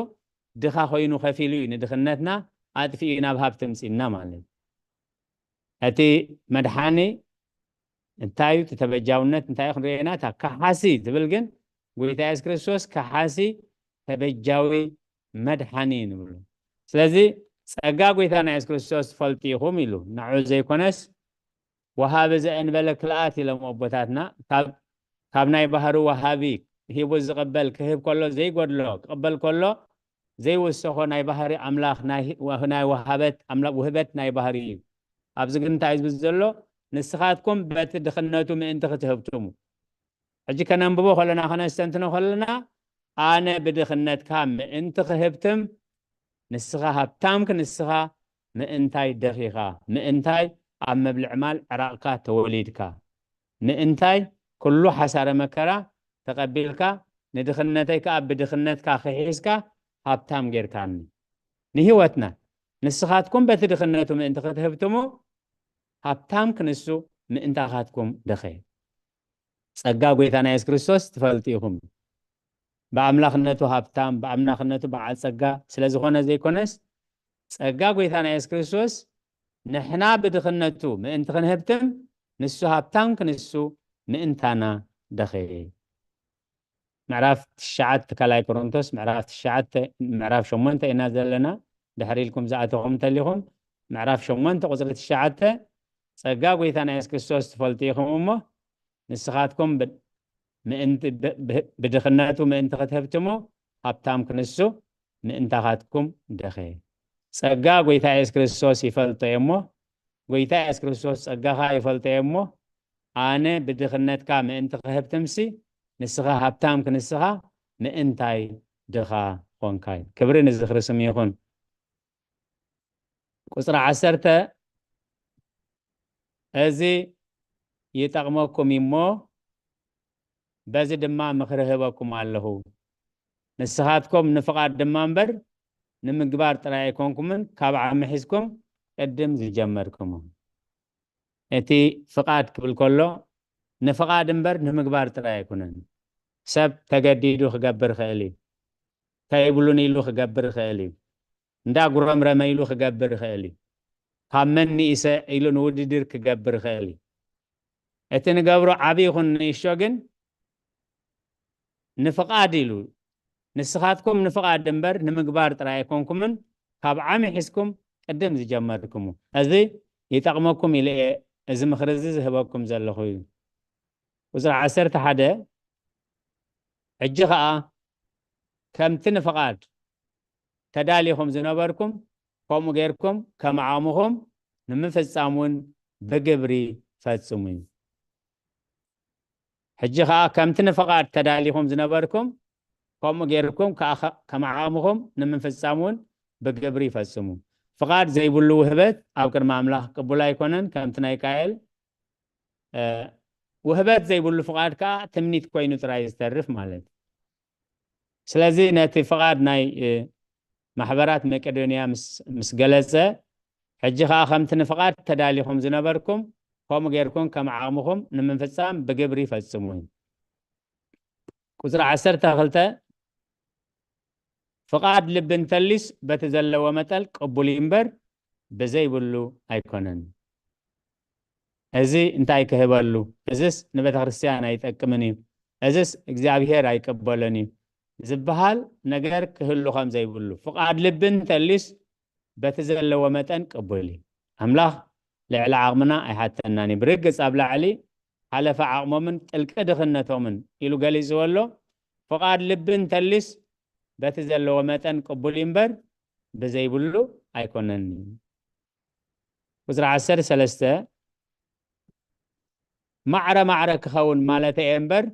ድኻ ኮይኑ ከፊሉ እዩ ንድኽነትና ኣጥፊኡ ናብ ሃብቲ ምፅና ማለት እዩ። እቲ መድሓኒ እንታይ እዩ? እቲ ተበጃውነት እንታይ እዩ ክንሪኦ ኢና? እታ ከሓሲ ትብል ግን ጎይታ የሱስ ክርስቶስ ከሓሲ ተበጃዊ መድሓኒ እዩ ንብሉ። ስለዚ ጸጋ ጎይታና የሱስ ክርስቶስ ትፈልጡ ኢኹም ኢሉ። ንዑ ዘይኮነስ ወሃቢ ዘእንበለ ክልኣት ኢሎም ኣቦታትና ካብ ናይ ባህሪ ወሃቢ ሂቡ ዝቕበል ክህብ ከሎ ዘይጎድሎ ክቕበል ከሎ ዘይወሰኾ ናይ ባህሪ ኣምላኽ ናይ ወሃበት ውህበት ናይ ባህሪ እዩ። ኣብዚ ግን እንታይ ዝብል ዘሎ ንስኻትኩም በቲ ድኽነቱ ምእንቲ ክትህብትሙ ሕጂ ከነንብቦ ከለና ከነስተንትኖ ከለና ኣነ ብድኽነትካ ምእንቲ ክህብትም ንስኻ ሃብታም ክንስኻ ምእንታይ ደኺኻ ምእንታይ ኣብ መብልዕ ማል ዕራቕካ ተወሊድካ ምእንታይ ኩሉ ሓሳረ መከራ ተቐቢልካ ንድኽነተይ ከኣ ብድኽነትካ ክሒዝካ ሃብታም ጌርካኒ ንህይወትና ንስኻትኩም በቲ ድኽነቱ ምእንቲ ክትህብትሙ ሃብታም ክንሱ ምእንታኻትኩም ደኸ ጸጋ ጎይታና የሱስ ክርስቶስ ትፈልጡ ኢኹም። ብኣምላኽነቱ ሃብታም ብኣምላኽነቱ በዓል ጸጋ ስለ ዝኾነ ዘይኮነስ ጸጋ ጎይታና የሱስ ክርስቶስ ንሕና ብድኽነቱ ምእንቲ ክንህብትም ንሱ ሃብታም ክንሱ ምእንታና ደኸየ። ምዕራፍ ትሽዓተ ካልኣይ ቆሮንቶስ ምዕራፍ ትሽዓተ ምዕራፍ ሸሞንተ ኢና ዘለና። ድሕሪ ኢልኩም ዝኣተኹም እንተሊኹም ምዕራፍ ሸሞንተ ቁፅሪ ትሽዓተ ጸጋ ጎይታና የሱስ ክርስቶስ ትፈልጡ ኢኹም እሞ ንስኻትኩም ብድኽነቱ ምእንቲ ክትህብትሙ ሃብታም ክንሱ ምእንታኻትኩም ደኸ። ጸጋ ጎይታ የሱስ ክርስቶስ ይፈልጦ እየ እሞ ጎይታ የሱስ ክርስቶስ ጸጋኻ ይፈልጦ እየ እሞ ኣነ ብድኽነትካ ምእንቲ ክህብትምሲ ንስኻ ሃብታም ክንስኻ ምእንታይ ድኻ ኾንካይ። ክብሪ ንዝኽሪ ስም ይኹን። ቁፅሪ ዓሰርተ እዚ ይጠቕመኩም እሞ በዚ ድማ ምኽሪ ህበኩም ኣለኹ። ንስኻትኩም ንፍቓድ ድማ እምበር ንምግባር ጥራይ ኣይኮንኩምን ካብ ዓሚ ሒዝኩም ቅድም ዝጀመርኩሞ። እቲ ፍቓድ ክብል ከሎ ንፍቓድ እምበር ንምግባር ጥራይ ኣይኮነን። ሰብ ተገዲዱ ክገብር ይኽእል እዩ። ከይብሉን ኢሉ ክገብር ይኽእል እዩ። እንዳ ጉረምረመ ኢሉ ክገብር ይኽእል እዩ። ካብ መን ንኢሰ ኢሉ ንውድድር ክገብር ይኽእል እዩ። እቲ ንገብሮ ዓቢ ይኹን ንእሾ ግን ንፍቓድ ኢሉ ንስኻትኩም ንፍቓድ እምበር ንምግባር ጥራይ ኣይኮንኩምን ካብ ዓሚ ሒዝኩም ቅድም ዝጀመርኩሙ። እዚ ይጠቕመኩም ኢለ እየ እዚ ምኽሪ እዚ ዝህበኩም ዘለኹ እዩ። ቁፅሪ ዓሰርተ ሓደ ሕጂ ኸዓ ከምቲ ንፍቓድ ተዳሊኹም ዝነበርኩም ከምኡ ጌርኩም ከም ዓቕምኹም ንምፍጻም እውን ብግብሪ ፈጽሙ እዩ። ሕጂ ኸዓ ከምቲ ንፍቓድ ተዳሊኹም ዝነበርኩም ከምኡ ጌርኩም ከም ዓቕምኹም ንምፍጻም እውን ብግብሪ ፈጽሙ። ፍቓድ ዘይብሉ ውህበት ኣብ ቅድሚ ኣምላኽ ቅቡል ኣይኮነን። ከምቲ ናይ ቃየል ውህበት ዘይብሉ ፍቓድ ከዓ ትምኒት ኮይኑ ጥራይ ዝተርፍ ማለት እዩ። ስለዚ ነቲ ፍቓድ ናይ ማሕበራት መቄዶንያ ምስ ገለጸ ሕጂ ከዓ ከምቲ ንፍቓድ ተዳሊኹም ዝነበርኩም ከምኡ ጌርኩም ከም ዓቕምኹም ንምፍጻም ብግብሪ ፈጽሙ እዩ። ቁፅሪ ዓሰርተ ክልተ ፍቓድ ልቢ እንተሊስ በቲ ዘለዎ መጠን ቅቡል እዩ እምበር ብዘይብሉ ኣይኮነን። እዚ እንታይ ክህበሉ? እዝስ ንቤተ ክርስቲያን ኣይጠቅምን እዩ፣ እዝስ እግዚኣብሔር ኣይቀበሎን እዩ ዝበሃል ነገር ክህሉ ከም ዘይብሉ፣ ፍቓድ ልቢ እንተልዩስ በቲ ዘለዎ መጠን ቅቡል እዩ። ኣምላኽ ልዕሊ ዓቕምና ኣይሓተናን እዩ። ብርግጽ ኣብ ላዕሊ ሓለፈ ዓቕሞምን ጥልቂ ድኽነቶምን ኢሉ ገሊጽዎ ኣሎ። ፍቓድ ልቢ እንተልዩስ በቲ ዘለዎ መጠን ቅቡል እዩ እምበር ብዘይብሉ ኣይኮነን። ቁጽሪ ዓሰርተ ሰለስተ፣ ማዕረ ማዕረ ክኸውን ማለት እየ እምበር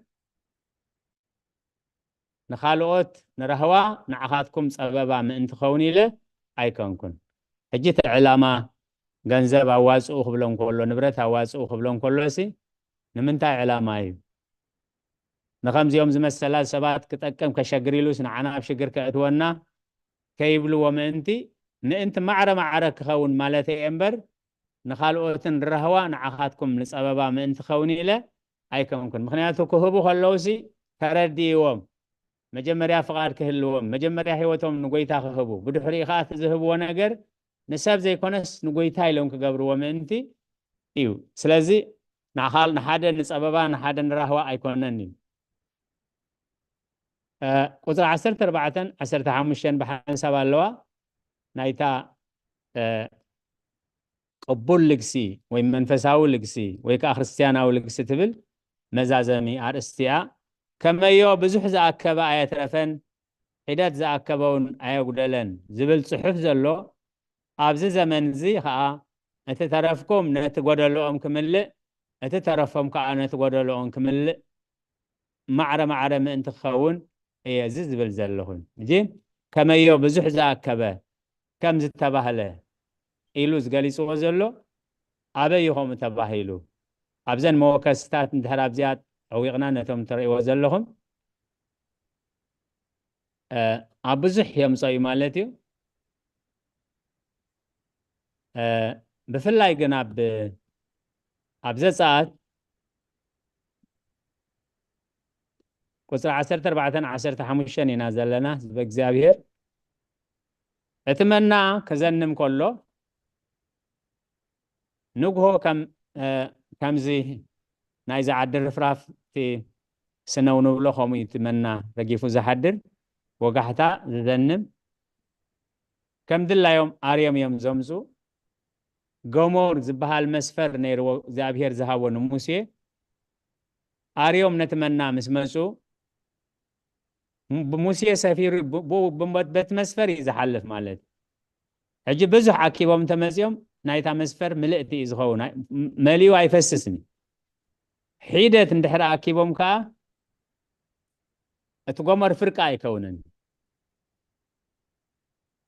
ንኻልኦት ንራህዋ ንዓኻትኩም ጸበባ ምእንቲ ኸውን ኢለ ኣይኮንኩን። ሕጂ እቲ ዕላማ ገንዘብ ኣዋጽኡ ክብሎ እንከሎ፣ ንብረት ኣዋጽኡ ክብሎ እንከሎ ሲ ንምንታይ ዕላማ እዩ? ንኸምዚኦም ዝመሰላ ሰባት ክጠቅም ከሸግር ኢሉስ ንዓና ኣብ ሽግር ከእትወና ከይብልዎ ምእንቲ፣ ምእንቲ ማዕረ ማዕረ ክኸውን ማለት እየ እምበር ንኻልኦትን ራህዋ ንዓኻትኩም ንጸበባ ምእንቲ ኸውን ኢለ ኣይከንኩን። ምኽንያቱ ክህቡ ከለውሲ ተረዲእዎም መጀመርያ ፍቓድ ክህልዎም፣ መጀመርያ ህይወቶም ንጎይታ ክህቡ፣ ብድሕሪኡ ኸዓ እቲ ዝህብዎ ነገር ንሰብ ዘይኮነስ ንጎይታ ኢሎም ክገብርዎ ምእንቲ እዩ። ስለዚ ንኻል-፣ ንሓደ ንጸበባ ንሓደ ንራህዋ ኣይኮነን እዩ። እ፣ ቁጽሪ ዓሰርተ ኣርባዕተን ዓሰርተ ሓሙሽተን ብሓንሳብ ኣለዋ። ናይታ፣ እ፣ ቅቡል ልግሲ ወይ መንፈሳዊ ልግሲ ወይ ከኣ ክርስትያናዊ ልግሲ ትብል መዛዘሚ ኣርእስቲ እያ። ከመዮ ብዙሕ ዝኣከበ ኣየትረፈን፣ ሒደት ዝኣከበውን ኣየጉደለን ዝብል ጽሑፍ ዘሎ ኣብዚ ዘመን እዚ ኸኣ እቲ ተረፍኩም ነቲ ጎደሎኦም ክምልእ፣ እቲ ተረፎም ከኣ ነቲ ጎደሎኦም ክምልእ ማዕረ ማዕረ ምእንቲ ክኸውን እየ እዚ ዝብል ዘለኹ። ሕጂ ከመዮ ብዙሕ ዝኣከበ ከም ዝተባህለ ኢሉ ዝገሊጽዎ ዘሎ ኣበይ እዩ ከምኡ ተባሂሉ? ኣብዘን መወከስታት እንድሕር ኣብዚኣ ኣዕዊቕና ነቶም ትርእይዎ ዘለኹም፣ እ፣ ኣብ ብዙሕ የምጾ እዩ ማለት እዩ። እ፣ ብፍላይ ግን ኣብ፣ ኣብ ዘጸኣት ቁጽሪ ዓሰርተ ኣርባዕተን ዓሰርተ ሓሙሽተን ኢና ዘለና። ህዝበ እግዚኣብሔር እቲ መና ክዘንም ከሎ ንግሆ ከም፣ እ፣ ከምዚ ናይዚ ዓዲ ርፍራፍ እቲ ስነው ንብሎ ከምኡ እዩ እቲ መና ረጊፉ ዝሓድር፣ ወጋሕታ ዝዘንም ከም ድላዮም ኣርዮም እዮም ዘምፁ። ገሞር ዝበሃል መስፈር ነይርዎ እግዚኣብሔር ዝሃቦ ንሙሴ። ኣርዮም ነቲ መና ምስ መፁ ብሙሴ ሰፊሩ ብ-፣ ብ-፣ ብ-፣ በቲ መስፈር እዩ ዝሓልፍ ማለት። ሕጂ ብዙሕ ኣኪቦም እንተመፅኦም ናይታ መስፈር ምልእቲ እዩ ዝኸውን። ኣይ-፣ ም-፣ መሊኡ ኣይፈስስን እዩ። ሒደት እንድሕር ኣኪቦም ከዓ እቲ ጎመር ፍርቂ ኣይከውንን።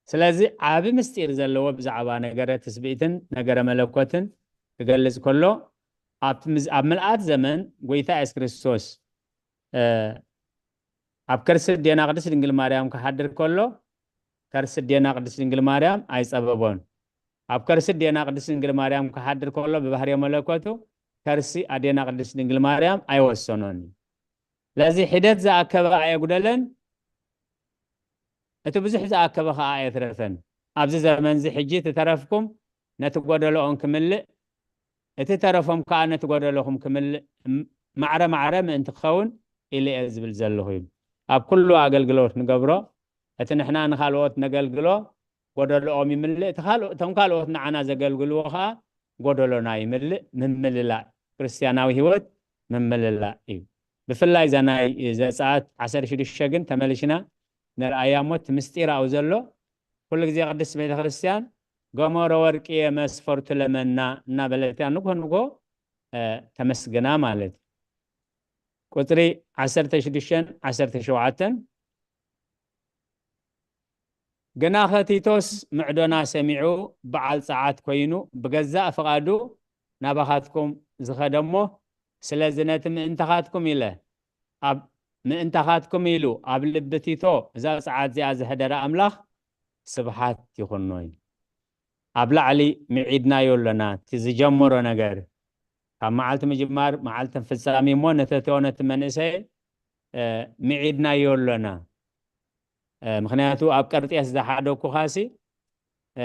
ስለዚ ዓቢ ምስጢር ዘለዎ ብዛዕባ ነገረ ትስብእትን ነገረ መለኮትን ክገልጽ ከሎ፣ ኣብቲ ምስ-፣ ኣብ ምልኣት ዘመን ጎይታ የሱስ ክርስቶስ፣ እ፣ ኣብ ከርሲ ኣዴና ቅድስት ድንግል ማርያም ክሓድር ከሎ፣ ከርሲ ኣዴና ቅድስት ድንግል ማርያም ኣይጸበቦን። ኣብ ከርሲ ኣዴና ቅድስት ድንግል ማርያም ክሓድር ከሎ፣ ብባህርየ መለኮቱ ከርሲ ኣዴና ቅድስት ድንግል ማርያም ኣይወሰኖን። ለዚ ሒደት ዝኣከበ ኣየጉደለን፣ እቲ ብዙሕ ዝኣከበ ኸኣ ኣየትረፈን። ኣብዚ ዘመንዚ ሕጂ እቲ ተረፍኩም ነቲ ጎደሎኦም ክምልእ፣ እቲ ተረፎም ከኣ ነቲ ጎደሎኹም ክምልእ፣ ም-፣ ማዕረ ማዕረ ምእንቲ ክኸውን ኢለ እየ ዝብል ዘለኹ እዩ። ኣብ ኩሉ ኣገልግሎት ንገብሮ፣ እቲ ንሕና ንኻልኦት ነገልግሎ ጎደሎኦም ይምልእ፣ እቲ ካልኦ-፣ እቶም ካልኦት ንዓና ዘገልግልዎ ኸኣ ጎደሎና ይምልእ። ምምልላእ፣ ክርስትያናዊ ህይወት ምምልላእ እዩ። ብፍላይ እዛ ናይ ዘጸኣት ዓሰርተ ሽዱሽተ ግን ተመሊሽና ንርኣያ እሞ፣ እቲ ምስጢር ኣብኡ ዘሎ፣ ኩሉ ግዜ ቅድስት ቤተ ክርስቲያን ገሞረ ወርቅየ መስፈርቱ ለመና እናበለት እያ ንግሆ ንግሆ፣ እ፣ ተመስግና ማለት እዩ። ቁጽሪ ዓሰርተ ሽዱሽተን ዓሰርተ ሸውዓተን፣ ግናኸ ቲቶስ ምዕዶና ሰሚዑ በዓል ጸዓት ኮይኑ ብገዛእ ፍቓዱ ናባኻትኩም ዝኸደ እሞ፣ ስለዚ ነቲ ምእንታኻትኩም ኢለ ኣብ፣ ምእንታኻትኩም ኢሉ ኣብ ልቢ ቲቶ እዛ ጸዓት እዚኣ ዘሕደረ ኣምላኽ ስብሓት ይኹኖ እዩ። ኣብ ላዕሊ ምዒድናዮ ኣለና፣ እቲ ዝጀመሮ ነገር ካብ መዓልቲ ምጅማር መዓልቲ ፍጻሜ እሞ ነተቶ ነቲ መንእሰይ፣ እ፣ ምዒድናዮ ኣለና። እ፣ ምኽንያቱ ኣብ ቀርጤስ ዝሓደኩኻሲ፣ እ፣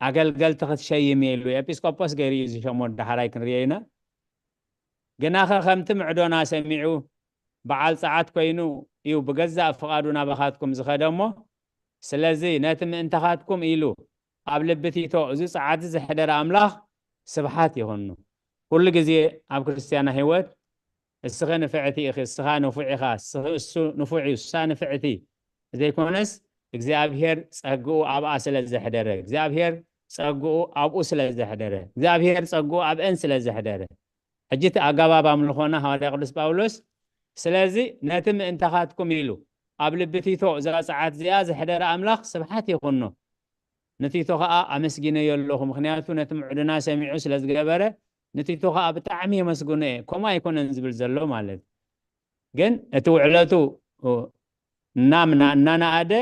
ኣገልገልቲ ክትሸይም እየ ኢሉ ኤጲስቆጶስ ገይሩ እዩ ዝሸሞ። ዳሕራይ ክንሪኦ ኢና። ግናኸ ከምቲ ምዕዶና ሰሚዑ በዓል ጸዓት ኮይኑ እዩ ብገዛእ ፍቓዱ ናባኻትኩም ዝኸደ እሞ፣ ስለዚ ነቲ ምእንታኻትኩም ኢሉ ኣብ ልቢ ቲቶ እዚ ጸዓት ዘሕደረ ኣምላኽ ስብሓት ይኹኑ። ኩሉ ግዜ ኣብ ክርስትያና ህይወት እስኺ ንፍዕቲ ኢኺ፣ እስኻ ንፉዕ ኢኻ፣ እስኺ እሱ ንፉዕ እዩ፣ እሳ ንፍዕቲ ዘይኮነስ እግዚኣብሔር ጸግኡ ኣብኣ ስለ ዘሕደረ፣ እግዚኣብሔር ጸግኡ ኣብኡ ስለ ዘሕደረ፣ እግዚኣብሔር ጸግኡ ኣብአን ስለ ዘሕደረ። ሕጂ እቲ ኣገባብ ኣምልኾና ሃዋርያ ቅዱስ ጳውሎስ፣ ስለዚ ነቲ ምእንታኻትኩም ኢሉ ኣብ ልቢ ቲቶ እዛ ጸዓት እዚኣ ዘሕደረ ኣምላኽ ስብሓት ይኹኖ። ንቲቶ ኸኣ ኣመስጊነዮ ኣለኹ፣ ምኽንያቱ ነቲ ምዕዱና ሰሚዑ ስለ ዝገበረ፣ ንቲቶ ኸኣ ብጣዕሚ የመስግኖ እየ። ከምኡ ኣይኮነን ዝብል ዘሎ ማለት። ግን እቲ ውዕለቱ እናምና እናነኣደ፣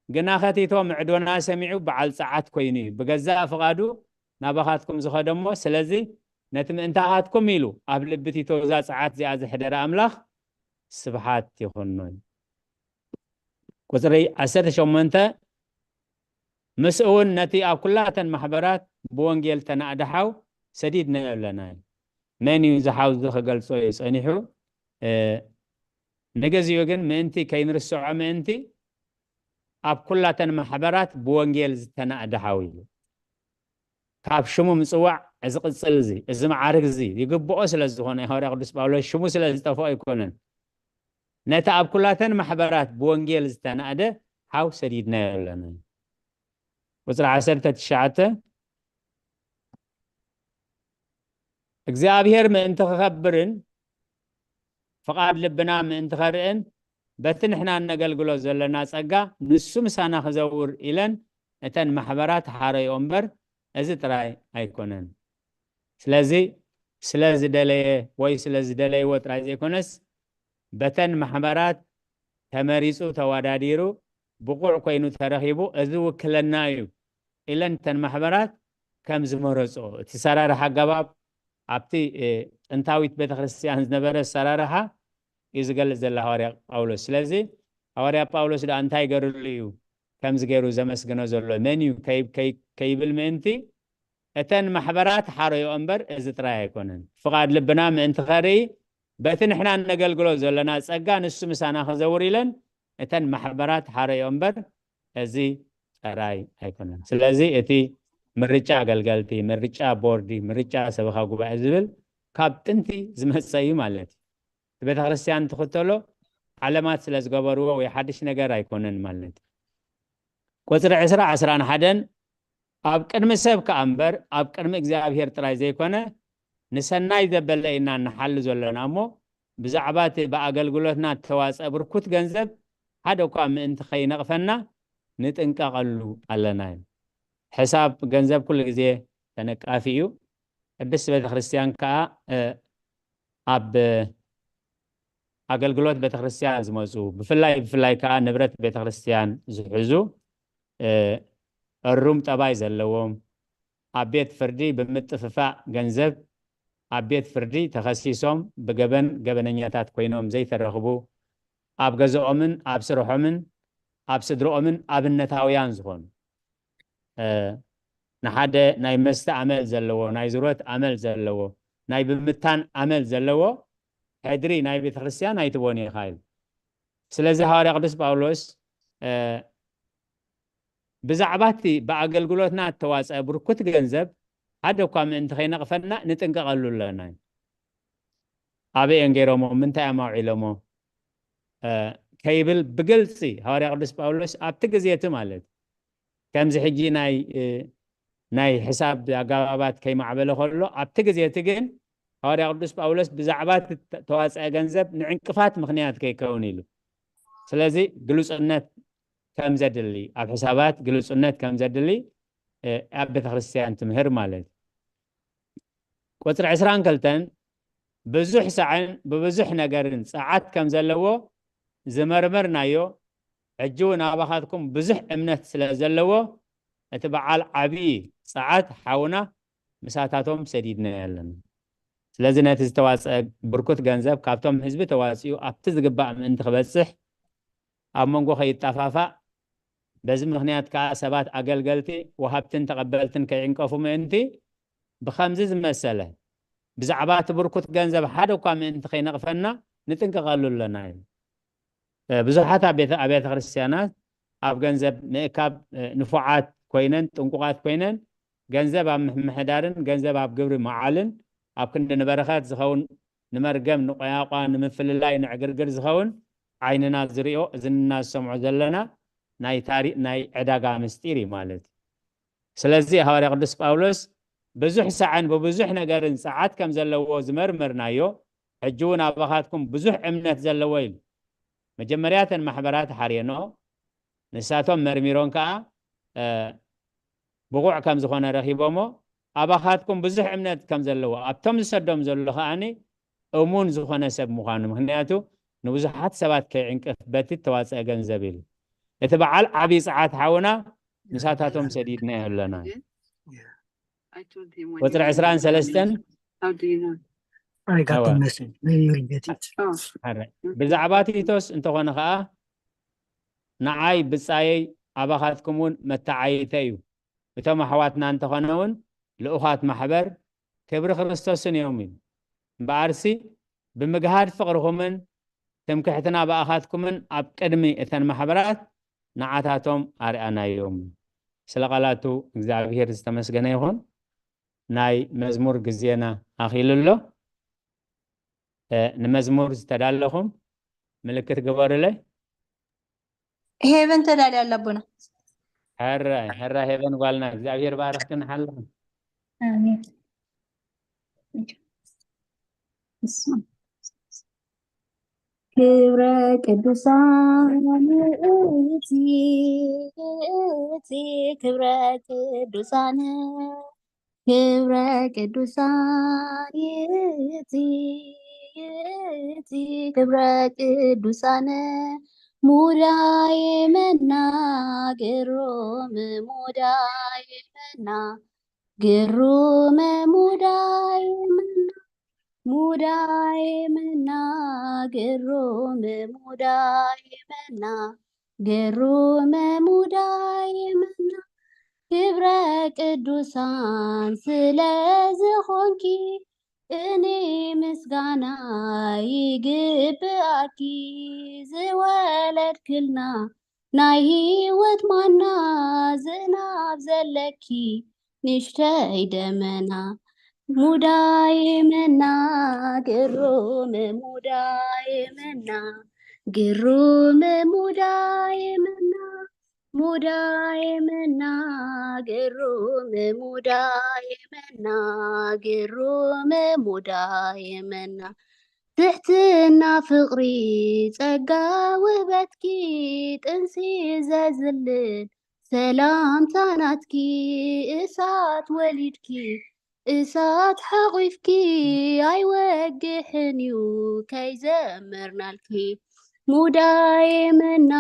ግናኸ ቲቶ ምዕዶና ሰሚዑ በዓል ጸዓት ኮይኑ እዩ ብገዛእ ፍቓዱ ናባኻትኩም ዝኸደ እሞ፣ ስለዚ ነቲ ምእንታኻትኩም ኢሉ ኣብ ልቢ ቲቶ እዛ ጸዓት እዚኣ ዘሕደረ ኣምላኽ ስብሓት ይኹኖ። ቁጽሪ ዓሰርተ ሸሞንተ፣ ምስ እውን ነቲ ኣብ ኩላተን ማሕበራት ብወንጌል ተናእደ ሓው ሰዲድናዮ ኣለና። መን እዩ እዚ ሓው እዚ ክገልጾ እዩ ጸኒሑ? እ፣ ንግዚኡ ግን ምእንቲ ከይንርስዖ ምእንቲ ኣብ ኩላተን ማሕበራት ብወንጌል ዝተናእደ ሓው እዩ። ካብ ሽሙ ምጽዋዕ እዚ ቅጽል እዚ፣ እዚ መዓርግ እዚ ይግብኦ ስለ ዝኾነ፣ ሃዋርያ ቅዱስ ጳውሎስ ሽሙ ስለ ዝጠፍኦ ኣይኮነን። ነቲ ኣብ ኩላተን ማሕበራት ብወንጌል ዝተናእደ ሓው ሰዲድናዮ ኣለና። ቁጽሪ ዓሰርተ ትሽዓተ፣ እግዚኣብሔር ምእንቲ ክኸብርን ፍቓድ ልብና ምእንቲ ኸርእን በቲ ንሕና እነገልግሎ ዘለና ጸጋ ንሱ ምሳና ክዘውር ኢለን እተን ማሕበራት ሓረዮ እምበር እዚ ጥራይ ኣይኮነን። ስለዚ ስለ ዝደለየ ወይ ስለ ዝደለይዎ ጥራይ ዘይኮነስ በተን ማሕበራት ተመሪጹ ተወዳዲሩ ብቑዕ ኮይኑ ተረኺቡ እዚ ውክለና እዩ ኢለን እተን ማሕበራት ከም ዝመረጾ እቲ ሰራርሕ ኣገባብ ኣብቲ እ፣ ጥንታዊት ቤተክርስትያን ዝነበረ ሰራርሓ እዩ ዝገልጽ ዘሎ ሃዋርያ ጳውሎስ። ስለዚ ሃዋርያ ጳውሎስ ደኣ እንታይ ገርሉ እዩ ከምዚ ገይሩ ዘመስግኖ ዘሎ? መን እዩ ከይ- ከይ- ከይብል ምእንቲ እተን ማሕበራት ሓረዮ እምበር እዚ ጥራይ ኣይኮነን። ፍቓድ ልብና ምእንቲ ኸርኢ በቲ ንሕና እነገልግሎ ዘለና ጸጋ ንሱ ምሳና ክዘውር ኢለን እተን ማሕበራት ሓረዮ እምበር እዚ ጥራይ ኣይኮነን። ስለዚ እቲ ምርጫ ኣገልገልቲ፣ ምርጫ ቦርዲ፣ ምርጫ ሰበኻ ጉባኤ ዝብል ካብ ጥንቲ ዝመጸ እዩ ማለት እዩ። እቲ ቤተ ክርስቲያን ትኽተሎ ዓለማት ስለ ዝገበርዎ ወይ ሓድሽ ነገር ኣይኮነን ማለት እዩ። ቁጽሪ ዕስራ፣ ዕስራን ሓደን፣ ኣብ ቅድሚ ሰብ ከኣ እምበር ኣብ ቅድሚ እግዚኣብሔር ጥራይ ዘይኮነ ንሰናይ ዘበለ ኢና ንሓሊ ዘለና እሞ ብዛዕባ እቲ ብኣገልግሎትና እተዋጸ ብርኩት ገንዘብ ሓደ እኳ ምእንቲ ከይነቕፈና ንጥንቀቐሉ ኣለና እዩ። ሕሳብ ገንዘብ ኩሉ ግዜ ተነቃፊ እዩ። ቅድስት ቤተ ክርስቲያን ከኣ እ፣ ኣብ ኣገልግሎት ቤተ ክርስቲያን ዝመጹ ብፍላይ ብፍላይ ከኣ ንብረት ቤተ ክርስቲያን ዝሕዙ እ፣ እሩም ጠባይ ዘለዎም ኣብ ቤት ፍርዲ ብምጥፍፋእ ገንዘብ ኣብ ቤት ፍርዲ ተኸሲሶም ብገበን ገበነኛታት ኮይኖም ዘይተረኽቡ ኣብ ገዛኦምን ኣብ ስርሖምን ኣብ ስድርኦምን ኣብነታውያን ዝኾኑ እ፣ ንሓደ ናይ መስተ ኣመል ዘለዎ ናይ ዝሮት ኣመል ዘለዎ ናይ ብምታን ኣመል ዘለዎ ሕድሪ ናይ ቤተ ክርስቲያን ኣይትቦን ኢኻ ኢሉ። ስለዚ ሃዋርያ ቅዱስ ጳውሎስ እ፣ ብዛዕባ እቲ ብኣገልግሎትና እተዋፀአ ብርኩት ገንዘብ ሓደ እኳ ምእንቲ ከይነቕፈና ንጥንቀቐሉ ኣለና። ኣበይ እዮም ገይሮሞ? ምንታይ እዮም ኣውዒሎሞ? እ፣ ከይብል ብግልፂ ሃዋርያ ቅዱስ ጳውሎስ ኣብቲ ግዜ እቲ ማለት ከምዚ ሕጂ ናይ እ፣ ናይ ሕሳብ ኣገባባት ከይማዕበለ ከሎ ኣብቲ ግዜ እቲ ግን ሃዋርያ ቅዱስ ጳውሎስ ብዛዕባ እቲ ተዋፀአ ገንዘብ ንዕንቅፋት ምኽንያት ከይከውን ኢሉ ስለዚ ግሉፅነት ከም ዘድሊ ኣብ ሕሳባት ግሉፅነት ከም ዘድሊ እ፣ ኣብ ቤተክርስትያን ትምህር ማለት እዩ። ቁፅሪ ዕስራን ክልተን ብዙሕ ሳዕን ብብዙሕ ነገርን ፀዓት ከም ዘለዎ ዝመርመርናዮ ሕጂ እውን ኣባኻትኩም ብዙሕ እምነት ስለ ዘለዎ እቲ በዓል ዓብዪ ፀዓት ሓውና ምሳታቶም ሰዲድናዮ ኣለና። ስለዚ ነቲ ዝተዋፀአ ብርኩት ገንዘብ ካብቶም ህዝቢ ተዋፂኡ ኣብቲ ዝግባእ ምእንቲ ክበፅሕ ኣብ መንጎ ከይጠፋፋእ በዚ ምኽንያት ከኣ ሰባት ኣገልገልቲ፣ ወሃብትን ተቐበልትን ከይዕንቀፉ ምእንቲ፣ ብኸምዚ ዝመሰለ ብዛዕባ እቲ ብርኩት ገንዘብ ሓደ እኳ ምእንቲ ከይነቕፈና ንጥንቀቐሉ ኣለና እዩ። ብዙሓት ኣብ ቤተ ኣብያተ ክርስቲያናት ኣብ ገንዘብ ምእካብ ንፉዓት ኮይነን ጥንቁቓት ኮይነን ገንዘብ ኣብ ምምሕዳርን ገንዘብ ኣብ ግብሪ ምዓልን ኣብ ክንዲ ንበረኸት ዝኸውን ንመርገም ንቆያቋ ንምፍልላይ ንዕግርግር ዝኸውን ዓይንና ዝሪኦ እዝንና ዝሰምዖ ዘለና ናይ ታሪ ናይ ዕዳጋ ምስጢር እዩ ማለት እዩ። ስለዚ ሃዋርያ ቅዱስ ጳውሎስ ብዙሕ ሳዕን ብብዙሕ ነገርን ጸዓት ከም ዘለዎ ዝመርመርናዮ ሕጂ እውን ኣባኻትኩም ብዙሕ እምነት ዘለዎ ኢሉ። መጀመርያ እተን ማሕበራት ሓርየኖ ንሳቶም መርሚሮን ከኣ ብቑዕ ከም ዝኾነ ረኺቦሞ ኣባኻትኩም ብዙሕ እምነት ከም ዘለዎ ኣብቶም ዝሰዶም ዘሎ ከኣኒ እሙን ዝኾነ ሰብ ምዃኑ ምክንያቱ ንብዙሓት ሰባት ከይዕንቅፍ በቲ እተዋፀአ ገንዘብ ኢሉ እቲ በዓል ዓብዪ ፀዓት ሓውና ምሳታቶም ሰዲድናዮ ኣለና። ቁፅሪ ዕስራን ሰለስተን ብዛዕባ ቲቶስ እንተኾነ ኸዓ ንዓይ ብጻየይ ኣባኻትኩም እውን መተዓይተ እዩ። እቶም ኣሕዋትና እንተኾነ እውን ልኡኻት ማሕበር ክብሪ ክርስቶስን እዮም እዩ። እምበኣርሲ ብምግሃድ ፍቕርኹምን ትምክሕትና ብኣኻትኩምን ኣብ ቅድሚ እተን ማሕበራት ንዓታቶም ኣርኣናዮም። ስለ ቃላቱ እግዚኣብሔር ዝተመስገነ ይኹን። ናይ መዝሙር ግዜና ኣኺሉ ኣሎ። ንመዝሙር ዝተዳለኹም ምልክት ግበሩለይ። ሄቨን ተዳልያ ኣላ ኣቦና። ሕራይ ሕራይ ሄቨን ጓልና እግዚኣብሔር ባርኽክን ሓልኽን። ኣሜን። ክብረ ቅዱሳን እቲ እቲ ክብረ ቅዱሳን ክብረ ቅዱሳን ይእቲ ይእቲ ክብረ ቅዱሳን ሙዳይ መና ግሩም ሙዳይ መና ግሩም ሙዳይ መና ሙዳይ መና ግሩም ሙዳይ መና ግሩም ሙዳይ መና ክብረ ቅዱሳን ስለ ዝኾንኪ እኔ ምስጋና ይግብኣኪ ዝወለድክልና ናይ ህይወት ማና ዝናብ ዘለኪ ንሽተይ ደመና ሙዳይ መና ግሩም ሙዳይ መና ግሩም ሙዳይ መና ሙዳይ መና ግሩም ሙዳይ መና ግሩም ሙዳይ መና ትሕትና ፍቕሪ ጸጋ ውህበትኪ ጥንሲ ዘዝልል ሰላምታ ናትኪ እሳት ወሊድኪ እሳት ሓቒፍኪ ኣይወግሕን እዩ ከይዘመርናልኪ ሙዳይ መና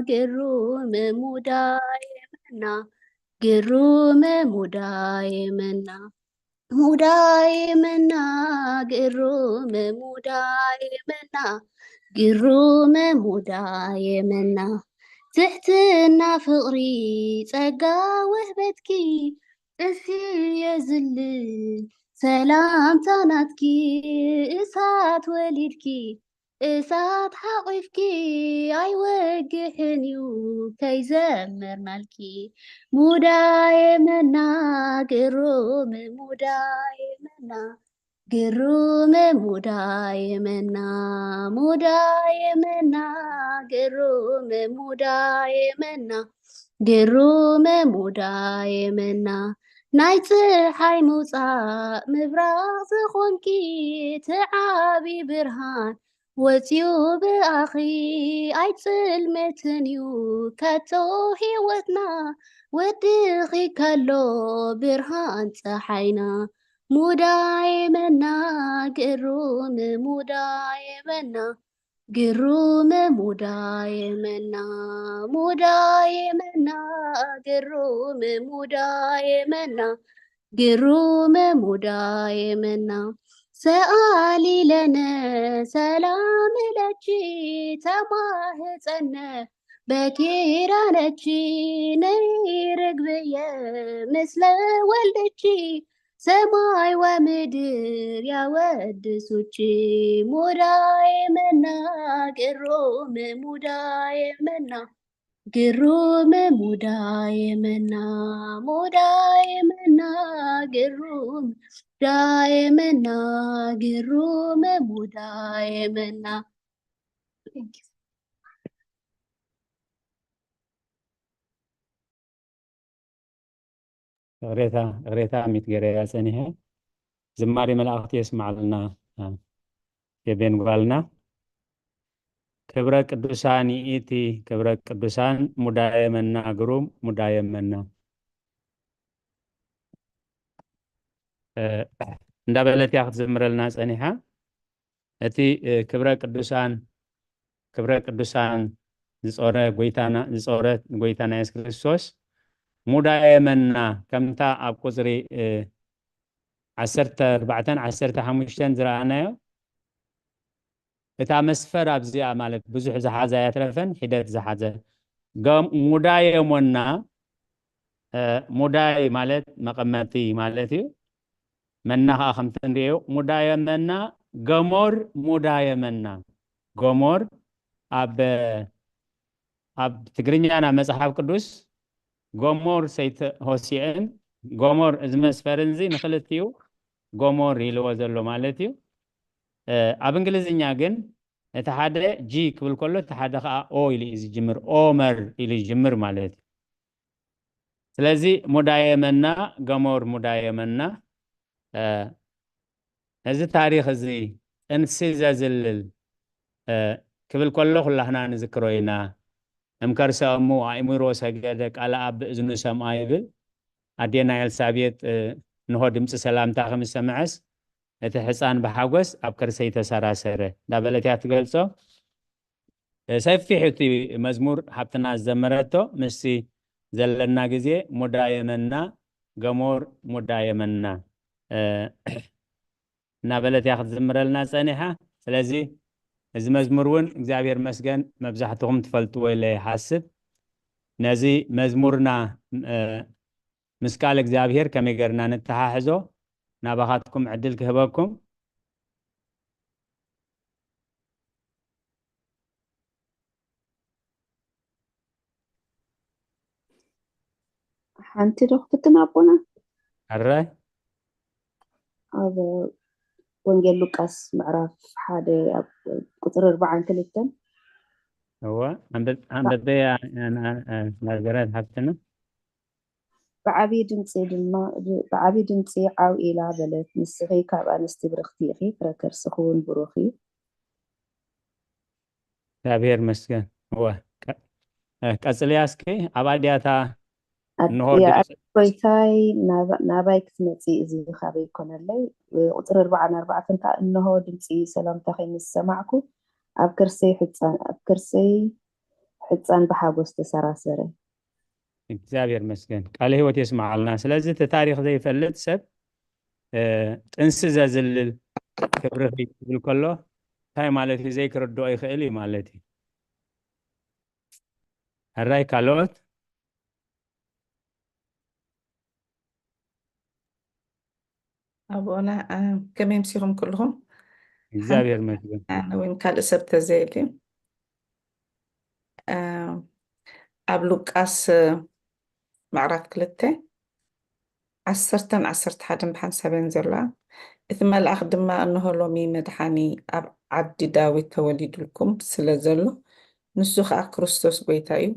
ግሩም ሙዳይ መና ግሩም ሙዳይ መና ሙዳይ መና ግሩም ሙዳይ መና ግሩም ሙዳይ መና ትሕትና ፍቕሪ ጸጋ ውህበትኪ ጥንሲ የዝልል ሰላምታ ናትኪ እሳት ወሊድኪ እሳት ሓቒፍኪ ኣይወግሕን እዩ ከይዘመርናልኪ ሙዳይ መና ግሩም ሙዳይ መና ግሩም ሙዳይ መና ሙዳይ መና ግሩም ሙዳይ መና ግሩም ሙዳይ መና ናይ ፀሓይ ምውፃእ ምብራቕ ዝኾንኪ ትዓቢ ብርሃን ወፅዩ ብኣኺ ኣይፅልምትን እዩ ከቶ ህይወትና ወድኺ ከሎ ብርሃን ፀሓይና ሙዳይ መና ግሩም ሙዳይ መና ግሩም ሙዳይ መና ሙዳይ መና ግሩም ሙዳይ መና ግሩም ሙዳይ መና ሰኣሊ ለነ ሰላም ለኪ ተማህፀነ በኪራ ነኪ ነይ ርግብየ ምስለ ወልድኪ ሰማይ ወምድር ያወድሱኪ ሙዳየ መና ግሩም ሙዳየ መና ግሩም ሙዳየ መና ሙዳየ መና ግሩም ሙዳየ መና ግሩም ሙዳየ መና። ይቕሬታ ይቕሬታ ሚት ገረያ ጸኒሐ። ዝማሬ መላእኽቲ የስማዕልና። የቤን ጓልና። ክብረ ቅዱሳን ይእቲ ክብረ ቅዱሳን ሙዳየ መና ግሩም ሙዳየ መና። እንዳበለት እያ ክትዝምረልና ጸኒሓ። እቲ ክብረ ቅዱሳን ክብረ ቅዱሳን ዝጾረ ጎይታና ዝጾረ ጎይታና የሱስ ክርስቶስ ሙዳየ መና ከምታ ኣብ ቁጽሪ ዓሰርተ ኣርባዕተን ዓሰርተ ሓሙሽተን ዝረኣናዮ እታ መስፈር ኣብዚኣ ማለት ብዙሕ ዝሓዘ ኣያትረፈን ሒደት ዝሓዘ ሙዳየ መና ሙዳይ ማለት መቐመጢ ማለት እዩ። መና ከዓ ከምቲ ንሪኦ ሙዳየ መና ገሞር ሙዳየ መና ገሞር ኣብ ኣብ ትግርኛ ናብ መፅሓፍ ቅዱስ ጎሞር ሰይተ ሆሲዕን ጎሞር እዚ መስፈርን እዚ ንክልቲኡ ጎሞር ኢልዎ ዘሎ ማለት እዩ። ኣብ እንግሊዝኛ ግን እቲ ሓደ ጂ ክብል ከሎ እቲ ሓደ ከዓ ኦ ኢሉ እዩ ዝጅምር። ኦመር ኢሉ ይጅምር ማለት እዩ። ስለዚ ሙዳየ መና ገሞር ሙዳየ መና ነዚ ታሪኽ እዚ ጥንሲ ዘዝልል ክብል ከሎ ኩላህና ንዝክሮ ኢና። እምከርሰ እሙ ኣእምሮ ሰገደ ቃለ ኣብ ብእዝኑ ሰምኣ ይብል። ኣዴና ኤልሳቤጥ ንሆ ድምፂ ሰላምታ ከምዝሰምዐስ እቲ ሕፃን ብሓጎስ ኣብ ከርሰይ ተሰራሰረ እንዳበለት እያ ትገልጾ። ሰፊሕ እቲ መዝሙር ሃብትና ዝዘመረቶ ምስቲ ዘለና ግዜ ሙዳየ መና ገሞር ሙዳየ መና እናበለት እያ ክትዝምረልና ጸኒሓ። ስለዚ እዚ መዝሙር እውን እግዚኣብሔር መስገን መብዛሕትኹም ትፈልጥዎ ኢለ ይሓስብ። ነዚ መዝሙርና ምስ ቃል እግዚኣብሔር ከመይ ገርና ንተሓሕዞ ናባኻትኩም ዕድል ክህበኩም። ሓንቲ ዶ ክትትና ኣቦና ኣራይ ኣብ ወንጌል ሉቃስ ምዕራፍ ሓደ ኣብ ቁፅሪ ኣርባዓን ክልተን እወ ኣንበበያ ናገራት ሓፍትና ብዓብዪ ድምፂ ድማ ብዓብዪ ድምፂ ዓው ኢላ በለት፣ ንስኺ ካብ ኣንስቲ ብርኽቲ ኢኺ፣ ፍረ ከርስኺ እውን ብሩኽ እዩ። እግዚኣብሔር ይመስገን። እወ ቀጽልያ እስኪ ኣብ ኣዲያታ እንሆ ጎይታይ ናባይ ክትመፂ እዚ ካበይ ይኮነለይ? ቁፅሪ ኣርባዓን ኣርባዕተን ከዓ እንሆ ድምፂ ሰላምታኺ ምስ ሰማዕኩ ኣብ ከርሰይ ሕፃን ኣብ ከርሰይ ሕፃን ብሓጎስ ተሰራሰረ። እግዚኣብሔር መስገን ቃለ ህይወት የስማዓልና። ስለዚ እቲ ታሪክ ዘይፈልጥ ሰብ ጥንሲ ዘዝልል ክብርኺ ክብል ከሎ እንታይ ማለት እዩ ዘይክርድኦ ይኽእል እዩ ማለት እዩ። ሕራይ ካልኦት ኣቦና ከመይ ምሲኹም ኩልኹም? እግዚኣብሔር ይመስገን። ኣነ እውን ካልእ ሰብ ተዘየልዩ ኣብ ሉቃስ ምዕራፍ ክልተ ዓሰርተን ዓሰርተ ሓደን ብሓንሳብ እየን ዘለዋ። እቲ መልኣኽ ድማ እንሆ ሎሚ መድሓኒ ኣብ ዓዲ ዳዊት ተወሊዱልኩም ስለ ዘሎ ንሱ ኸኣ ክርስቶስ ጐይታ እዩ።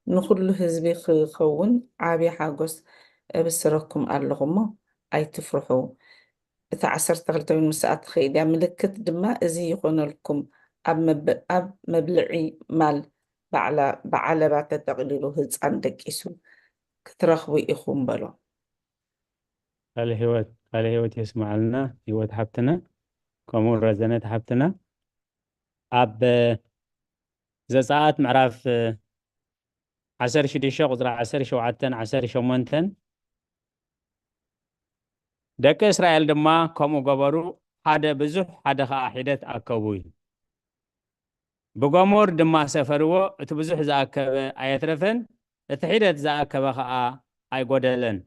ንኹሉ ህዝቢ ክኸውን ዓቢ ሓጎስ እብስረኩም ኣለኹ እሞ ኣይትፍርሑ። እታ ዓሰርተ ክልተ እውን ምስኣ ትኸይድ እያ። ምልክት ድማ እዚ ይኾነልኩም፣ ኣብ መብ- ኣብ መብልዒ ማል ባዕላ- ብዓለባ ተጠቕሊሉ ህጻን ደቂሱ ክትረኽቡ ኢኹም በሎ። ቃለ ህይወት ቃለ ህይወት የስምዓልና ህይወት ሓብትና ከምኡ ረዘነት ሓብትና ኣብ ዘጸኣት ምዕራፍ ዓሰርተ ሽዱሽተ ቁጽሪ ዓሰርተ ሸውዓተን ዓሰርተ ሸሞንተን ደቂ እስራኤል ድማ ከምኡ ገበሩ ሓደ ብዙሕ ሓደ ኸኣ ሒደት ኣከቡ እዩ። ብጎሞር ድማ ሰፈርዎ። እቲ ብዙሕ ዝኣከበ ኣየትረፈን፣ እቲ ሒደት ዝኣከበ ኸኣ ኣይጎደለን።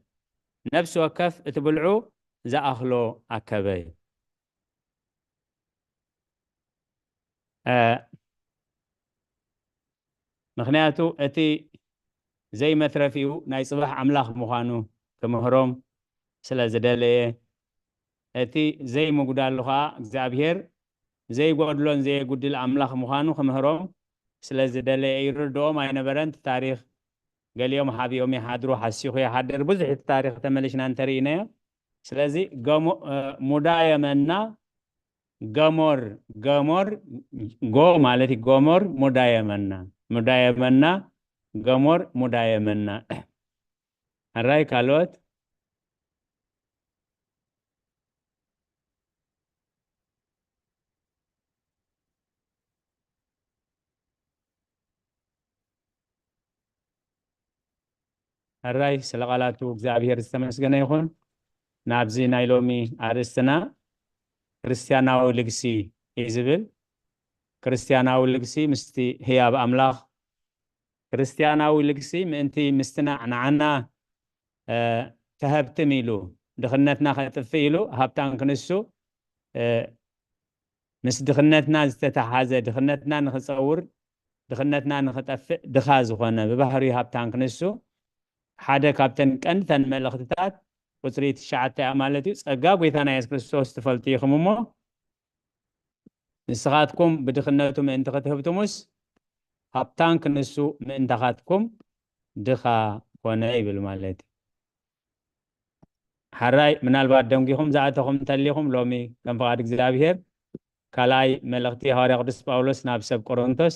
ነፍሲ ወከፍ እቲ ብልዑ ዝኣኽሎ ኣከበ። እ፣ ምኽንያቱ እቲ ዘይመትረፊኡ ናይ ጽባሕ ኣምላኽ ምዃኑ ክምህሮም ስለ ዝደለየ፣ እቲ ዘይምጉዳሉ ኸኣ እግዚኣብሔር ዘይጎድሎን ዘየጉድል ኣምላኽ ምዃኑ ክምህሮም ስለ ዝደለየ ይርድኦም ኣይነበረን። እቲ ታሪኽ ገሊኦም ሓቢኦም ይሓድሩ፣ ሓሲኹ ይሓድር። ብዙሕ እቲ ታሪኽ ተመሊሽና እንተርኢናዮ። ስለዚ ገሞ-፣ እ፣ ሙዳየ መና፣ ገሞር፣ ገሞር፣ ጎ ማለት እዩ። ጎሞር ሙዳየ መና፣ ሙዳየ መና፣ ገሞር ሙዳየ መና። ሕራይ ካልኦት? ሕራይ ስለ ቃላቱ እግዚኣብሔር ዝተመስገነ ይኹን። ናብዚ ናይ ሎሚ ኣርእስትና ክርስትያናዊ ልግሲ እዩ ዝብል። ክርስትያናዊ ልግሲ ምስቲ ህያብ ኣምላኽ፣ ክርስትያናዊ ልግሲ ምእንቲ ምስትናዕ ንዓና፣ እ፣ ከሀብትም ኢሉ፣ ድኽነትና ከጥፍእ ኢሉ ሃብታም ክንሱ፣ እ፣ ምስ ድኽነትና ዝተተሓዘ፣ ድኽነትና ንኽጸውር፣ ድኽነትና ንኽጠፍእ ድኻ ዝኾነ፣ ብባህሪኡ ሃብታም ክንሱ፣ ሓደ ካብተን ቀንድተን መልእኽትታት ቁጽሪ ትሽዓተ እያ ማለት እዩ። ጸጋ ጐይታና የሱስ ክርስቶስ ትፈልጡ ኢኹም እሞ፣ ንስኻትኩም ብድኽነቱ ምእንቲ ክትህብትሙስ፣ ሃብታም ክንሱ ምእንታኻትኩም ድኻ ኮነ ይብል ማለት እዩ። ሓራይ ምናልባት ደንጊኹም ዝኣተኹም እንተሊኹም፣ ሎሚ ከም ፍቓድ እግዚኣብሔር ካልኣይ መልእኽቲ ሃዋርያ ቅዱስ ጳውሎስ ናብ ሰብ ቆሮንቶስ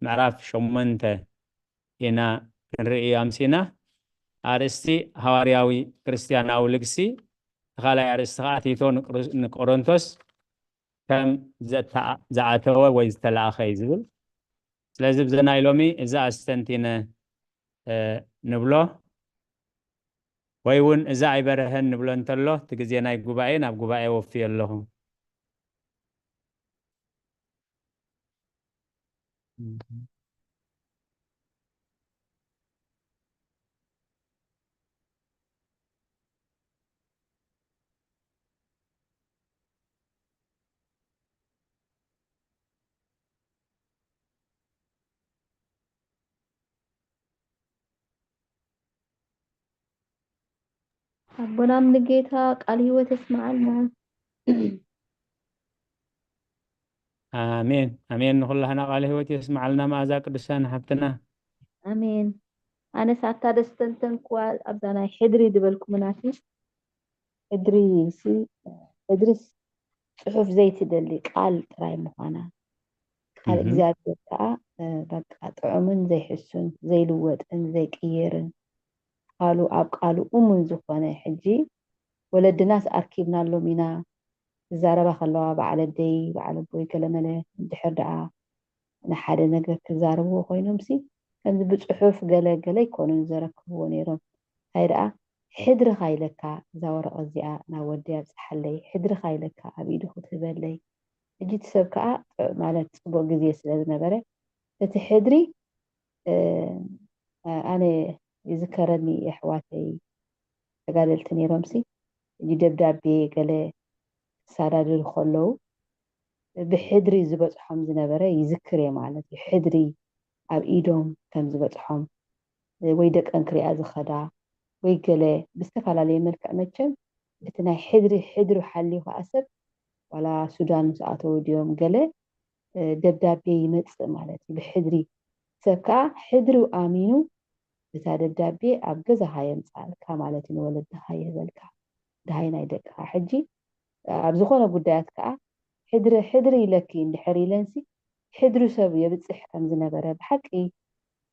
ምዕራፍ ሸሞንተ ኢና ክንርኢ ኣምሲና። ኣርእስቲ ሃዋርያዊ ክርስትያናዊ ልግሲ፣ እቲ ካልኣይ ኣርእስቲ ኸዓ ቲቶ ንቅሩ-፣ ንቆሮንቶስ ከም ዘተኣ-፣ ዝኣተወ ወይ ዝተላእኸ እዩ ዝብል። ስለዚ ብዘ ናይ ሎሚ እዚ ኣስተንቲነ፣ እ፣ ንብሎ ወይ እውን እዚ ኣይበረሀን ንብሎ እንተሎ፣ እቲ ግዜ ናይ ጉባኤ ናብ ጉባኤ ወፍዮ ኣለኹ። ኣቦና ሙሉጌታ ቃል ህይወት የስምዓልና። ኣሜን፣ ኣሜን። ንኹላህና ቃል ህይወት የስምዓልና፣ መኣዛ ቅዱሳን ሓብትና። ኣሜን። ኣነስ ኣታ ደስተንተንኩዋ ኣብዛ ናይ ሕድሪ ዝበልኩምናሲ፣ ሕድሪ ሲ፣ ሕድሪስ ጽሑፍ ዘይትደሊ ቃል ጥራይ ምዃና፣ ቃል እህ። እግዚኣብሔር ከኣ፣ እ፣ በቃ ጥዑምን ዘይሕሱን፣ ዘይልወጥን ዘይቅየርን፣ ቃሉ ኣብ ቃሉ እሙን ዝኾነ፣ ሕጂ ወለድናስ ኣርኪብናሎም ኢና፣ ክዛረባ ከለዋ በዓል ኣደይ፣ በዓል ኣቦይ ገለመለ፣ እንድሕር ደኣ ንሓደ ነገር ክዛረብዎ ኮይኖምሲ፣ ከምዚ ብጽሑፍ ገለ ገለ ኣይኮኑን ዘረክብዎ ነይሮም። እንታይ ደኣ፣ ሕድርኻ ኢለካ፣ እዛ ወረቐት እዚኣ ናብ ወደይ ኣብጽሓለይ፣ ሕድርኻ ኢለካ ኣብ ኢዱ ክትህበለይ። ሕጂ እቲ ሰብ ከኣ፣ እ፣ ማለት ጽቡቕ ግዜ ስለ ዝነበረ፣ እቲ ሕድሪ፣ እ፣ ኣነ ይዝከረኒ፣ የሕዋተይ ተጋደልቲ ነይሮምሲ፣ ሕጂ ደብዳቤ ገለ ክሳዳድዱ ከለዉ፣ ብሕድሪ ዝበጽሖም ዝነበረ ይዝክር እየ ማለት እዩ። ሕድሪ ኣብ ኢዶም ከም ዝበጽሖም፣ ወይ ደቀን ክሪኣ ዝኸዳ፣ ወይ ገለ ብዝተፈላለየ መልክዕ መቸም፣ እቲ ናይ ሕድሪ፣ ሕድሪ ሓልዩ ከኣ ሰብ፣ ዋላ ሱዳን ምስ ኣተዉ ድዮም ገለ፣ እ፣ ደብዳቤ ይመጽእ ማለት እዩ። ብሕድሪ ሰብ ከኣ ሕድሪኡ ኣሚኑ፣ እታ ደብዳቤ ኣብ ገዛኻ የምጽኣልካ ማለት እዩ፣ ንወለድኻ ይህበልካ፣ ደሃይ ናይ ደቅኻ። ሕጂ ኣብ ዝኾነ ጉዳያት ከኣ ሕድሪ፣ ሕድሪ ኢለኪ እንድሕር ኢለንሲ፣ ሕድሪ ሰብ የብጽሕ ከም ዝነበረ ብሓቂ፣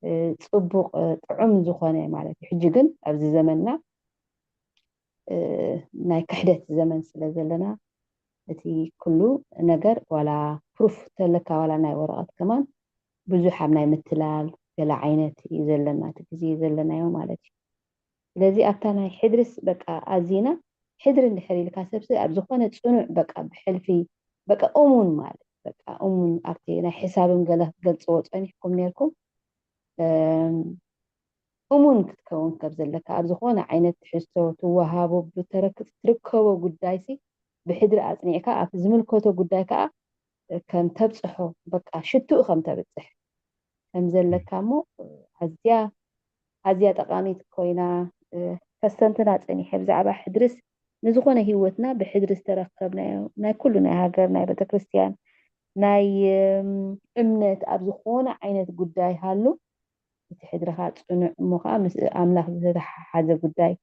እ፣ ጽቡቕ፣ እ፣ ጥዑም ዝኾነ ማለት እዩ። ሕጂ ግን ኣብዚ ዘመንና፣ እ፣ ናይ ክሕደት ዘመን ስለ ዘለና፣ እቲ ኩሉ ነገር ዋላ ፕሩፍ ተለካ፣ ዋላ ናይ ወረቐት ከማን ብዙሕ ኣብ ናይ ምትላል ገለ ዓይነት እዩ ዘለና፣ እቲ ግዜ ዘለናዮ ማለት እዩ። ስለዚ ኣብታ ናይ ሕድርስ በቃ ኣዚና፣ ሕድሪ እንድሕር ኢልካ ሰብሲ ኣብ ዝኾነ ጽኑዕ በቃ ብሕልፊ በቃ እሙን ማለት እዩ። በቃ እሙን ኣብቲ ናይ ሕሳብም ገለ ክትገልጽዎ ጸኒሕኩም ነርኩም። እሙን ክትከውን ከም ዘለካ ኣብ ዝኾነ ዓይነት ትሕዝቶ ትወሃቦ ብተረክ ትርከቦ ጉዳይሲ ብሕድሪ ኣጽኒዕካ ኣብቲ ዝምልከቶ ጉዳይ ከዓ ከም ተብጽሖ በቃ ሽትኡ ከም ተብጽሕ ከም ዘለካ እሞ ኣዝያ ኣዝያ ጠቃሚት ኮይና ከስተንትና ጸኒሐ። ብዛዕባ ሕድርስ ንዝኾነ ህይወትና ብሕድሪ ዝተረከብናዮ ናይ ኩሉ ናይ ሃገር ናይ ቤተክርስትያን ናይ እምነት ኣብ ዝኾነ ዓይነት ጉዳይ ሃሉ እቲ ሕድርኻ ጽኑዕ እሞ ከዓ ምስ ኣምላኽ ዝተተሓሓዘ ጉዳይ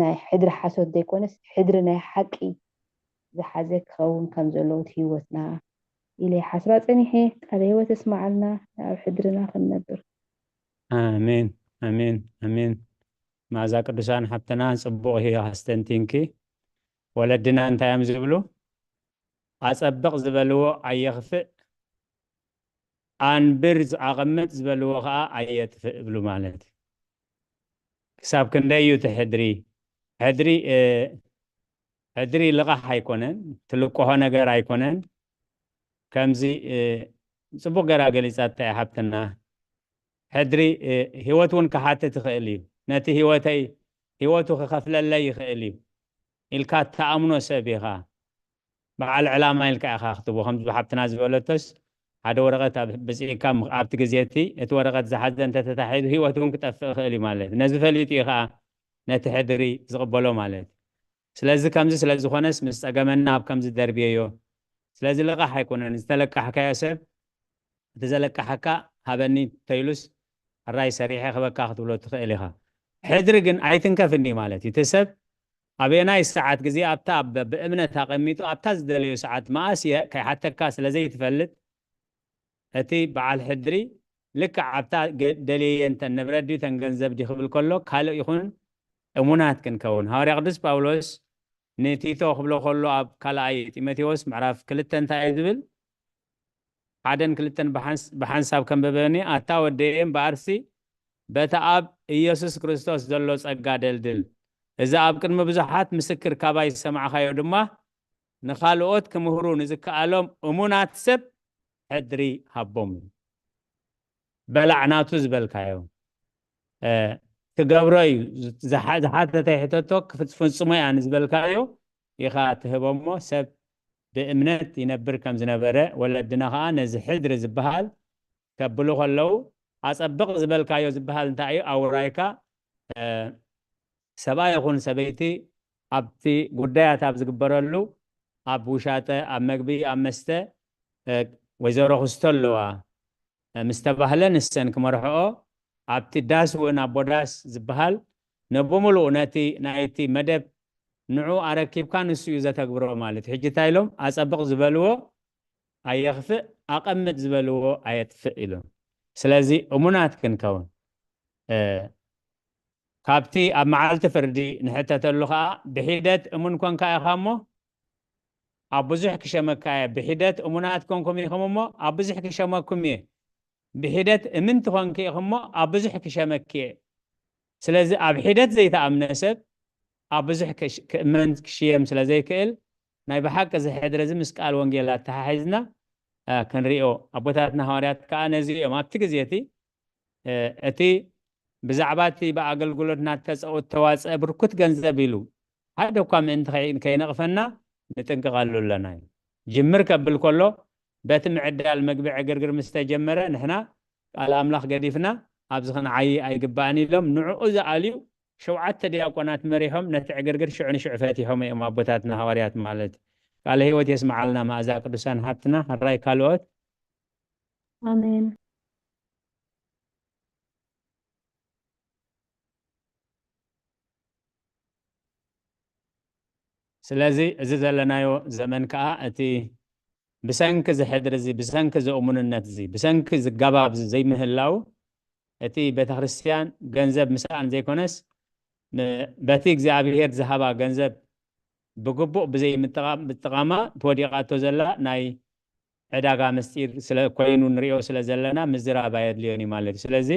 ናይ ሕድሪ ሓሶት ዘይኮነስ ሕድሪ ናይ ሓቂ ዝሓዘ ክኸውን ከም ዘለዎ እቲ ህይወትና ኢለ ይሓስባ ጸኒሐ። ቃለ ህይወት እስማዓልና ኣብ ሕድርና ክንነብር። ኣሜን ኣሜን ኣሜን። መኣዛ ቅዱሳን ሓብትና ጽቡቕ እዩ ኣስተንቲንኪ። ወለድና እንታይ እዮም ዝብሉ? ኣጸብቕ ዝበልዎ ኣየኽፍእ፣ ኣንብር ኣቐምጥ ዝበልዎ ከዓ ኣየጥፍእ እብሉ ማለት እዩ። ክሳብ ክንደይ እዩ እቲ ሕድሪ? ሕድሪ ሕድሪ ልቓሕ ኣይኮነን፣ ትልቅሖ ነገር ኣይኮነን። ከምዚ ጽቡቕ ገራ ገሊጻታ እያ ሓብትና። ሕድሪ ህይወት እውን ክሓትት ይኽእል እዩ። ነቲ ህይወተይ ህይወቱ ክኸፍለለይ ይኽእል እዩ ኢልካ እትኣምኖ ሰብ ኢኻ። በዓል ዕላማ ኢልካ ኢኻ ክትቦ ከምዚ ሓብትና ዝበለቶስ ሓደ ወረቐት ኣብ ብፅኢካ ኣብቲ ግዜ እቲ እቲ ወረቐት ዝሓዘ እንተተታሒዙ ህይወት እውን ክጠፍእ ይኽእል እዩ ማለት ነዚ ፈሊጡ እዩ ከዓ ነቲ ሕድሪ ዝቕበሎ ማለት ስለዚ ከምዚ ስለ ዝኾነስ ምስ ፀገመና ኣብ ከምዚ ደርብየዮ ስለዚ ልቓሕ ኣይኮነን ዝተለቃሕካዮ ሰብ እቲ ዘለቃሓካ ሃበኒ ተይሉስ ሕራይ ሰሪሐ ክበካ ክትብሎ ትኽእል ኢኻ። ሕድሪ ግን ኣይትንከፍኒ ማለት እዩ። እቲ ሰብ ኣበየናይ ሰዓት ግዜ ኣብታ ብእምነት ኣቐሚጡ ኣብታ ዝደለዮ ሰዓት መኣስ እየ ከይሓተካ ስለ ዘይትፈልጥ እቲ በዓል ሕድሪ ልክዕ ኣብታ ደልየየ እንተን ንብረት ድዩ ተን ገንዘብ ድዩ ክብል ከሎ ካልእ ይኹን እሙናት ክንከውን ሃዋርያ ቅዱስ ጳውሎስ ንቲቶ ክብሎ ከሎ ኣብ ካልኣይ ጢሞቴዎስ ምዕራፍ ክልተ እንታይ እዩ ዝብል ሓደን ክልተን ብሓንሳብ ከንበበኒ ኣታ ወደየ እምበኣርሲ በቲ ኣብ ኢየሱስ ክርስቶስ ዘሎ ጸጋ ደልድል እዚ ኣብ ቅድሚ ብዙሓት ምስክር ካባይ ዝሰማዕካዮ ድማ ንኻልኦት ክምህሩ ንዝከኣሎም እሙናት ሰብ ሕድሪ ሃቦም በላዕ ናቱ ዝበልካዮ ትገብሮ እዩ ዝሓተተ ሕተቶ ክፍጽሞ እያ ንዝበልካዮ ኢኻ ትህቦሞ ሰብ ብእምነት ይነብር ከም ዝነበረ ወለድና ከዓ ነዚ ሕድሪ ዝበሃል ከብሉ ከለዉ ኣጸብቕ ዝበልካዮ ዝበሃል እንታይ እዩ ኣውራይካ ሰብኣይ ይኹን ሰበይቲ ኣብቲ ጉዳያት ኣብ ዝግበረሉ ኣብ ውሻጠ ኣብ መግቢ ኣብ መስተ ወይዘሮ ክስቶ ኣለዋ ምስ ተባህለ ንሰን ክመርሕኦ ኣብቲ ዳስ እውን ኣቦ ዳስ ዝበሃል ነብምሉእ ነቲ ናይቲ መደብ ንዑ ኣረኪብካ ንሱ እዩ ዘተግብሮ ማለት እዩ። ሕጂ እንታይ ኢሎም ኣጸብቕ ዝበልዎ ኣየኽፍእ ኣቐምጥ ዝበልዎ ኣየጥፍእ ኢሎም። ስለዚ እሙናት ክንከውን ካብቲ ኣብ መዓልቲ ፍርዲ ንሕተተሉ ከዓ ብሒደት እሙን ኮንካ ኢኻ እሞ ኣብ ብዙሕ ክሸመካ እየ ብሒደት እሙናት ኮንኩም ኢኹም እሞ ኣብ ብዙሕ ክሸመኩም እየ ብሒደት እምንቲ ኮንኪ ኢኹም እሞ ኣብ ብዙሕ ክሸመኪ እየ ስለዚ ኣብ ሒደት ዘይተኣምነ ሰብ ኣብ ብዙሕ ክእመን ክሽየም ስለ ዘይክእል ናይ ብሓቂ እዚ ሕድሪ እዚ ምስ ቃል ወንጌል ኣተሓሒዝና ክንሪኦ ኣቦታትና ሃዋርያት ከዓ ነዚ እዮም ኣብቲ ግዜ እቲ እቲ ብዛዕባ እቲ ብኣገልግሎትና ተዋፀአ ብርኩት ገንዘብ ኢሉ ሓደ እኳ ምእንቲ ከይነቕፈና ንጥንቅቐሉ ኣለና እዩ ጅምር ከብል ከሎ በቲ ምዕዳል መግቢ ዕግርግር ምስ ተጀመረ ንሕና ቃል ኣምላኽ ገዲፍና ኣብዚ ክንዓይ ኣይግባእን ኢሎም ንዕኡ ዝኣልዩ ሸውዓተ ዲያቆናት መሪሖም ነቲ ዕግርግር ሽዑ ንሽዑ ፈቲሖም እዮም ኣቦታትና ሃዋርያት ማለት ቃለ ህይወት የስምዓልና መኣዛ ቅዱሳን ሃብትና ሕራይ ካልኦት ኣሜን ስለዚ እዚ ዘለናዮ ዘመን ከዓ እቲ ብሰንኪ ዝሕድር እዚ ብሰንኪ ዝእሙንነት እዚ ብሰንኪ ዝጋባብ እዚ ዘይምህላው እቲ ቤተክርስትያን ገንዘብ ምስኣን ዘይኮነስ በቲ እግዚኣብሔር ዝሃባ ገንዘብ ብግቡእ ብዘይምጥቃማ ትወዲቃቶ ዘላ ናይ ዕዳጋ ምስጢር ስለ ኮይኑ ንሪኦ ስለ ዘለና ምዝራብ ኣየድልዮን እዩ ማለት እዩ ስለዚ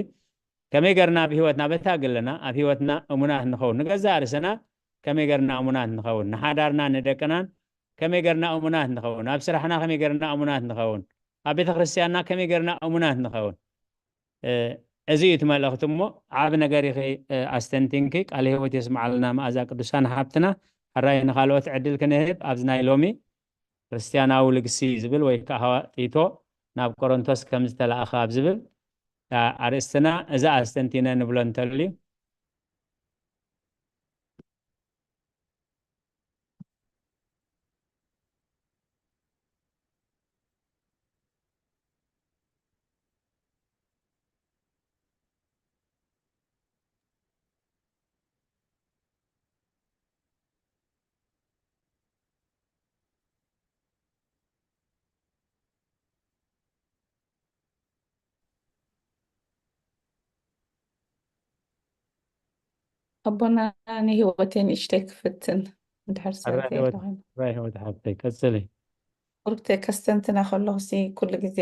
ከመይ ገርና ኣብ ህይወትና በታ ግለና ኣብ ህይወትና እሙናት ንኸውን ንገዛእ ርእስና ከመይ ገርና እሙናት ንኸውን ንሓዳርና ንደቅናን ከመይ ገርና እሙናት ንኸውን? ኣብ ስራሕና ከመይ ገርና እሙናት ንኸውን? ኣብ ቤተ ክርስቲያንና ከመይ ገርና እሙናት ንኸውን? እዚ እዩ እቲ መልእኽቲ። እሞ ዓብ ነገር ኢኺ ኣስተንቲንኪ። ቃል ህይወት የስምዓልና መኣዛ ቅዱሳን ሓብትና። ሕራይ ንኻልኦት ዕድል ክንህብ ኣብዚ ናይ ሎሚ ክርስቲያናዊ ልግሲ ዝብል ወይ ከዓ ሃዋ ጢቶ ናብ ቆሮንቶስ ከም ዝተላእኸ ኣብ ዝብል ኣርእስትና እዚ ኣስተንቲነ ንብሎ እንተልዩ። ኣቦና፣ ንህይወተይ ንእሽተይ ክፍትን እንድሕር ሰንተ ኣለኹም። ራይ ህይወት ሓፍተይ፣ ቀጽሊ። ቁርብተይ ከስተንትና ከለኹ ሲ ኩሉ ግዜ፣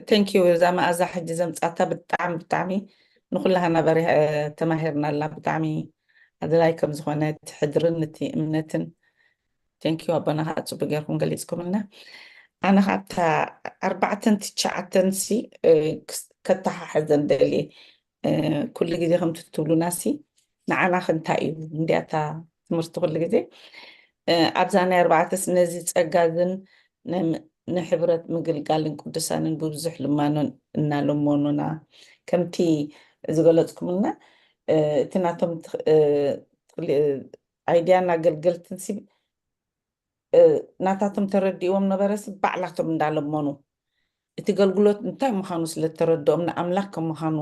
ቴንኪዩ፣ እዛ መኣዛ ሕጂ ዘምጻታ ብጣዕሚ ብጣዕሚ ንኩላህና በሪህ ተማሂርናላ። ብጣዕሚ ኣድላይ ከም ዝኾነ እቲ ሕድርን እቲ እምነትን። ቴንኪዩ ኣቦና፣ ከዓ ጽቡቅ ጌርኩም ገሊጽኩምልና። ኣነ ካብታ ኣርባዕተን ትሽዓተን ሲ ከተሓሕዘን ደልየ። ኩሉ ግዜ ከምቲ ትብሉና ሲ ንዓና ክንታይ እዩ እንዲያታ ትምህርቲ ኩሉ ግዜ። ኣብዛ ናይ ኣርባዕተስ ነዚ ጸጋዝን ንሕብረት ምግልጋልን ቅዱሳንን ብብዙሕ ልማኖን እናለመኑና ከምቲ ዝገለጽኩምልና፣ እቲ ናቶም ኣይድያን ኣገልገልትን ሲ ናታቶም ተረዲእዎም ነበረሲ ባዕላቶም እንዳለመኑ እቲ ገልግሎት እንታይ ምዃኑ ስለተረድኦም ንኣምላኽ ከም ምዃኑ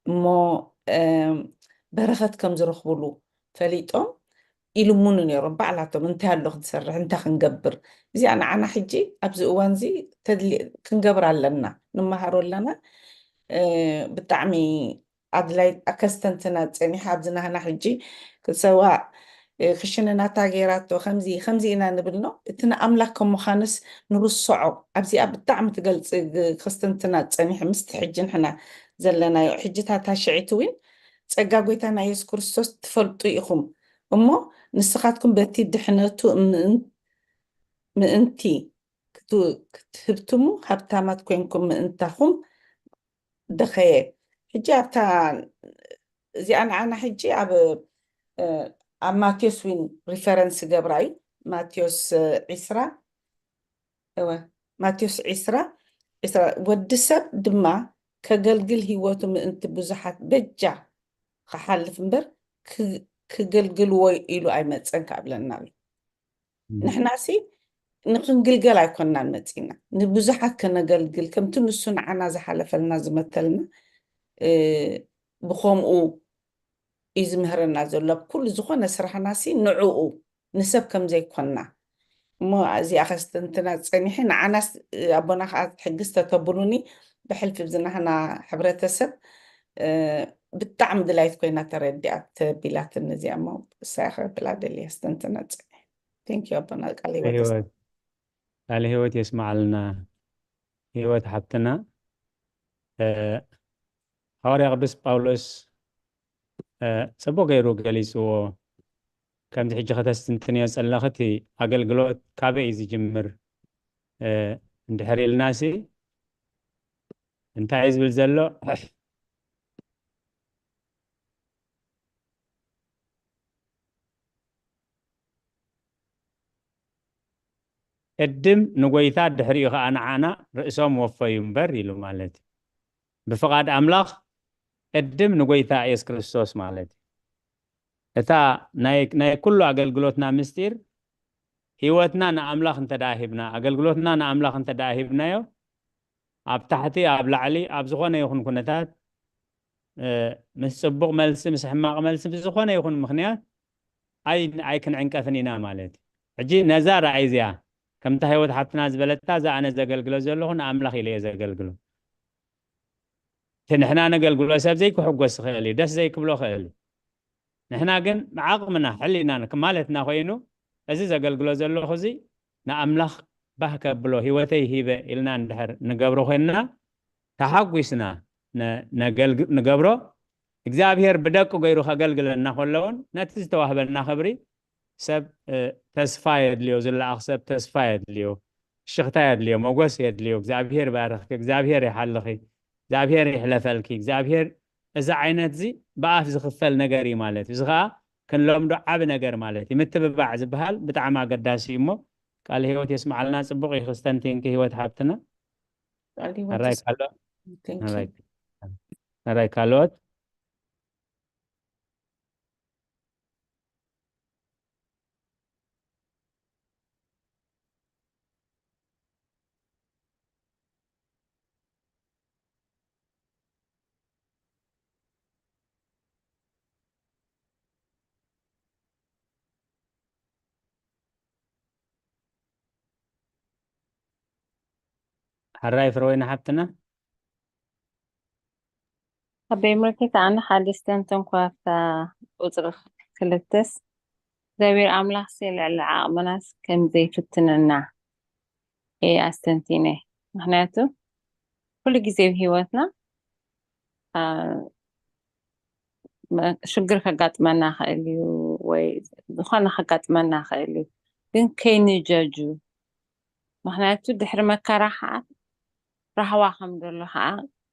እሞ በረኸት ከም ዝረኽብሉ ፈሊጦም ይልምኑ ነይሮም። ባዕላቶም እንታይ ኣሎ ክትሰርሕ እንታይ ክንገብር፣ እዚኣ ንዓና ሕጂ ኣብዚ እዋን እዚ ተድሊ ክንገብር ኣለና፣ ንመሃሮ ኣለና። ብጣዕሚ ኣድላይ ኣከስተንትና ጸኒሓ ኣብዚ ናህና ሕጂ ክትሰዋ ክሽንናታ ገይራቶ ከምዚ ከምዚ ኢና ንብል ኖ። እቲ ንኣምላክ ከም ምዃንስ ንርስዖ። ኣብዚኣ ብጣዕሚ ትገልጽ ክስተንትና ጸኒሐ ምስቲ ሕጂ ንሕና ዘለናዮ። ሕጂ ታታ ሽዒት እውን ጸጋ ጎይታና የሱስ ክርስቶስ ትፈልጡ ኢኹም እሞ ንስኻትኩም በቲ ድሕነቱ ምእንቲ ክትህብትሙ ሃብታማት ኮንኩም ምእንታኹም ደኸየ። ሕጂ ኣብታ እዚኣ ንዓና ሕጂ ኣብ ኣብ ማቴዎስ ዊን ሪፈረንስ ገብራ እዩ። ማቴዎስ ዒስራ እወ ማቴዎስ ዒስራ ዒስራ ወዲ ሰብ ድማ ከገልግል ህይወቱ ምእንቲ ብዙሓት በጃ ክሓልፍ እምበር ክገልግልዎ ኢሉ ኣይመፀን ክኣብለና ኣሎ። ንሕናሲ ንክንግልገል ኣይኮንናን መፂና፣ ንብዙሓት ከነገልግል ከምቲ ንሱ ንዓና ዝሓለፈልና ዝመተልና ብከምኡ እዩ ዝምህረና ዘሎ። ኣብ ኩሉ ዝኾነ ስራሕናሲ ንዕኡ ንሰብ ከም ዘይኮንና እሞ እዚኣ ከስተንትና ፀኒሐ ንዓናስ ኣቦና ከዓ ሕግስ ተተብሉኒ ብሕልፊ ብዝናህና ሕብረተሰብ ብጣዕሚ ድላይት ኮይና ተረዲኣ ተቢላትኒ እዚኣ እሞ እሳይ ከብላ ደልየ ኣስተንትና ፀኒሐ። ቴንኪዩ ኣቦና ቃል ህይወት ቃል ህይወት የስማዓልና። ህይወት ሓብትና ሃዋርያ ቅዱስ ጳውሎስ ጽቡቅ ገይሩ ገሊጽዎ። ከምዚ ሕጂ ከተስትንትንዮ ጸለኽቲ ኣገልግሎት ካበይ እዩ ዝጅምር እንድሕር ኢልናሲ እንታይ እዩ ዝብል ዘሎ? ቅድም ንጎይታ ድሕሪኡ ከዓ ንዓና ርእሶም ወፈዩ እምበር ኢሉ ማለት እዩ። ብፍቓድ ኣምላኽ ቅድም ንጎይታ የሱስ ክርስቶስ ማለት እዩ። እታ ናይ ኩሉ ኣገልግሎትና ምስጢር ህይወትና ንኣምላኽ እንተ ደኣ ሂብና ኣገልግሎትና ንኣምላኽ እንተ ደኣ ሂብናዮ ኣብ ታሕቲ ኣብ ላዕሊ ኣብ ዝኾነ ይኹን ኩነታት ምስ ጽቡቕ መልሲ ምስ ሕማቕ መልሲ ብዝኾነ ይኹን ምኽንያት ኣይክንዕንቀፍን ኢና ማለት እዩ። ሕጂ ነዛ ራእይ እዚኣ ከምታ ህይወት ሓብትና ዝበለታ እዛ ኣነ ዘገልግሎ ዘለኹ ንኣምላኽ ኢለ እየ ዘገልግሎ። እቲ ንሕና ነገልግሎ ሰብ ዘይክሕጎስ ይኽእል እዩ፣ ደስ ዘይክብሎ ይኽእል እዩ። ንሕና ግን ብዓቕምና ሕሊናን ማለትና ኮይኑ እዚ ዘገልግሎ ዘለኹ እዚ ንኣምላኽ ባህ ከብሎ ህይወተይ ሂበ ኢልና እንድሕር ንገብሮ ኮይንና ተሓጒስና ንገብሮ እግዚኣብሔር ብደቂ ገይሩ ከገልግለና ከሎ እውን ነቲ ዝተዋህበና ክብሪ ሰብ ተስፋ የድልዮ፣ ዝለኣኽ ሰብ ተስፋ የድልዮ፣ ፍሽኽታ የድልዮ፣ መጎስ የድልዮ። እግዚኣብሔር ይባርኽኪ፣ እግዚኣብሔር ይሓልኺ፣ እግዚኣብሔር ይሕለፈልኪ፣ እግዚኣብሔር እዚ ዓይነት እዚ ብኣፍ ዝኽፈል ነገር እዩ ማለት እዩ። እዚ ኸዓ ክንለምዶ ዓቢ ነገር ማለት እዩ። ምትብባዕ ዝበሃል ብጣዕሚ ኣገዳሲ እዩ እሞ ቃል ህይወት የስምዓልና። ጽቡቕ እዩ ክስተንቲንኪ ህይወት ሓብትና። ኣራይ ካልኦት ኣራይ ካልኦት ሕራይ ፍረወይኒ ሓብትና። ኣበይ ምልክት ኣነ ሓደስተ እንተንኳ ኣብታ ቁፅሪ ክልተስ እግዚኣብሔር ኣምላኽሲ ልዕሊ ዓቕምናስ ከም ዘይፍትነና እየ ኣስተንቲነ። ምኽንያቱ ኩሉ ግዜ ኣብ ህይወትና ሽግር ከጋጥመና ይኽእል እዩ ወይ ዝኾነ ከጋጥመና ይኽእል እዩ፣ ግን ከይንጀጁ። ምኽንያቱ ድሕሪ መከራ ከዓ ራህዋ ከም ዘሎ ከዓ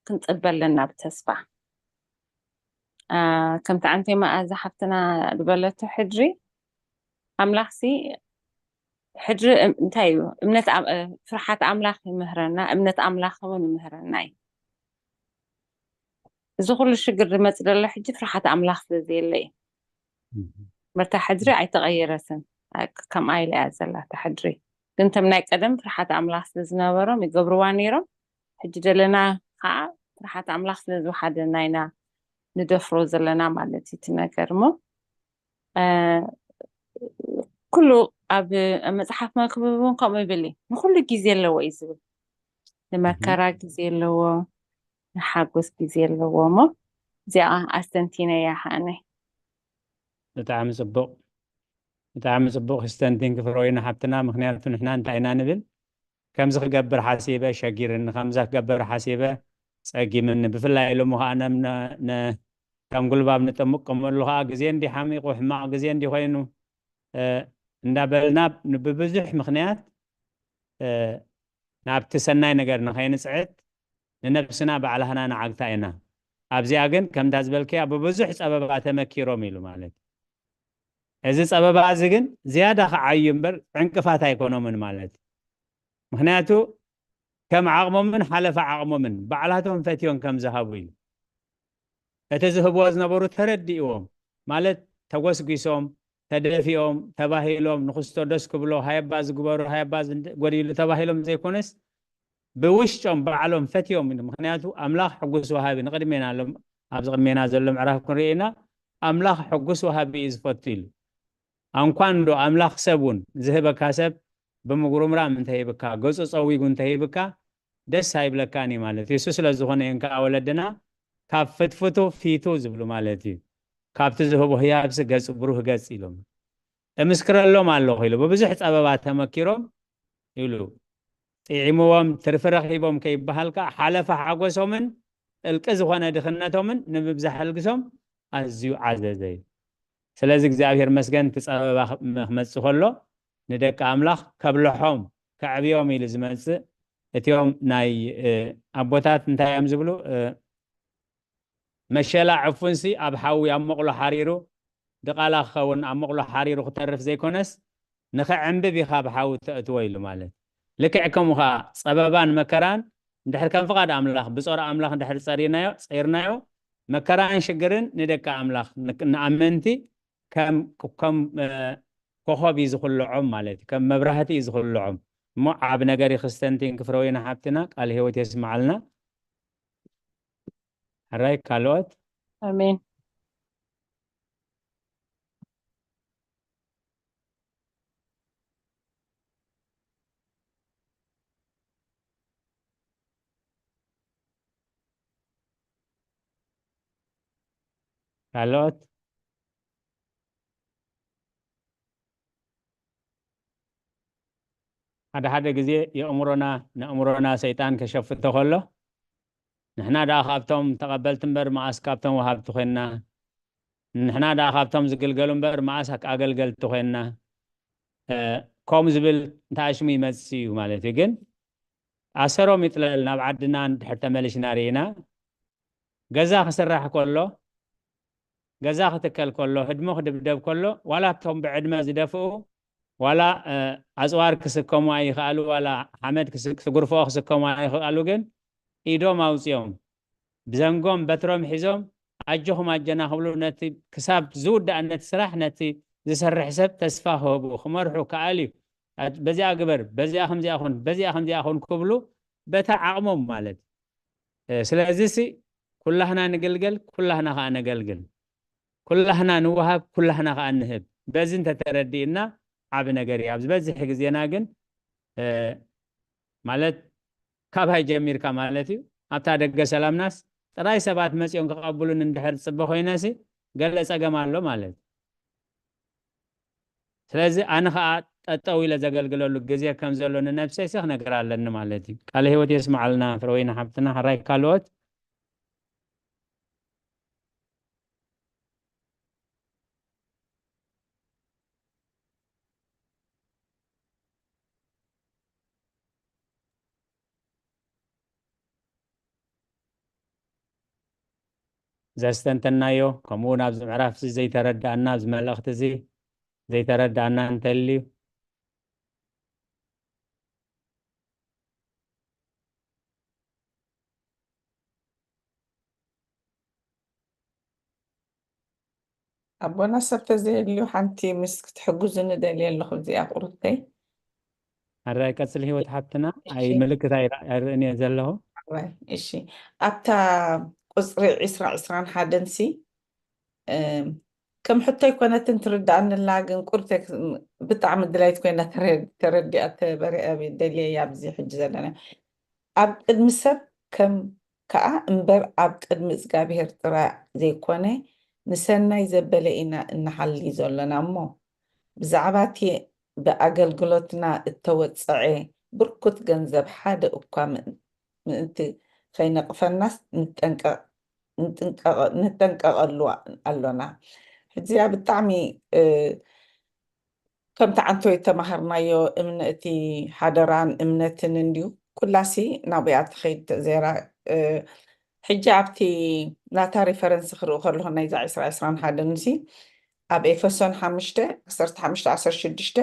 ክንፅበ ኣለና ብተስፋ። ከምቲ ዓንቴ መኣዛ ሓፍትና ዝበለቶ ሕድሪ ኣምላኽሲ ሕድሪ እንታይ እዩ? እምነት ፍርሓት ኣምላኽ ይምህረና፣ እምነት ኣምላኽ እውን ይምህረና እዩ። እዚ ኩሉ ሽግር ዝመፅ ዘሎ ሕጂ ፍርሓት ኣምላኽ ስለ ዘየለ እዩ። መርታ ሕድሪ ኣይተቐየረትን፣ ከምኣ ኢለ እያ ዘላ እታ ሕድሪ። ግን እቶም ናይ ቀደም ፍርሓት ኣምላኽ ስለ ዝነበሮም ይገብርዋ ነይሮም። ሕጂ ዘለና ከዓ ፍርሓት ኣምላኽ ስለ ዝወሓደና ኢና ንደፍሮ ዘለና ማለት እዩ እቲ ነገር እሞ ኩሉ ኣብ መፅሓፍ መክብብ እውን ከምኡ ይብል እዩ። ንኩሉ ግዜ ኣለዎ እዩ ዝብል። ንመከራ ግዜ ኣለዎ፣ ንሓጎስ ግዜ ኣለዎ። እሞ እዚኣ ኣስተንቲነ እያ ከዓነ። ብጣዕሚ ፅቡቅ፣ ብጣዕሚ ፅቡቅ ስተንቲን ክፍረወይና ሓብትና። ምክንያቱ ንሕና እንታይ ኢና ንብል ከምዚ ክገብር ሓሲበ ሸጊርኒ፣ ከምዛ ክገብር ሓሲበ ጸጊምኒ። ብፍላይ ኢሉ ምዃነ ከም ጉልባብ ንጥምቅ ከመሉ ከዓ ግዜ እንዲ ሓሚቁ ሕማቅ ግዜ እንዲ ኮይኑ እንዳበልና ብብዙሕ ምክንያት ናብቲ ሰናይ ነገር ንኸይንፅዕት ንነብስና ባዕላህና ንዓግታ ኢና። ኣብዚኣ ግን ከምታ ዝበልክያ ብብዙሕ ፀበባ ተመኪሮም ኢሉ ማለት እዩ። እዚ ፀበባ እዚ ግን ዝያዳ ክዓዩ እምበር ዕንቅፋት ኣይኮኖምን ማለት እዩ። ምክንያቱ ከም ዓቕሞምን ሓለፋ ዓቕሞምን ባዕላቶም ፈትዮም ከም ዝሃቡ እዩ። እቲ ዝህብዎ ዝነበሩ ተረዲእዎም ማለት ተጎስጒሶም፣ ተደፊኦም፣ ተባሂሎም ንክስቶ ደስ ክብሎ ሃየባ ዝግበሩ ሃየባ ጎዲሉ ተባሂሎም ዘይኮነስ ብውሽጦም ባዕሎም ፈትዮም። ምክንያቱ ኣምላኽ ሕጉስ ወሃቢ ንቅድሜና ኣሎ። ኣብዚ ቅድሜና ዘሎ ምዕራፍ ክንርኢ ኢና። ኣምላኽ ሕጉስ ወሃቢ እዩ ዝፈቱ ኢሉ። ኣንኳን ዶ ኣምላኽ ሰብ እውን ዝህበካ ሰብ ብምጉርምራም እንተሂብካ፣ ገጹ ጸዊጉ እንተሂብካ ደስ ኣይብለካን እዩ ማለት እዩ። እሱ ስለ ዝኾነ እየን ከዓ ወለድና ካብ ፍትፍቱ ፊቱ ዝብሉ ማለት እዩ። ካብቲ ዝህቦ ህያብሲ ገጹ ብሩህ ገጽ ኢሎም እምስክረሎም ኣለኹ ኢሉ ብብዙሕ ጸበባ ተመኪሮም ኢሉ ጥዒምዎም ትርፊ ረኺቦም ከይበሃል ከዓ ሓለፋ ሓጎሶምን ጥልቂ ዝኾነ ድኽነቶምን ንምብዛሕ ሕልግሶም ኣዝዩ ዓዘዘ እዩ። ስለዚ እግዚኣብሔር መስገን እቲ ጸበባ ክመጽእ ከሎ ንደቂ ኣምላኽ ከብልሖም ከዕብዮም ኢሉ ዝመጽእ እቲኦም ናይ ኣቦታት እንታይ እዮም ዝብሉ መሸላ ዕፉንሲ ኣብ ሓዊ ኣብ መቕሎ ሓሪሩ ድቓላ ክኸውን ኣብ መቕሎ ሓሪሩ ክተርፍ ዘይኮነስ ንኽዕንብብ ኢኻ ኣብ ሓዊ ተእትዎ ኢሉ ማለት። ልክዕ ከምኡ ከዓ ጸበባን መከራን እንድሕር ከም ፍቓድ ኣምላኽ ብጾር ኣምላኽ እንድሕር ጸሪናዮ ጸይርናዮ መከራን ሽግርን ንደቂ ኣምላኽ ንኣመንቲ ከም ኮኾብ እዩ ዝኽልዖም ማለት እዩ። ከም መብራህቲ እዩ ዝኽልዖም። እሞ ዓብ ነገር እዩ ክስተንቲን ክፍረወይና ሓብትና ቃል ህይወት የስምዓልና። ሕራይ ካልኦት ኣሜን። ካልኦት ሓደ ሓደ ግዜ የእምሮና ነእምሮና ሰይጣን ከሸፍቶ ከሎ ንሕና ደኣ ካብቶም ተቐበልቲ እምበር መኣስ ካብቶም ወሃብቲ ኮይንና ንሕና ደኣ ካብቶም ዝግልገሉ እምበር መኣስ ኣገልገልቲ ኮይንና። እ፣ ከምኡ ዝብል እንታይ ኣሽሙ ይመጽእ እዩ ማለት እዩ። ግን ኣሰሮም ይጥለል ናብ ዓድና እንድሕር ተመሊሽና ርኢና፣ ገዛ ክስራሕ ከሎ፣ ገዛ ክትከል ከሎ፣ ህድሞ ክድብደብ ከሎ፣ ዋላ እቶም ብዕድመ ዝደፍኡ፣ ዋላ፣ እ፣ ኣጽዋር ክስከሙ ኣይኽኣሉ፣ ዋላ ሓመድ ክስ-፣ ክስጉርፍኦ ክስከሙ ኣይኽኣሉ፣ ግን ኢዶም ኣውጺኦም፣ ብዘንጎም በትሮም ሒዞም፣ ኣጆኹም ኣጀና ክብሉ፣ ነቲ ክሳብ ዝውዳእ ነቲ ስራሕ፣ ነቲ ዝሰርሕ ሰብ ተስፋ ክህቡ፣ ክመርሑ፣ ክኣልዩ፣ ኣ-፣ በዚኣ ግበር፣ በዚኣ ከምዚኣ ኩን፣ በዚኣ ከምዚኣ ኩን ክብሉ፣ በታ ዓቕሞም ማለት። እ፣ ስለዚሲ ኩላህና ንግልገል፣ ኩላህና ከኣ ነገልግል። ኩላህና ንወሃብ፣ ኩላህና ከኣ ንህብ። በዚ እንተተረዲእና ዓቢ ነገር እዩ። ኣብ ዝበዝሕ ግዜና ግን፣ እ፣ ማለት ካባይ ጀሚርካ ማለት እዩ። ኣብታ ደገ ሰላምናስ ጥራይ ሰባት መጺኦም ክቐብሉን እንድሕር ዝጽበ ኮይነሲ ገለ ጸገም ኣሎ ማለት እዩ። ስለዚ ኣነ ኸኣ ጠጠው ኢለ ዘገልግለሉ ግዜ ከም ዘሎ ንነብሰይሲ ክነግራ ኣለኒ ማለት እዩ። ቃለ ህይወት የስምዓልና ፍረወይኒ ሓፍትና። ሕራይ ካልኦት? ዘስተንተናዮ፣ ከምኡ እውን ኣብዚ ምዕራፍ እዚ ዘይተረዳእና፣ ኣብዚ መልእኽቲ እዚ ዘይተረዳእና እንተልዩ፣ ኣቦና ሰብ ተዘየልዩ ሓንቲ ምስ ክትሕግዙ ንደልየ ኣለኹ እዚኣ ቁርተይ። ኣራይ ቀጽል ህይወት ሓፍትና። ኣይ እሺ። ምልክት ኣይራ-፣ ኣይርእን እየ ዘለኹ። ኣራይ፣ እሺ። ኣብታ ቁጽሪ ዒስራ ዒስራን ሓደን ሲ፣ እም፣ ከም ሕቶ ኣይኮነትን ትርዳእንላ፣ ግን ቁርተይ ክስ-፣ ብጣዕሚ ድላይት ኮይና ተረ-፣ ተረዲኣ ተበሪኣ ደልየ እያ ኣብዚ ሕጂ ዘለና። ኣብ ቅድሚ ሰብ ከም ከኣ እምበር ኣብ ቅድሚ እግዚኣብሔር ጥራይ ዘይኮነ፣ ንሰናይ ዘበለ ኢና እንሓሊ ዘሎና እሞ፣ ብዛዕባ እቲ ብኣገልግሎትና እተወጽዐ ብርኩት ገንዘብ ሓደ እኳ ምእን-፣ ምእንቲ ኸይነቕፈናስ ንጠንቀቕ፣ ንጥንቀቐ-፣ ንጠንቀቐሉ ኣሎና። ሕዚኣ ብጣዕሚ፣ እ፣ ከምቲ ዓንቶ ዝተማሃርናዮ እምነ-፣ እቲ ሓደራን እምነትን እንድዩ። ኩላሲ ናብኣ ትኸይድ ዜራ፣ እ፣ ሕጂ ኣብቲ ናታ ሪፈረንስ ክርኢ ከለኹ ናይዛ ዒስራ ዒስራን ሓደን ሲ ኣብ ኤፌሶን ሓሙሽተ ዓሰርተ ሓሙሽተ ዓሰርተ ሽዱሽተ፣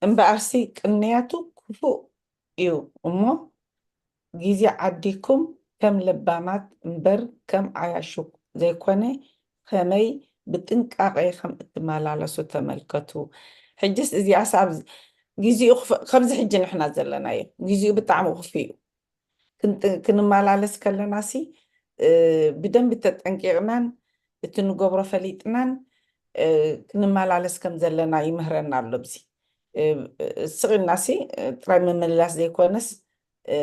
እምበኣርሲ ቅንያቱ ክፉእ እዩ እሞ፣ ግዜ ዓዲኩም ከም ለባማት እምበር ከም ዓያሹ ዘይኮነ፣ ከመይ ብጥንቃቄ ከም እትመላለሱ ተመልከቱ። ሕጅስ እዚኣስ ኣብ ግዜኡ ክፍ-፣ ከምዚ ሕጂ ንሕና ዘለናዮ ግዜኡ ብጣዕሚ ክፉእ እዩ። ክንጥ-፣ ክንመላለስ ከለናሲ፣ እ፣ ብደንቢ ተጠንቂቕናን እቲ ንገብሮ ፈሊጥናን፣ እ፣ ክንመላለስ ከም ዘለና ይምህረና ኣሎ። ኣብዚ፣ እ፣ ስቕ ኢልናሲ፣ እ፣ ጥራይ ምምልላስ ዘይኮነስ፣ እ፣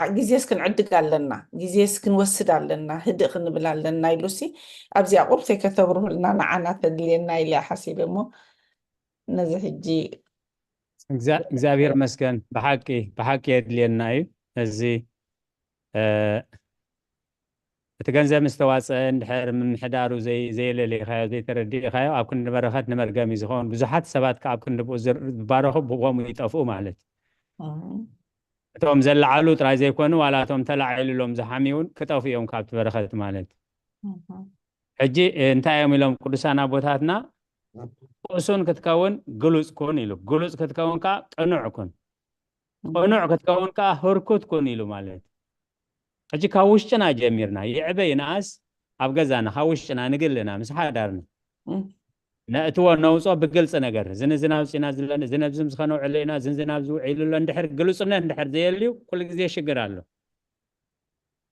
ዓ-፣ ግዜስ ክንዕድግ ኣለና፣ ግዜስ ክንወስድ ኣለና፣ ህድእ ክንብል ኣለና ኢሉሲ ኣብዚኣ ቁርተይ ከተብርሁልና ንዓና ተድልየና ኢለ እየ ሓሲበ እሞ ነዚ ሕጂ እግዛ-፣ እግዚኣብሔር መስገን። ብሓቂ፣ ብሓቂ የድልየና እዩ። እዚ፣ እ፣ እቲ ገንዘብ ምስ ተዋፀአ እንድሕር ምምሕዳሩ ዘይ-፣ ዘየለለይካዮ፣ ዘይተረዲእካዮ፣ ኣብ ክንዲ በረኸት ንመርገም እዩ ዝኸውን። ብዙሓት ሰባት ከኣ ኣብ ክንዲ ብኡ ዝር-፣ ዝባረኹ ብኡ ከምኡ ይጠፍኡ ማለት እዩ። እም። እቶም ዘለዓሉ ጥራይ ዘይኮኑ፣ ዋላ እቶም ተላዒሉሎም ዝሓምዩ እውን ክጠፍኡ እዮም ካብቲ በረኸት ማለት እዩ። እም። ሕጂ፣ እ፣ እንታይ እዮም ኢሎም ቅዱሳን ኣቦታትና? ቅሱን ክትከውን ግሉጽ ኩን ኢሉ። ግሉጽ ክትከውን ከኣ ቅኑዕ ኩን። እም። ቅኑዕ ክትከውን ከኣ ህርኩት ኩን ኢሉ ማለት። ሕጂ ካብ ውሽጥና ጀሚርና፣ ይዕበ ይንኣስ፣ ኣብ ገዛና፣ ካብ ውሽጥና፣ ንግልና፣ ምስ ሓዳርና እም። ነእትዎ፣ ነውጾ ብግልጺ ነገር። እዚ ንዚ ናውጺና ዝለን፣ እዚ ነብዚ ምስ ከነውዕሎ ኢና፣ እዚ ንዚ ናብዚ ውዒሉ ኣሎ። እንድሕር ግሉጽነት እንድሕር ዘየልዩ፣ ኩሉ ግዜ ሽግር ኣሎ።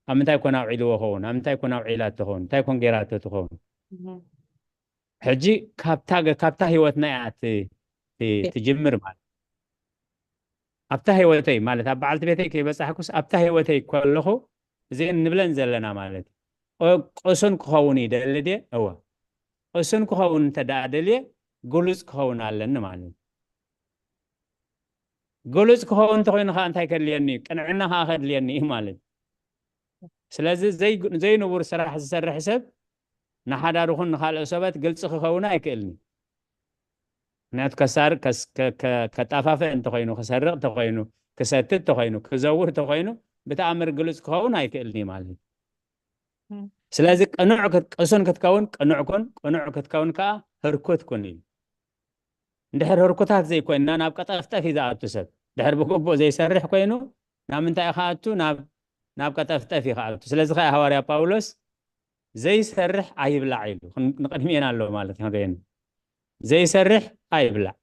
ኣብ ምንታይ ኮን ኣውዒልዎ ኸውን? ኣብ ምንታይ ኮን ኣውዒላቶ ኸውን? እንታይ ኮን ገይራቶ ትኸውን? እም። ሕጂ ካብታ ገ-፣ ካብታ ህይወትና እያ ት-፣ ት-፣ እም። ትጅምር ማለት። ኣብታ ህይወተይ ማለት ኣብ በዓልቲ ቤተይ ከይበጻሕኩስ ኣብታ ህይወተይ ከለኹ እዚአን ንብለን ዘለና ማለት እዩ። ኦ-፣ ቅሱን ክኸውን ይደሊ ድየ? እወ። ቅሱን ክኸውን እንተ ደኣ ደልየ ግሉጽ ክኸውን ኣለኒ ማለት እዩ። ግሉጽ ክኸውን እንተኾይኑ ከኣ እንታይ ከድልየኒ እዩ? ቅንዕና ከኣ ከድልየኒ እዩ ማለት እዩ። ስለዚ ዘይግ- ዘይንቡር ስራሕ ዝሰርሕ ሰብ ንሓዳሩ ኹን ንኻልኦ ሰባት ግልፂ ክኸውን ኣይክእልን እዩ። ምክንያቱ ከሳር ከስ- ከ- ከ- ከጣፋፍእ እንተኾይኑ፣ ክሰርቕ እንተኾይኑ፣ ክሰትት እንተኾይኑ፣ ክዘውር እንተኾይኑ ብተኣምር ግልፅ ክኸውን ኣይክእልን እዩ ማለት እዩ። ስለዚ ቅኑዕ ክት- ቅሱን ክትከውን ቅኑዕ ኩን፣ ቅኑዕ ክትከውን ከዓ ህርኩት ኩን እዩ። እንድሕር ህርኩታት ዘይኮይንና ናብ ቀጠፍጠፍ እዩ ዝኣቱ ሰብ። ድሕር ብግቡእ ዘይሰርሕ ኮይኑ ናብ ምንታይ እዩ ክኣቱ? ናብ ናብ ቀጠፍጠፍ እዩ ክኣቱ። ስለዚ ከዓ ሃዋርያ ጳውሎስ ዘይሰርሕ ኣይብላዕ ኢሉ። ክን- ንቕድሚኤን ኣሎ ማለት እዩ ክንርእየን። ዘይሰርሕ ኣይብላዕ።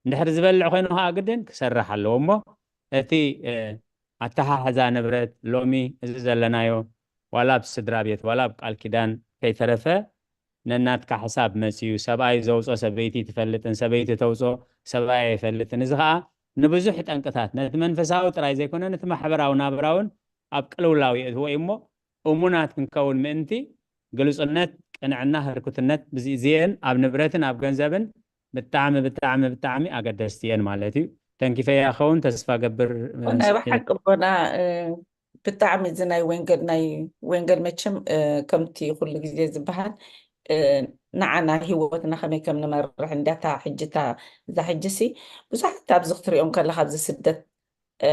እንድሕር ዝበልዕ ኮይኑ ከዓ ግድን ክሰርሕ ኣለዎ እሞ እቲ እ፣ ኣተሓሕዛ ንብረት ሎሚ እዚ ዘለናዮ ዋላ ኣብ ስድራ ቤት ዋላ ኣብ ቃል ኪዳን ከይተረፈ ነናትካ ሕሳብ መፅዩ ሰብኣይ ዘውፆ ሰበይቲ ትፈልጥን ሰበይቲ ተውፆ ሰብኣይ ኣይፈልጥን። እዚ ከዓ ንብዙሕ ጠንቅታት ነቲ መንፈሳዊ ጥራይ ዘይኮነ ነቲ ማሕበራዊ ናብራውን ኣብ ቅልውላው የእትዎ እዩ እሞ እሙናት ክንከውን ምእንቲ ግልፁነት፣ ቅንዕና፣ ህርኩትነት ብዚ- እዚኤን ኣብ ንብረትን ኣብ ገንዘብን ብጣዕሚ ብጣዕሚ ብጣዕሚ ኣገደስቲ እየን ማለት እዩ። ተንኪፈያ ኸውን ተስፋ ገብር። ናይ ብሓቂ ኣቦና እ፣ ብጣዕሚ እዚ ናይ ወንጌል ናይ ወንጌል መቸም እ፣ ከምቲ ኩሉ ግዜ ዝበሃል እ፣ ንዓና ህይወትና ከመይ ከም ንመርሕ እንዲያታ ሕጅታ እዛ ሕጅሲ ብዙሓት ኣብዚ ክትሪኦም ከለካ ኣብዚ ስደት እ፣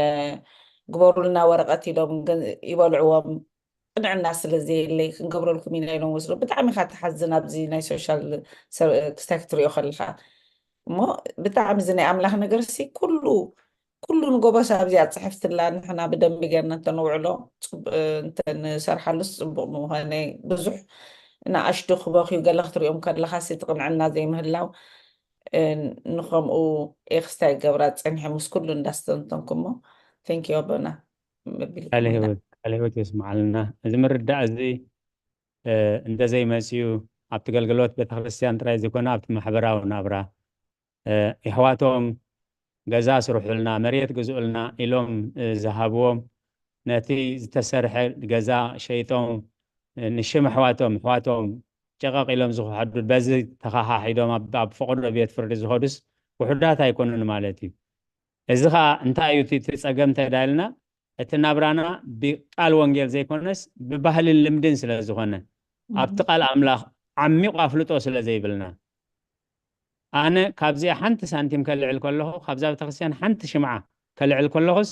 ግበሩልና ወረቐት ኢሎም ግን ይበልዕዎም። ቅንዕና ስለ ዘየለይ ክንገብረልኩም ኢና ኢሎም ወስዶ። ብጣዕሚ ኢካ ትሓዝን ኣብዚ ናይ ሶሻል ክስታይ ክትሪኦ ከለካ እሞ ብጣዕሚ እዚ ናይ ኣምላኽ ነገር ሲ ኩሉ ኩሉ ንጎቦ ኣብዚኣ ፅሕፍትላ ንሕና ብደንቢ ጌርና እንተንውዕሎ እንተንሰርሓሉስ ፅቡቅ ምኾነ። ብዙሕ ንኣሽቱ ክበኽዩ ገለ ክትሪኦም ከለካ ሲ ትቕንዕና ዘይምህላው ንኸምኡ ኤክስታይ ገብራ ፀኒሐ ምስ ኩሉ እንዳስተንተንኩሞ። ቴንኪዩ ኣቦና። ቃለ ህይወት የስምዓልና። እዚ ምርዳእ እዚ እንተዘይመፅዩ ኣብቲ ገልግሎት ቤተክርስትያን ጥራይ ዘይኮነ ኣብቲ ማሕበራዊ ናብራ የሕዋቶም ገዛ ስርሑልና መሬት ግዝኡልና ኢሎም ዝሃብዎም ነቲ ዝተሰርሐ ገዛ ሸይጦም ንሽም ኣሕዋቶም ኣሕዋቶም ጨቐቕ ኢሎም ዝክሕዱ በዚ ተኸሓሒዶም ኣብ ፈቕዶ ቤት ፍርዲ ዝኸዱስ ውሑዳት ኣይኮኑን ማለት እዩ። እዚ ከዓ እንታይ እዩ እቲ ፀገም ተዳልና እቲ ናብራና ብቃል ወንጌል ዘይኮነስ ብባህልን ልምድን ስለ ዝኾነ ኣብቲ ቃል ኣምላኽ ዓሚቑ ኣፍልጦ ስለ ዘይብልና ኣነ ካብዚኣ ሓንቲ ሳንቲም ከልዕል ከለኹ ካብዛ ቤተክርስትያን ሓንቲ ሽምዓ ከልዕል ከለኹስ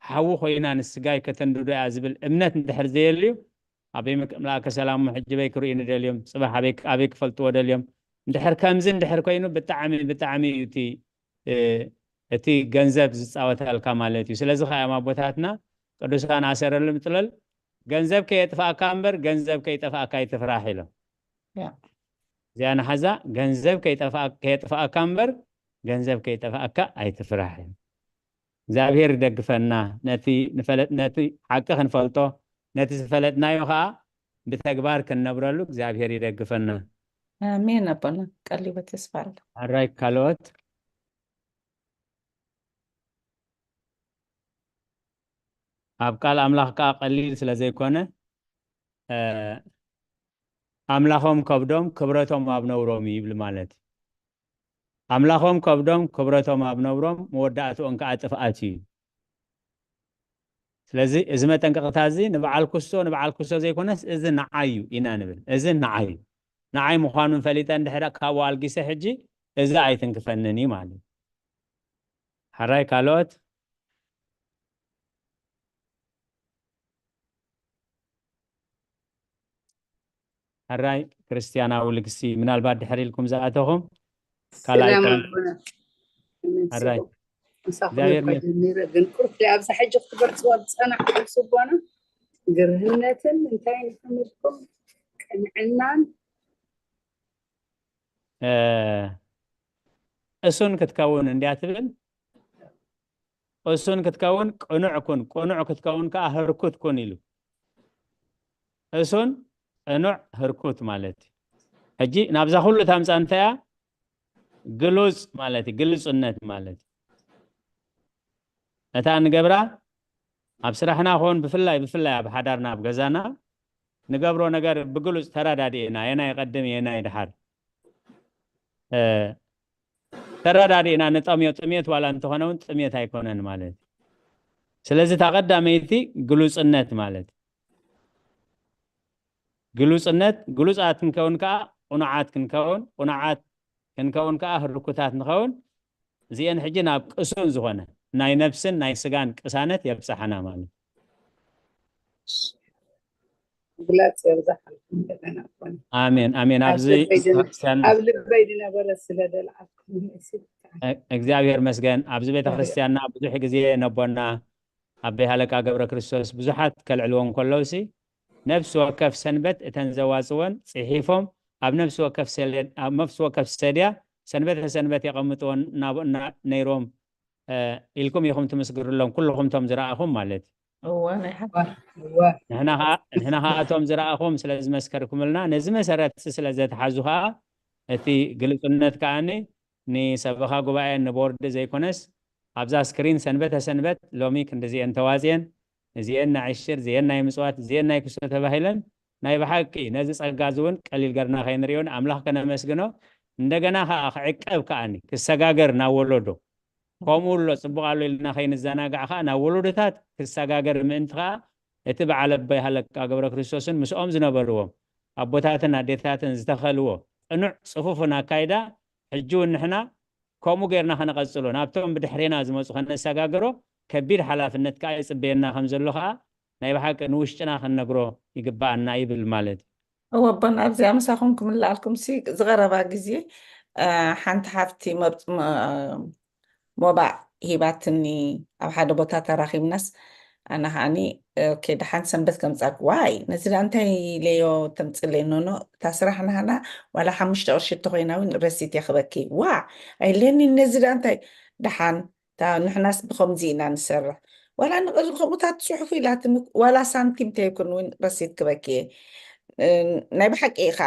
ሓዊ ኮይና ንስጋይ ከተንድዶ እያ ዝብል እምነት እንድሕር ዘየልዩ ኣበይ መልኣከ ሰላም ሕጂ በይ ክርእዩ ንደልዮም ፅባሕ ኣበይ ክፈልጥዎ ደልዮም እንድሕር ከምዚ እንድሕር ኮይኑ ብጣዕሚ ብጣዕሚ እዩ እቲ እቲ ገንዘብ ዝፃወተልካ ማለት እዩ። ስለዚ ከዓ እዮም ኣቦታትና ቅዱሳን ኣሰረሉ ምጥለል ገንዘብ ከየጥፋእካ እምበር ገንዘብ ከይጠፋእካ ኣይትፍራሕ ኢሎም። እዚኣ ንሓዛ ገንዘብ ከየጥፋእካ እምበር ገንዘብ ከይጠፋእካ ኣይትፍራሕ እዮም። እግዚኣብሔር ይደግፈና ነቲ ንፈለጥ ነቲ ሓቂ ክንፈልጦ ነቲ ዝፈለጥናዮ ከዓ ብተግባር ክንነብረሉ እግዚኣብሔር ይደግፈና። ኣሜን ኣቦና ቀሊበ ተስፋ ኣሎ። ኣራይ ካልኦት ኣብ ቃል ኣምላኽ ከዓ ቀሊል ስለ ዘይኮነ ኣምላኾም ከብዶም ክብረቶም ኣብ ነውሮም ይብል ማለት እዩ። ኣምላኾም ከብዶም ክብረቶም ኣብ ነውሮም መወዳእትኦን ከዓ ጥፍኣት እዩ። ስለዚ እዚ መጠንቀቕታ እዚ ንበዓል ኩስቶ ንበዓል ኩስቶ ዘይኮነስ እዚ ንዓይ እዩ ኢና ንብል። እዚ ንዓይ እዩ። ንዓይ ምዃኑን ፈሊጠ እንድሕር ካብኡ ኣልጊሰ ሕጂ እዚ ኣይትንክፈንን እዩ ማለት እዩ። ሓራይ ካልኦት ሕራይ ክርስትያናዊ ልግሲ ምናልባት ድሕር ኢልኩም ዝኣተኹም ካልኣይ ሰላም ፖይንት ኣቦና። ሕራይ ምሳኹም እግዚኣብሔር እኮ ይመስገን። ጀሚረ ግን ቁርጥ ኣብዛ ሕጂ ክትገልፅዋ ዝፀናሕኩም ስቦና ግርህነትን እንታይ ንክምልኩም ቅንዕናን እ፣ እሱን ክትከውን እንዲያ ትብል እሱን ክትከውን ቅኑዕ ኩን ቅኑዕ ክትከውን ከዓ ህርኩት ኩን ኢሉ እሱን ቅኑዕ ህርኩት ማለት እዩ። ሕጂ ናብዛ ኩሉ ታምፃ እንታይ እያ ግሉፅ ማለት እዩ ግልፁነት ማለት እዩ። እታ ንገብራ ኣብ ስራሕና ኮን ብፍላይ ብፍላይ ኣብ ሓዳርና ኣብ ገዛና ንገብሮ ነገር ብግሉፅ ተረዳዲእና የናይ ቀድም የናይ ድሓር ተረዳዲእና ንጠምዮ ጥሜት ዋላ እንተኾነ እውን ጥሜት ኣይኮነን ማለት እዩ። ስለዚ እታ ቀዳመይቲ ግሉፅነት ማለት እዩ። ግሉጽነት፣ ግሉጻት ክንከውን ከዓ ቅኑዓት ክንከውን፣ ቅኑዓት ክንከውን ከዓ ህርኩታት ንኸውን። እዚአን ሕጂ ናብ ቅሱን ዝኾነ ናይ ነፍስን ናይ ስጋን ቅሳነት የብጽሓና ማለት እዩ። ምግላፅ የብዛሓልኩም እንደገና ኣቦና። ኣሜን ኣሜን። ኣብ ኣብዚ ልበይ ዝነ- ክርስቲያን ኣብ ልበይ ዝነበረ ስለ ደልዓልኩም መሲል። እግዚኣብሔር መስገን። ኣብዚ ቤተ ክርስቲያንና ብዙሕ ግዜ ነቦና ኣበይ ሃለቃ ገብረ ክርስቶስ ብዙሓት ከልዕልዎ እንከለውሲ ነፍሲ ወከፍ ሰንበት እተን ዘዋፅወን ፅሒፎም ኣብ ነፍሲ ወከፍ ሰለ- ኣብ ነፍሲ ወከፍ ሰድያ ሰንበት ሰንበት የቐምጥዎን እናቦና ነይሮም ኢልኩም ኢኹም ትምስግርሎም ኩልኹም ቶም ዝረኣኹም ማለት እዩ። እወ ናይ ሓቂ እወ ንሕና ከዓ ንሕና ከዓ እቶም ዝረኣኹም ስለ ዝመስከርኩምልና ነዚ መሰረት ስለ ዘትሓዙ ከዓ እቲ ግልፅነት ከዓኒ ንሰበኻ ጉባኤ ንቦርድ ዘይኮነስ ኣብዛ ስክሪን ሰንበተ ሰንበት ሎሚ ክንዲዚአን ተዋፅየን እዚአን ናይ ዕሽር እዚአን ናይ ምፅዋት እዚአን ናይ ክስቶ ተባሂለን ናይ ብሓቂ ነዚ ፀጋ እዚ እውን ቀሊል ገርና ከይንሪኦ ንኣምላኽ ከነመስግኖ እንደገና ከዓ ክዕቀብ ከዓኒ ክሰጋገር ናብ ወለዶ ከምኡ ኣሎ ፅቡቅ ኣሎ ኢልና ከይንዘናጋዕ ከዓ ናብ ወለዶታት ክሰጋገር ምእንቲ ከዓ እቲ በዓል ኣቦይ ሃለቃ ገብረ ክርስቶስን ምስኦም ዝነበርዎም ኣቦታትን ኣዴታትን ዝተኸልዎ ቅኑዕ ፅፉፍን ኣካይዳ ሕጂ እውን ንሕና ከምኡ ጌርና ከነቐፅሎ ናብቶም ብድሕሬና ዝመፁ ከነሰጋግሮ ከቢድ ሓላፍነት ከዓ ይፅበየና ከም ዘሎ ከዓ ናይ ብሓቂ ንውሽጥና ክንነግሮ ይግባኣና ይብል ማለት እዩ። እወ ኣቦና ኣብዚኣ ምሳኹም ክምልኣልኩም ሲ ዝቐረባ ግዜ ሓንቲ ሓፍቲ ሞባእ ሂባትኒ ኣብ ሓደ ቦታ ተራኺብናስ ኣነ ከዓኒ ደሓን ሰንበት ከምፃልኩ ዋይ ነዚ ዳ እንታይ ኢለዮ ተምፅለይ ኖኖ እታ ስራሕ ናህና ዋላ ሓሙሽተ ቅርሺ እተኮይና እውን ረሲት የኽበኪ ዋ ኣይለኒ ነዚ ዳ እንታይ ደሓን ንሕናስ ብከምዚ ኢና ንሰርሕ ዋላ ንቅሪ ከምኡታት ፅሑፍ ኢላትኒ ዋላ ሳንቲም ተይኩን እውን ረሲት ክበኪ እየ ናይ ብሓቂ ኢኻ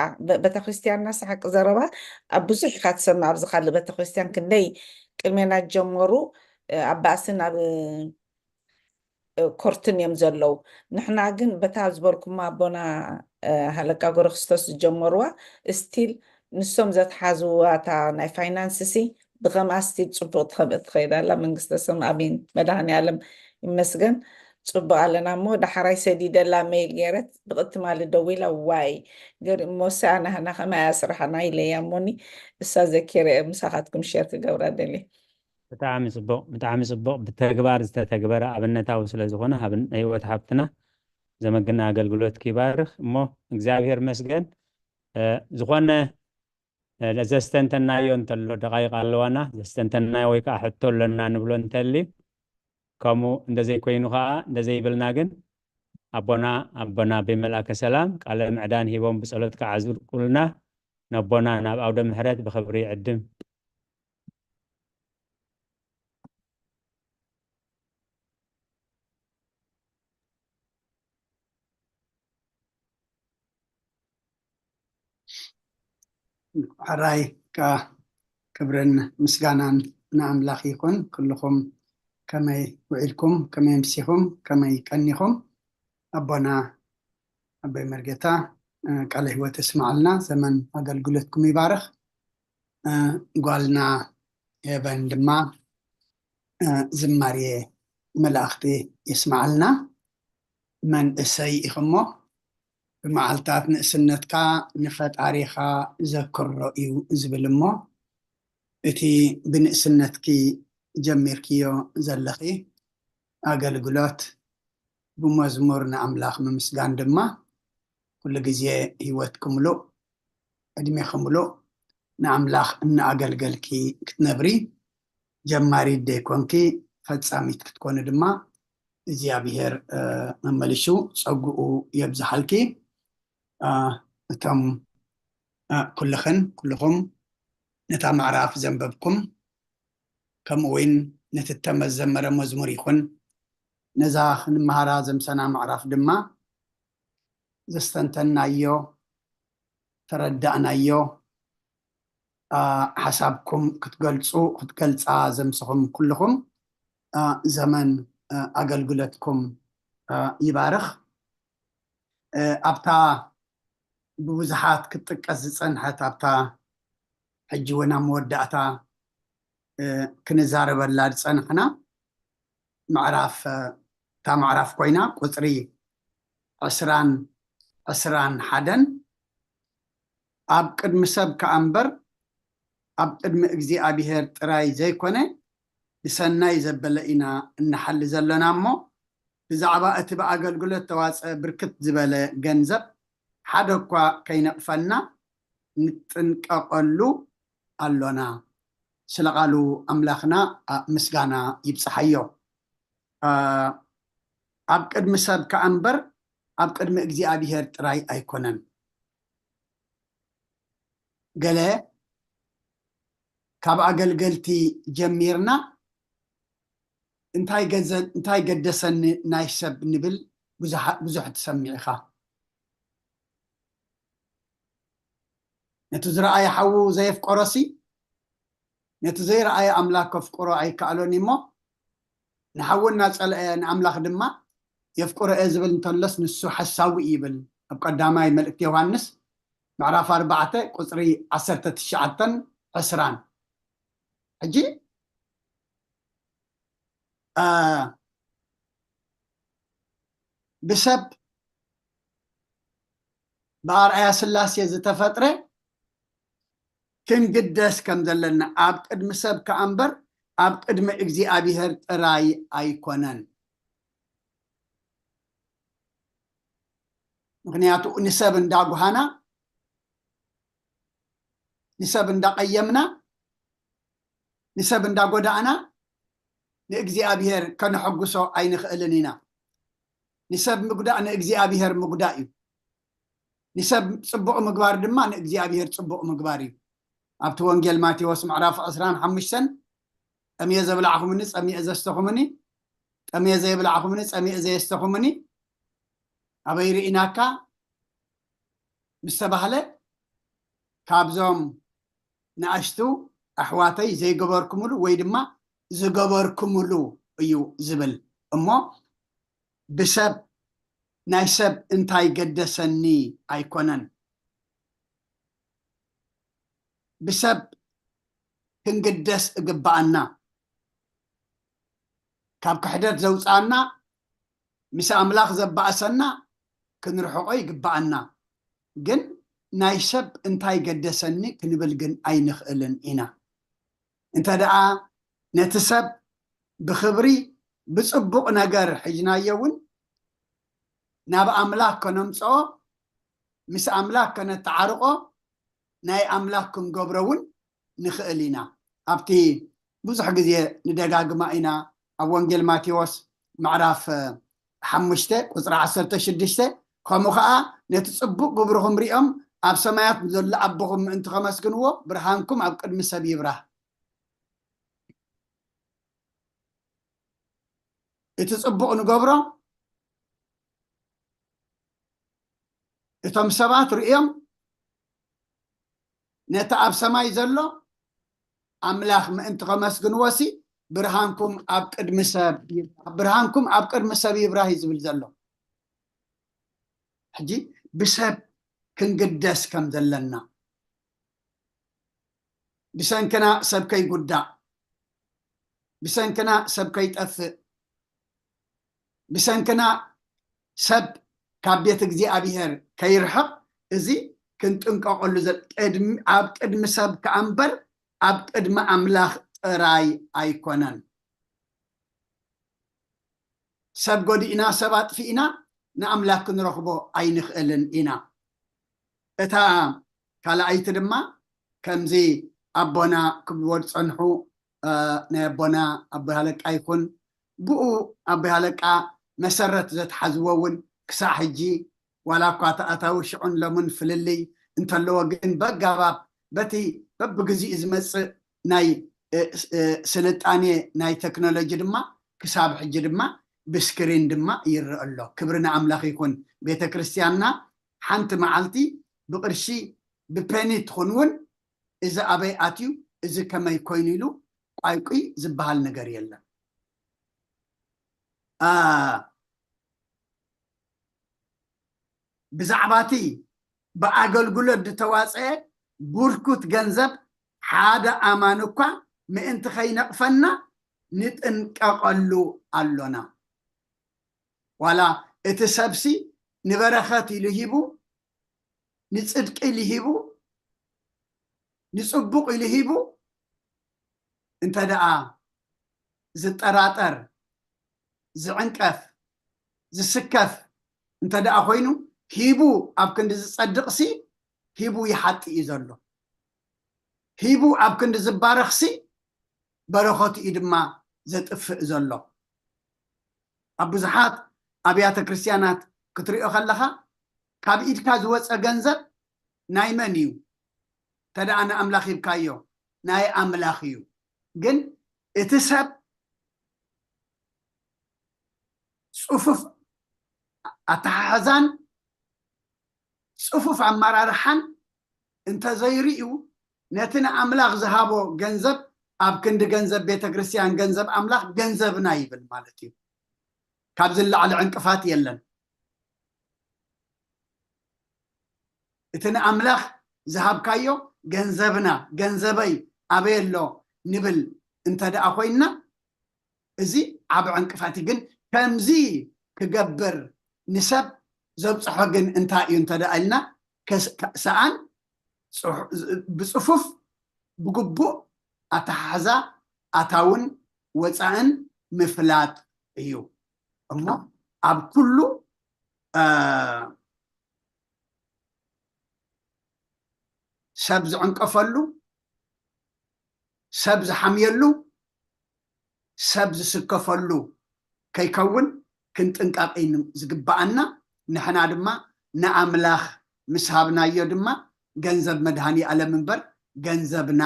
ቤተክርስትያንና ሓቂ ዘረባ ኣብ ብዙሕ ኢኻ ትሰምዕ ኣብዚ ካልእ ቤተክርስትያን ክንደይ ቅድሜና ጀመሩ ኣብ ባእስን ኣብ ኮርትን እዮም ዘለዉ ንሕና ግን በታ ዝበልኩማ ኣቦና ሃለቃ ጎረ ክርስቶስ ዝጀመርዋ ስቲል ንሶም ዘትሓዝዋ እታ ናይ ፋይናንስ ሲ ብኸምኣ ስቲል ፅቡቅ ትኸብእ ትኸይድ ኣላ መንግስተ ሰማይ ኣሜን መድሃኒ ኣለም ይመስገን ፅቡቅ ኣለና እሞ ዳሕራይ ሰዲደላ መይል ገይረት ብቅትማሊ ደዊላ ዋይ ገሪ እሞሲ ኣናህና ከማይ ኣስራሓና ኢለያ እሞኒ እሳ ዘኪረ ምሳኻትኩም ሸር ክገብራ ደልየ ብጣዕሚ ፅቡቅ ብጣዕሚ ፅቡቅ ብተግባር ዝተተግበረ ኣብነታዊ ስለዝኮነ ህይወት ሃብትና ዘመግና ኣገልግሎት ይባርክ እሞ እግዚኣብሔር መስገን ዝኾነ ዘስተንተናዮ እንተሎ ደቃይቅ ኣለዋና ዘስተንተናዮ ወይ ከዓ ሕቶ ኣለና ንብሎ እንተሊ ከምኡ እንደዘይኮይኑ ከዓ እንደዘይብልና ግን ኣቦና ኣቦና ብመልኣከ ሰላም ቃለ ምዕዳን ሂቦም ብፀሎት ከዓ ዝርቁልና ነቦና ናብ ኣውደ ምሕረት ብክብሪ ይዕድም። ሕራይ ከዓ ክብርን ምስጋናን ንኣምላኽ ይኹን። ኩልኹም ከመይ ውዒልኩም፣ ከመይ ኣምሲኹም፣ ከመይ ቀኒኹም? ኣቦና ኣቦይ መርጌታ ቃለ ህይወት የስምዓልና፣ ዘመን ኣገልግሎትኩም ይባርኽ። ጓልና ሄቨን ድማ ዝማሬ መላእኽቲ የስምዓልና። መንእሰይ ኢኽሞ ብመዓልታት ንእስነትካ ንፈጣሪኻ ዘክሮ እዩ ዝብል እሞ እቲ ብንእስነትኪ ጀሚርክዮ ዘለኺ ኣገልግሎት ብመዝሙር ንኣምላኽ ምምስጋን ድማ ኩሉ ግዜ ህይወትኪ ምሉእ ዕድሜኺ ምሉእ ንኣምላኽ እናኣገልገልኪ ክትነብሪ ጀማሪት ደይኮንኪ ፈጻሚት ክትኮኒ ድማ እግዚኣብሔር መመሊሱ ጸግኡ የብዝሓልኪ። እቶም ኩልኽን ኩልኹም ነታ ምዕራፍ ዘንበብኩም ከምኡ እውን ነቲ ተመዘመረ መዝሙር ይኹን ነዛ ክንመሃራ ዘምሰና ምዕራፍ ድማ ዘስተንተናዮ ተረዳእናዮ ሓሳብኩም ክትገልፁ ክትገልፃ ዘምስኹም ኩልኹም ዘመን ኣገልግሎትኩም ይባርኽ። ኣብታ ብብዙሓት ክትጥቀስ ዝፀንሐት ኣብታ ሕጂ እውን ኣብ መወዳእታ ክንዛረበላ ዝፀናሕና ምዕራፍ እታ ምዕራፍ ኮይና ቁፅሪ ዕስራን ዕስራን ሓደን፣ ኣብ ቅድሚ ሰብ ከኣ እምበር ኣብ ቅድሚ እግዚኣብሔር ጥራይ ዘይኮነ፣ ብሰናይ ዘበለ ኢና እንሓሊ ዘለና እሞ፣ ብዛዕባ እቲ ብኣገልግሎት ተዋጸ ብርክት ዝበለ ገንዘብ ሓደ እኳ ከይነቕፈና ንጥንቀቐሉ ኣሎና። ስለ ቃሉ ኣምላኽና፣ ኣ፣ ምስጋና ይብጽሓዮ። ኣ፣ ኣብ ቅድሚ ሰብ ከኣ እምበር ኣብ ቅድሚ እግዚኣብሔር ጥራይ ኣይኮነን። ገለ ካብ ኣገልገልቲ ጀሚርና፣ "እንታይ ገዘ-፣ እንታይ ገደሰኒ ናይ ሰብ?" ንብል ብዙሓ-፣ ብዙሕ ትሰምዕ ኢኻ። ነቲ ዝረኣየ ሓዉ ዘየፍቀሮሲ፣ ነቲ ዘይረኣየ ኣምላኽ ከፍቅሮ ኣይከኣሎን እሞ፣ ንሓዉ እናጸልአ ንኣምላኽ ድማ የፍቅሮ እየ ዝብል እንተሎስ፣ ንሱ ሓሳዊ እዩ ይብል። ኣብ ቀዳማይ መልእክቲ ዮሃንስ ምዕራፍ ኣርባዕተ ቁጽሪ ዓሰርተ ትሽዓተን ዕስራን። ሕጂ፣ አ፣ ብሰብ ብኣርኣያ ስላሴ ዝተፈጥረ ክንግደስ ከም ዘለና፣ ኣብ ቅድሚ ሰብ ከኣ እምበር ኣብ ቅድሚ እግዚኣብሔር ጥራይ ኣይኮነን። ምኽንያቱ ንሰብ እንዳጉሃና፣ ንሰብ እንዳቐየምና፣ ንሰብ እንዳጎዳእና ንእግዚኣብሔር ከነሐጉሶ ኣይንኽእልን ኢና። ንሰብ ምግዳእ ንእግዚኣብሔር ምግዳእ እዩ። ንሰብ ጽቡቕ ምግባር ድማ ንእግዚኣብሔር ጽቡቕ ምግባር እዩ። ኣብቲ ወንጌል ማቴዎስ ምዕራፍ ዕስራን ሓሙሽተን፣ "ጠምየ ዘብላዕኹምኒ፣ ጸሚኤ ዘስተኹምኒ፣ ጠምየ ዘየብላዕኹምኒ፣ ጸሚኤ ዘየስተኹምኒ ኣበይ ርኢናካ?" ምስ ተባህለ፣ ካብዞም ንኣሽቱ ኣሕዋተይ ዘይገበርኩምሉ ወይ ድማ ዝገበርኩምሉ እዩ ዝብል። እሞ ብሰብ፣ ናይ ሰብ እንታይ ገደሰኒ ኣይኮነን። ብሰብ ክንግደስ እግብኣና። ካብ ክሕደት ዘውፅኣና፣ ምስ ኣምላኽ ዘባእሰና ክንርሕቆ ይግብኣና። ግን ናይ ሰብ እንታይ ገደሰኒ ክንብል ግን ኣይንኽእልን ኢና። እንተ ደኣ ነቲ ሰብ ብኽብሪ፣ ብጽቡቕ ነገር ሒዝናዮ እውን፣ ናብ ኣምላኽ ከነምጽኦ፣ ምስ ኣምላኽ ከነተዓርቆ፣ ናይ ኣምላኽ ክንገብሮ እውን ንኽእል ኢና። ኣብቲ ብዙሕ ግዜ ንደጋግማ ኢና፣ ኣብ ወንጌል ማቴዎስ ምዕራፍ፣ እ፣ ሓሙሽተ ቁጽሪ ዓሰርተ ሽዱሽተ፣ "ከምኡ ኸኣ ነቲ ጽቡቕ ግብርኹም ሪኦም ኣብ ሰማያት ዘሎ ኣቦኹም ምእንቲ ከመስግንዎ፣ ብርሃንኩም ኣብ ቅድሚ ሰብ ይብራህ።" እቲ ጽቡቕ ንገብሮ፣ እቶም ሰባት ርእዮም ነቲ ኣብ ሰማይ ዘሎ ኣምላኽ ምእንቲ ከመስግንዎሲ፣ "ብርሃንኩም ኣብ ቅድሚ ሰብ ይብራህ፣ ብርሃንኩም ኣብ ቅድሚ ሰብ ይብራህ" እዩ ዝብል ዘሎ። ሕጂ ብሰብ ክንግደስ ከም ዘለና፣ ብሰንክና ሰብ ከይጉዳእ፣ ብሰንክና ሰብ ከይጠፍእ፣ ብሰንክና ሰብ ካብ ቤት እግዚኣብሔር ከይርሕቕ፣ እዚ ክንጥንቀቐሉ ዘ-፣ ቅድሚ-፣ ኣብ ቅድሚ ሰብ ከኣ እምበር ኣብ ቅድሚ ኣምላኽ ጥራይ ኣይኮነን። ሰብ ጎዲእና፣ ሰብ ኣጥፊእና ንኣምላኽ ክንረኽቦ ኣይንኽእልን ኢና። እታ ካልኣይቲ ድማ ከምዚ ኣቦና ክብልዎ ዝጸንሑ፣ እ፣ ናይ ኣቦና ኣቦይ ሃለቃ ይኹን፣ ብኡ ኣቦይ ሃለቃ መሰረት ዘትሓዝዎ እውን ክሳዕ ሕጂ፣ ዋላ እኳ ተኣታዊ ሽዑን ሎምን ፍልልይ እንተለዎ፣ ግን በጋባብ በቲ በብግዚኡ ዝመጽእ ናይ፣ እ፣ እ፣ ስልጣኔ ናይ ቴክኖሎጂ ድማ ክሳብ ሕጂ ድማ ብስክሪን ድማ ይረአ ኣሎ። ክብሪ ንኣምላኽ ይኹን። ቤተ ክርስቲያንና ሓንቲ መዓልቲ ብቕርሺ ብፔኒ ትኹን እውን፣ እዚ ኣበይ ኣትዩ፣ እዚ ከመይ ኮይኑ ኢሉ ቋይቁይ ዝበሃል ነገር የለን። አ፣ ብዛዕባ እቲ ብኣገልግሎት ዝተዋፀአ ብርኩት ገንዘብ ሓደ ኣማኒ እኳ ምእንቲ ከይነቕፈና ንጥንቀቐሉ ኣሎና። ዋላ እቲ ሰብሲ ንበረኸት ኢሉ ሂቡ፣ ንፅድቂ ኢሉ ሂቡ፣ ንፅቡቕ ኢሉ ሂቡ፣ እንተ ደኣ ዝጠራጠር፣ ዝዕንቀፍ፣ ዝስከፍ እንተ ደኣ ኮይኑ፣ ሂቡ ኣብ ክንዲ ዝጸድቕሲ፣ ሂቡ ይሓጢ እዩ ዘሎ። ሂቡ ኣብ ክንዲ ዝባረኽሲ፣ በረኸቱ እዩ ድማ ዘጥፍእ ዘሎ። ኣብ ብዙሓት ኣብያተ ክርስቲያናት ክትሪኦ ከለኻ፣ ካብ ኢድካ ዝወጸ ገንዘብ ናይ መን እዩ? እንተ ደኣ ንኣምላኽ ሂብካዮ፣ ናይ ኣምላኽ እዩ። ግን እቲ ሰብ ጽፉፍ ኣተሓሕዛን ጽፉፍ ኣመራርሓን እንተዘይርእዩ፣ ነቲ ንኣምላኽ ዝሃቦ ገንዘብ ኣብ ክንዲ ገንዘብ ቤተ ክርስቲያን፣ ገንዘብ ኣምላኽ ገንዘብና ይብል ማለት እዩ። ካብዚ ንላዕሊ ዕንቅፋት የለን። እቲ ንኣምላኽ ዝሃብካዮ ገንዘብና፣ ገንዘበይ ኣበይ ኣሎ ንብል እንተ ደኣ ኮይንና፣ እዚ ዓቢ ዕንቅፋት እዩ። ግን ከምዚ ክገብር ንሰብ ዘብጽሖ ግን እንታይ እዩ እንተ ደኣ ኢልና፣ ከስ-፣ ከ-፣ ሰኣን ጽሑ-፣ ብጽፉፍ ብግቡእ ኣተሓሕዛ ኣታውን ወጻእን ምፍላጥ እዩ። እሞ ኣብ ኩሉ፣ እ፣ ሰብ ዝዕንቀፈሉ፣ ሰብ ዝሓምየሉ፣ ሰብ ዝስከፈሉ ከይከውን ክንጥንቀቕ እዩ ዝግበኣና። ንሕና ድማ ንኣምላኽ ምስ ሃብናዮ ድማ ገንዘብ መድሃኒ ኣለም እምበር ገንዘብና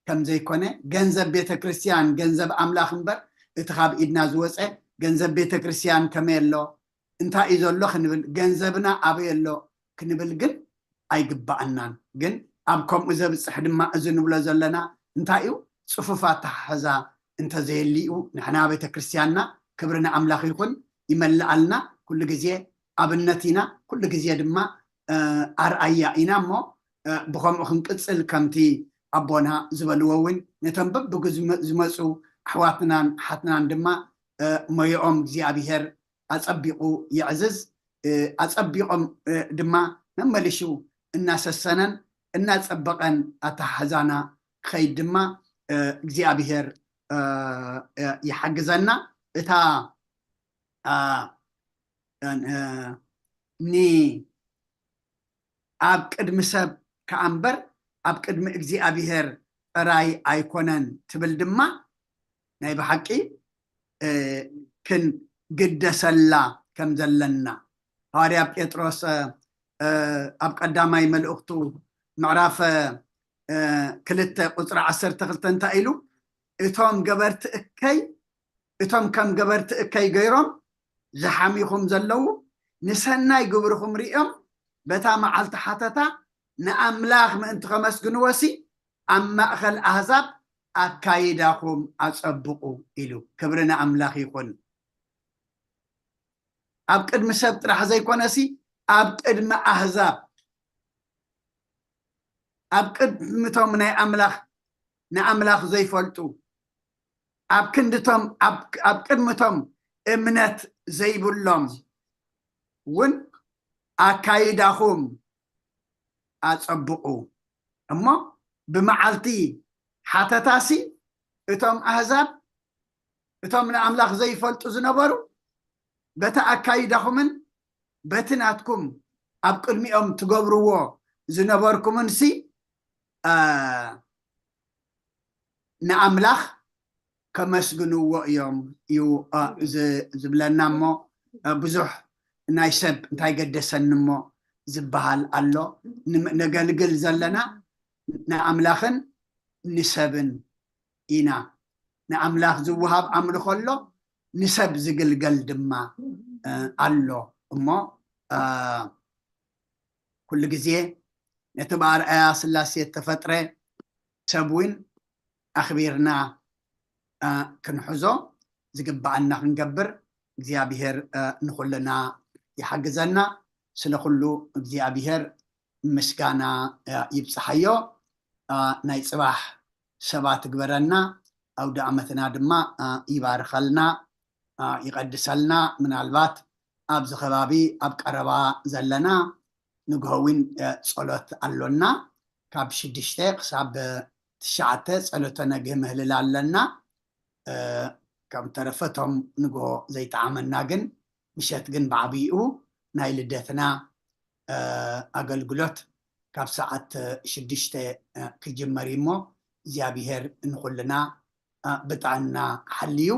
ከም ዘይኮነ፣ ገንዘብ ቤተ ክርስቲያን ገንዘብ ኣምላኽ እምበር እቲ ካብ ኢድና ዝወጸ ገንዘብ ቤተ ክርስቲያን ከመይ ኣሎ፣ እንታይ እዩ ዘሎ ክንብል፣ ገንዘብና ኣበይ ኣሎ ክንብል ግን ኣይግባኣናን። ግን ኣብ ከምኡ ዘብጽሕ ድማ እዚ ንብሎ ዘለና እንታይ እዩ? ጽፉፍ ኣተሓሕዛ እንተዘየልዩ፣ ንሕና ቤተ ክርስቲያንና፣ ክብሪ ንኣምላኽ ይኹን፣ ይመልኣልና። ኩሉ ግዜ ኣብነት ኢና፣ ኩሉ ግዜ ድማ፣ እ፣ ኣርኣያ ኢና እሞ፣ እ፣ ብኸምኡ ክንቅጽል ከምቲ ኣቦና ዝበልዎ እውን ነቶም በብግዝመ-፣ ዝመጹ ኣሕዋትናን ኣሓትናን ድማ፣ እ፣ ሞያኦም እግዚኣብሔር ኣጸቢቑ የዕዝዝ፣ እ፣ ኣጸቢቖም፣ እ፣ ድማ መመሊሹ እናሰሰነን እናጸበቐን ኣተሓሕዛና ክኸይድ ድማ፣ እ፣ እግዚኣብሔር፣ እ፣ እ፣ ይሓግዘና። እታ፣ እ፣ እ፣ ን-፣ ኣብ ቅድሚ ሰብ ከኣ እምበር ኣብ ቅድሚ እግዚኣብሔር ጥራይ ኣይኮነን ትብል ድማ ናይ ብሓቂ፣ እ፣ ክንግደሰላ ከም ዘለና ሃዋርያ ጴጥሮስ፣ እ፣ እ፣ ኣብ ቀዳማይ መልእኽቱ ምዕራፍ፣ እ፣ ክልተ ቁጽሪ ዓሰርተ ክልተ እንታይ ኢሉ? እቶም ገበርቲ እከይ፣ እቶም ከም ገበርቲ እከይ ገይሮም ዝሓምዩኹም ዘለዉ፣ ንሰናይ ግብርኹም ርእዮም በታ መዓልቲ ሓተታ ንኣምላኽ ምእንቲ ከመስግንዎሲ ኣብ ማእከል ኣህዛብ ኣካይዳኹም ኣጸብቑ ኢሉ። ክብሪ ንኣምላኽ ይኹን። ኣብ ቅድሚ ሰብ ጥራሕ ዘይኮነሲ ኣብ ቅድሚ ኣህዛብ፣ ኣብ ቅድሚቶም ናይ ኣምላኽ፣ ንኣምላኽ ዘይፈልጡ፣ ኣብ ክንድቶም፣ ኣብ፣ ኣብ ቅድሚቶም እምነት ዘይብሎም እውን ኣካይዳኹም ኣጸብቑ። እሞ ብመዓልቲ ሓተታሲ እቶም ኣህዛብ፣ እቶም ንኣምላኽ ዘይፈልጡ ዝነበሩ፣ በቲ ኣካይዳኹምን በቲ ናትኩም ኣብ ቅድሚኦም ትገብርዎ ዝነበርኩምንሲ፣ እ፣ ንኣምላኽ ከመስግንዎ እዮም እዩ፣ እ፣ ዝ-፣ ዝብለና። እሞ፣ እ፣ ብዙሕ ናይ ሰብ እንታይ ገደሰኒ እሞ ዝበሃል ኣሎ። ን-፣ ነገልግል ዘለና ንኣምላኽን ንሰብን ኢና። ንኣምላኽ ዝወሃብ ኣምልኾ ኣሎ፣ ንሰብ ዝግልገል ድማ፣ እ፣ ኣሎ። እሞ፣ እ፣ ኩሉ ግዜ ነቲ ብኣርኣያ ስላሴ እተፈጥረ ሰብ እውን ኣኽቢርና፣ እ፣ ክንሕዞ ዝግበኣና ክንገብር እግዚኣብሔር፣ እ፣ ንኹልና ይሓግዘና። ስለ ኩሉ እግዚኣብሔር ምስጋና፣ እ፣ ይብጽሓዮ። እ፣ ናይ ጽባሕ ሰባት ትግበረና፣ ኣውደ ዓመትና ድማ፣ እ፣ ይባርኸልና፣ እ፣ ይቐድሰልና። ምናልባት ኣብዚ ከባቢ ኣብ ቀረባ ዘለና ንግሆ እውን ጸሎት ኣሎና። ካብ ሽዱሽተ ክሳብ ትሽዓተ ጸሎተ ነግህ ምህልል ኣለና። ከም ተረፈ እቶም ንግሆ ዘይጠዓመና ግን ምሸት ግን ብዓብይኡ ናይ ልደትና ኣገልግሎት ካብ ሰዓት ሽዱሽተ ክጅመር እዩ። እሞ እግዚኣብሔር ንኩልና ብጥዕና ሓልዩ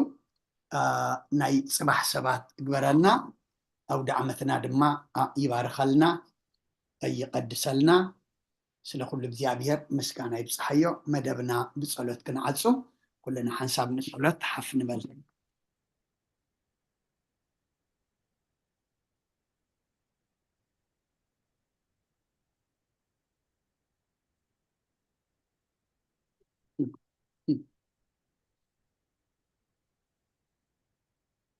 ናይ ፅባሕ ሰባት ግበረና። ኣውደ ዓመትና ድማ ይባርኸልና፣ ይቐድሰልና። ስለ ኩሉ እግዚኣብሔር ምስጋና ይብፅሓዮ። መደብና ብፀሎት ክንዓፁ፣ ኩልና ሓንሳብ ንፀሎት ሓፍ ንበል።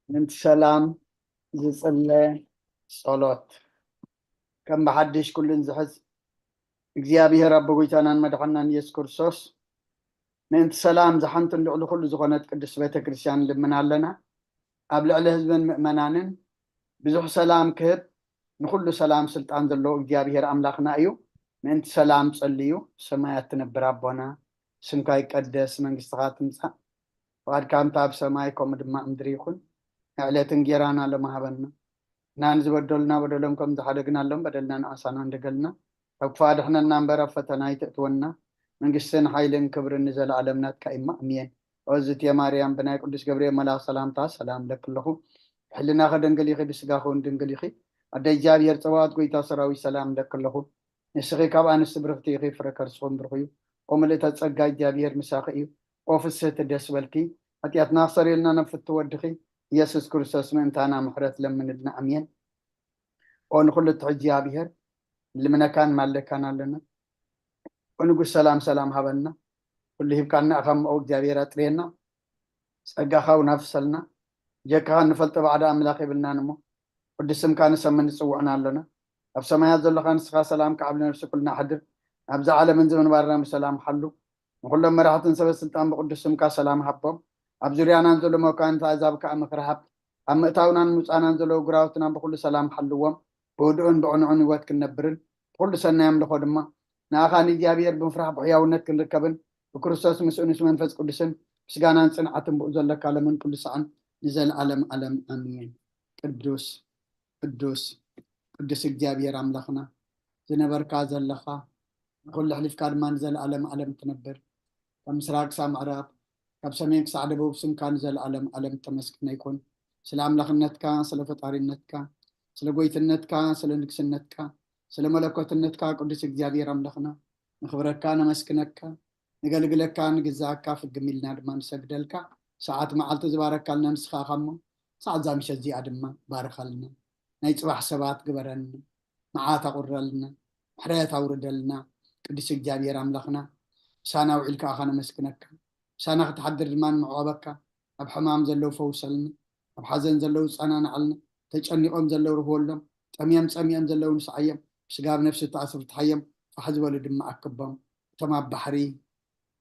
ምእንቲ ሰላም ዝጽለ ጸሎት። ከም ብሓድሽ ኩሉን ዝሕዝ እግዚኣብሔር ኣቦ ጎይታናን መድሓናን ኢየሱስ ክርስቶስ፣ ምእንቲ ሰላም ዝሓንትን ልዕሊ ኩሉ ዝኾነት ቅድስት ቤተ ክርስቲያን ንልምን ኣለና። ኣብ ልዕሊ ህዝብን ምእመናንን ብዙሕ ሰላም ክህብ፣ ንኹሉ ሰላም ስልጣን ዘለዎ እግዚኣብሔር ኣምላኽና እዩ። ምእንቲ ሰላም ጸልዩ። ሰማያት ትነብር ኣቦና፣ ስምካ ይቀደስ፣ መንግስትኻ ትምጻእ፣ ፍቓድካ እንተ ኣብ ሰማይ ከምኡ ድማ ኣብ ምድሪ ይኹን። ንዕለት እንጌራና ሎሚ ሃበና። ንሕና ንዝበደሉና በደሎም ከም ዝሓደግናሎም በደልና ንኣሳና እንደገልና፣ ካብ ክፉእ ኣድሕነና እምበር ኣብ ፈተና ኣይተእትወና። መንግስትን ሓይልን ክብርን ንዘለኣለም ናትካ እዩ። ኣሜን። ኦዝትየ ማርያም ብናይ ቅዱስ ገብርኤል መልኣኽ ሰላምታ ሰላም እለኪ ኣለኹ። ብሕልናኺ ድንግል ኢኺ፣ ብስጋኺ እውን ድንግል ኢኺ። ኣደ እግዚኣብሔር ጸባኦት ጎይታ ሰራዊት ሰላም እለኪ ኣለኹ። ንስኺ ካብ ኣንስቲ ብርኽቲ ኢኺ፣ ፍረ ከርስኺ እውን ብሩኽ እዩ። ኦ ምልእተ ጸጋ እግዚኣብሔር ምሳኺ እዩ። ኦ ፍስህቲ ደስ በልኪ፣ ሓጢኣትና ክሰርየልና ናብ ፍትው ወድኺ ኢየሱስ ክርስቶስ ምእንታና ምሕረት ለምንልና። ኣሜን። ኦ ንኹሉ እትሕዝ እግዚኣብሔር፣ ንልምነካን ማልደካን ኣለና። ኦ ንጉስ ሰላም ሰላም ሃበና። ኩሉ ሂብካና ኢኻ እሞ እግዚኣብሔር ኣጥርየና። ጸጋኻ እውን ኣፍሰልና። ጀካኻ እንፈልጦ ባዕዳ ኣምላኽ የብልናን እሞ ቅዱስ ስምካ ንሰምን ንጽውዕን ኣሎና። ኣብ ሰማያት ዘሎኻ ንስኻ ሰላም ከዓብ ነፍሲ ኩልና ኣሕድር። ኣብዚ ዓለምን እዚ ምንባርና ብሰላም ሓሉ። ንኹሎም መራሕትን ሰበ ስልጣን ብቅዱስ ስምካ ሰላም ሃቦም። ኣብ ዙርያናን ዘሎ መኳንንቲ ኣሕዛብ ከኣ ምኽሪ ሃብ። ኣብ ምእታውናን ምውጻእናን ዘለዉ ግራውትና ብኹሉ ሰላም ሓልዎም። ብህዱእን ብዕኑዕን ህይወት ክንነብርን ብኹሉ ሰናይ ኣምልኾ ድማ ንኣኻ ንእግዚኣብሔር ብምፍራሕ ብሕያውነት ክንርከብን ብክርስቶስ ምስኡ ምስ መንፈስ ቅዱስን ምስጋናን ጽንዓትን ብኡ ዘለካ ለምን ኩሉ ሰዓን ንዘለኣለም ዓለም ኣሜን። ቅዱስ ቅዱስ ቅዱስ እግዚኣብሔር ኣምላኽና ዝነበርካ ዘለኻ ንኹሉ ኣሕሊፍካ ድማ ንዘለኣለም ዓለም ትነብር። ካብ ምስራቅ ክሳብ ምዕራብ ካብ ሰሜን ክሳዕ ደቡብ ስምካ ንዘለኣለም ዓለም ተመስግነ ይኹን። ስለ ኣምላኽነትካ፣ ስለ ፈጣሪነትካ፣ ስለ ጎይትነትካ፣ ስለ ንግስነትካ፣ ስለ መለኮትነትካ ቅዱስ እግዚኣብሔር ኣምላኽና ንኽብረካ ነመስግነካ፣ ንገልግለካ፣ ንግዛኣካ ፍግም ኢልና ድማ ንሰግደልካ። ሰዓት መዓልቲ ዝባረካልና ንስኻ ኢኻ እሞ ሰዓት እዛ ምሸት እዚኣ ድማ ባርኸልና። ናይ ጽባሕ ሰባት ግበረና። መዓት ኣቑረልና፣ ምሕረት ኣውርደልና። ቅዱስ እግዚኣብሔር ኣምላኽና ምሳና ውዒልካ ኣኻ ነመስግነካ። ምሳና ክትሓድር ድማ ንምዕቆበካ። ኣብ ሕማም ዘለዉ ፈውሰልና፣ ኣብ ሓዘን ዘለዉ ጸናንዓልና፣ ተጨኒቖም ዘለዉ ርህወሎም፣ ጠምዮም ጸሚኦም ዘለዉ ንስዓዮም፣ ብስጋ ብነፍሲ ተኣስሩ ፍትሓዮም፣ ፋሕ ዝበሉ ድማ ኣክቦም። እቶም ኣብ ባሕሪ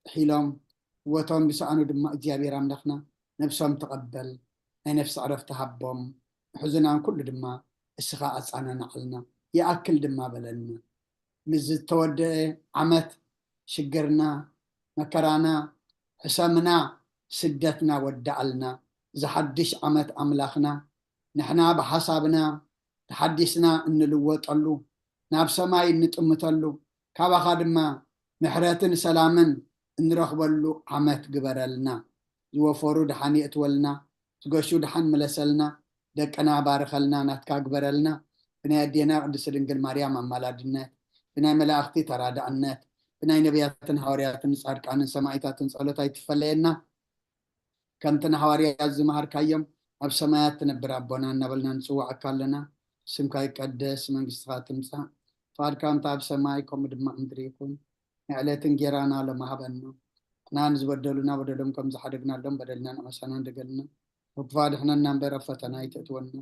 ጥሒሎም ህይወቶም ዝሰኣኑ ድማ እግዚኣብሔር ኣምላኽና ነብሶም ተቐበል፣ ናይ ነፍሲ ዕረፍቲ ሃቦም፣ ንሕዙናን ኩሉ ድማ እስኻ ኣጻናንዓልና፣ ይኣክል ድማ በለልና። ምስ ዝተወደአ ዓመት ሽግርና፣ መከራና፣ ሕሰምና፣ ስደትና ወዳኣልና። እዚ ሓድሽ ዓመት ኣምላኽና ንሕና ብሓሳብና ተሓዲስና እንልወጠሉ፣ ናብ ሰማይ እንጥምተሉ፣ ካባኻ ድማ ምሕረትን ሰላምን እንረኽበሉ ዓመት ግበረልና። ዝወፈሩ ደሓን የእትወልና፣ ዝገሹ ደሓን ምለሰልና፣ ደቅና ባርኸልና፣ ናትካ ግበረልና። ብናይ ኣዴና ቅድስቲ ድንግል ማርያም ኣማላድነት፣ ብናይ መላእኽቲ ተራዳእነት፣ ብናይ ነቢያትን ሃዋርያትን ጻድቃንን ሰማዒታትን ጸሎት ኣይትፈለየና። ከምቲ ንሃዋርያት ዝመሃርካዮም ኣብ ሰማያት ትነብር ኣቦና እናበልና ንጽውዓካ ኣለና። ስምካ ይቀደስ፣ መንግስትኻ ትምጻእ፣ ፍቓድካ እንተ ኣብ ሰማይ ከምኡ ድማ ኣብ ምድሪ ይኹን። ንዕለት እንጌራና ሎሚ ሃበና። ንሕና ንዝበደሉና በደሎም ከም ዝሓደግናሎም በደልና ንመሳና እንደገልና። ካብ ክፉእ ኣድሕነና እምበር ኣብ ፈተና ኣይተእትወና።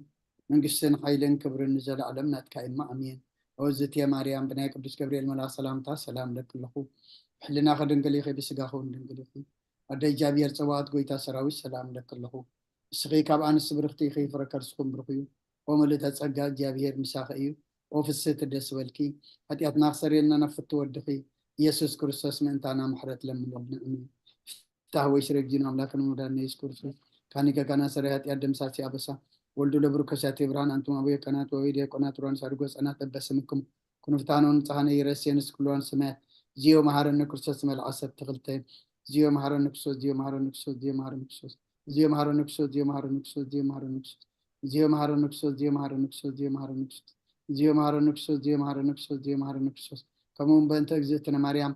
መንግስትን ሓይልን ክብርን ንዘለኣለም ናትካ እማ ኣሜን። ኦዝትየ ማርያም ብናይ ቅዱስ ገብርኤል መልኣኽ ሰላምታ ሰላም እለኪ ኣለኹ። ብሕልናኺ ድንግል ኢኺ፣ ብስጋኺ እውን ድንግል ኢኺ። ኣደ እግዚኣብሔር ጸባኦት ጎይታ ሰራዊት ሰላም እለኪ ኣለኹ። ንስኺ ካብ ኣንስቲ ብርኽቲ ኢኺ፣ ፍረ ከርስኹም ብሩኽ እዩ። ኦ ምልእተ ጸጋ እግዚኣብሔር ምሳኺ እዩ። ኦ ፍስህቲ ደስ በልኪ፣ ሓጢኣትና ክሰርየልና ናብ ፍትው ወድኺ ኢየሱስ ክርስቶስ ምእንታና ምሕረት ለምነልና። ኣሜን። ፍታህ ወይ ስረ ጊዜና ኣምላክን መድሓኒና ኢየሱስ ክርስቶስ፣ ካኒ ገጋና ሰራይ ሓጢኣት ደምሳሲ ኣበሳ፣ ወልዱ ለብሩ ከሻቴ ብርሃን፣ ኣንቱም ኣበዮ ካህናት ወበይ ዲያቆናት ሩዋን ሳድጎ ህፃናት በበስምክም ኩንፍታኖን ንጽሃነ ይረሴንስ ኩሎን ሰማያት። ዚዮ መሃረነ ክርስቶስ መልዓ ሰብ ተኽልተ። ዚዮ መሃረነ ክርስቶስ፣ ዚዮ መሃረነ ክርስቶስ፣ ዚዮ መሃረነ ክርስቶስ። ዚዮ መሃረነ ክርስቶስ፣ ዚዮ መሃረነ ክርስቶስ፣ ዚዮ መሃረነ ክርስቶስ። ዚዮ መሃረነ ክርስቶስ፣ ዚዮ መሃረነ ክርስቶስ፣ ዚዮ መሃረነ ክርስቶስ። ዚዮ መሃረነ ክርስቶስ፣ ዚዮ መሃረነ ክርስቶስ፣ ዚዮ መሃረነ ክርስቶስ። ከምኡ እውን በእንተ እግዝእትነ ማርያም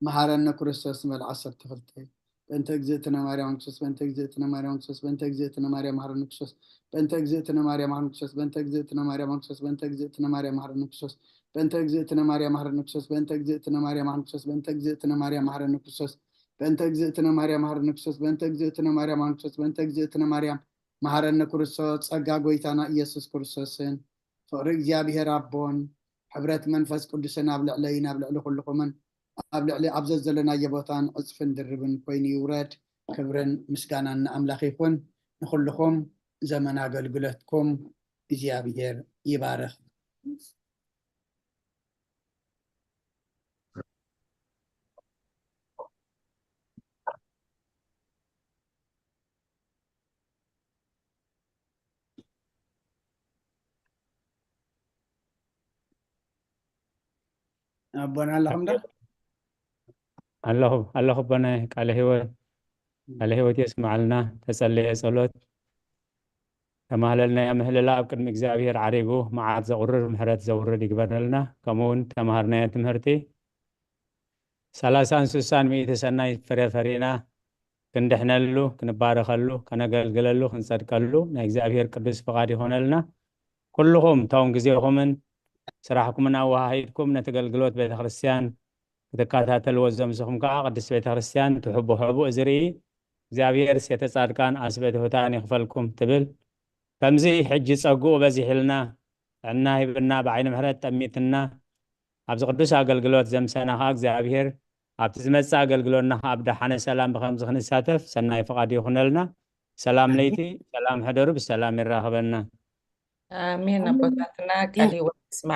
መሃረነ ክርስቶስ መልዓ ሰብ ተኽልተ። በእንተ እግዝእትነ ማርያም ክርስቶስ፣ በእንተ እግዝእትነ ማርያም ክርስቶስ፣ በእንተ እግዝእትነ ማርያም መሃረነ ክርስቶስ፣ በእንተ እግዝእትነ ማርያም መሃረነ ክርስቶስ፣ በእንተ እግዝእትነ ማርያም መሃረነ ክርስቶስ፣ በእንተ እግዝእትነ ማርያም መሃረነ ክርስቶስ፣ በእንተ እግዝእትነ ማርያም መሃረነ ክርስቶስ፣ በእንተ እግዝእትነ ማርያም መሃረነ ክርስቶስ፣ በእንተ እግዝእትነ ማርያም መሃረነ ክርስቶስ፣ በእንተ እግዝእትነ ማርያም መሃረነ ክርስቶስ፣ በእንተ እግዝእትነ ማርያም መሃረነ ክርስቶስ። ጸጋ ጎይታና ኢየሱስ ክርስቶስን ፍቕሪ እግዚኣብሔር ኣቦን ሕብረት መንፈስ ቅዱስን ኣብ ልዕለይን ኣብ ልዕሊ ኩልኹምን ኣብ ልዕሊ ኣብ ዘዘለናዮ ቦታን ዕጽፍን ድርብን ኮይኑ ይውረድ። ክብርን ምስጋናን ንኣምላኽ ይኹን። ንኹልኹም ዘመን ኣገልግሎትኩም እግዚኣብሔር ይባርኽ። ኣቦና ኣለኹም ዶ? ኣለኹ ኣለኹ ኣቦና። ቃለ ህይወት ቃለ ህይወት የስማዓልና። ተጸለየ ጸሎት ተማህለልናዮ ምህልላ ኣብ ቅድሚ እግዚኣብሔር ዓሪጉ መዓት ዘቑርር ምሕረት ዘውርድ ይግበረልና። ከምኡ እውን ተማሃርናዮ ትምህርቲ ሰላሳን ስሳን ሚእቲ ሰናይ ፍረ ፈሪና ክንድሕነሉ ክንባረኸሉ ከነገልግለሉ ክንጸድቀሉ ናይ እግዚኣብሔር ቅዱስ ፍቓድ ይኾነልና። ኩልኹም እቶም ግዜኹምን ስራሕኩምን ኣወሃሂድኩም ነቲ ኣገልግሎት ቤተ ክርስቲያን ክትከታተልዎ ዘምስኹም ከዓ ቅድስት ቤተ ክርስቲያን ትሕቡ ሕቡእ ዝርኢ እግዚኣብሔር ሴተ ጻድቃን ኣስበ ትሑታን ይኽፈልኩም ትብል። ከምዚ ሕጂ ጸግኡ በዚሕልና ጥዕና ሂብና ብዓይኒ ምሕረት ጠሚትና ኣብዚ ቅዱስ ኣገልግሎት ዘምሰና ከዓ እግዚኣብሔር ኣብቲ ዝመጽእ ኣገልግሎትና ከዓ ብደሓነ ሰላም ብከምዚ ክንሳተፍ ሰናይ ፍቓድ ይኹነልና። ሰላም ለይቲ ሰላም ሕደሩ ብሰላም ይራኸበና። ኣሜን። ኣቦታትና ቃል ህይወት ይስማ።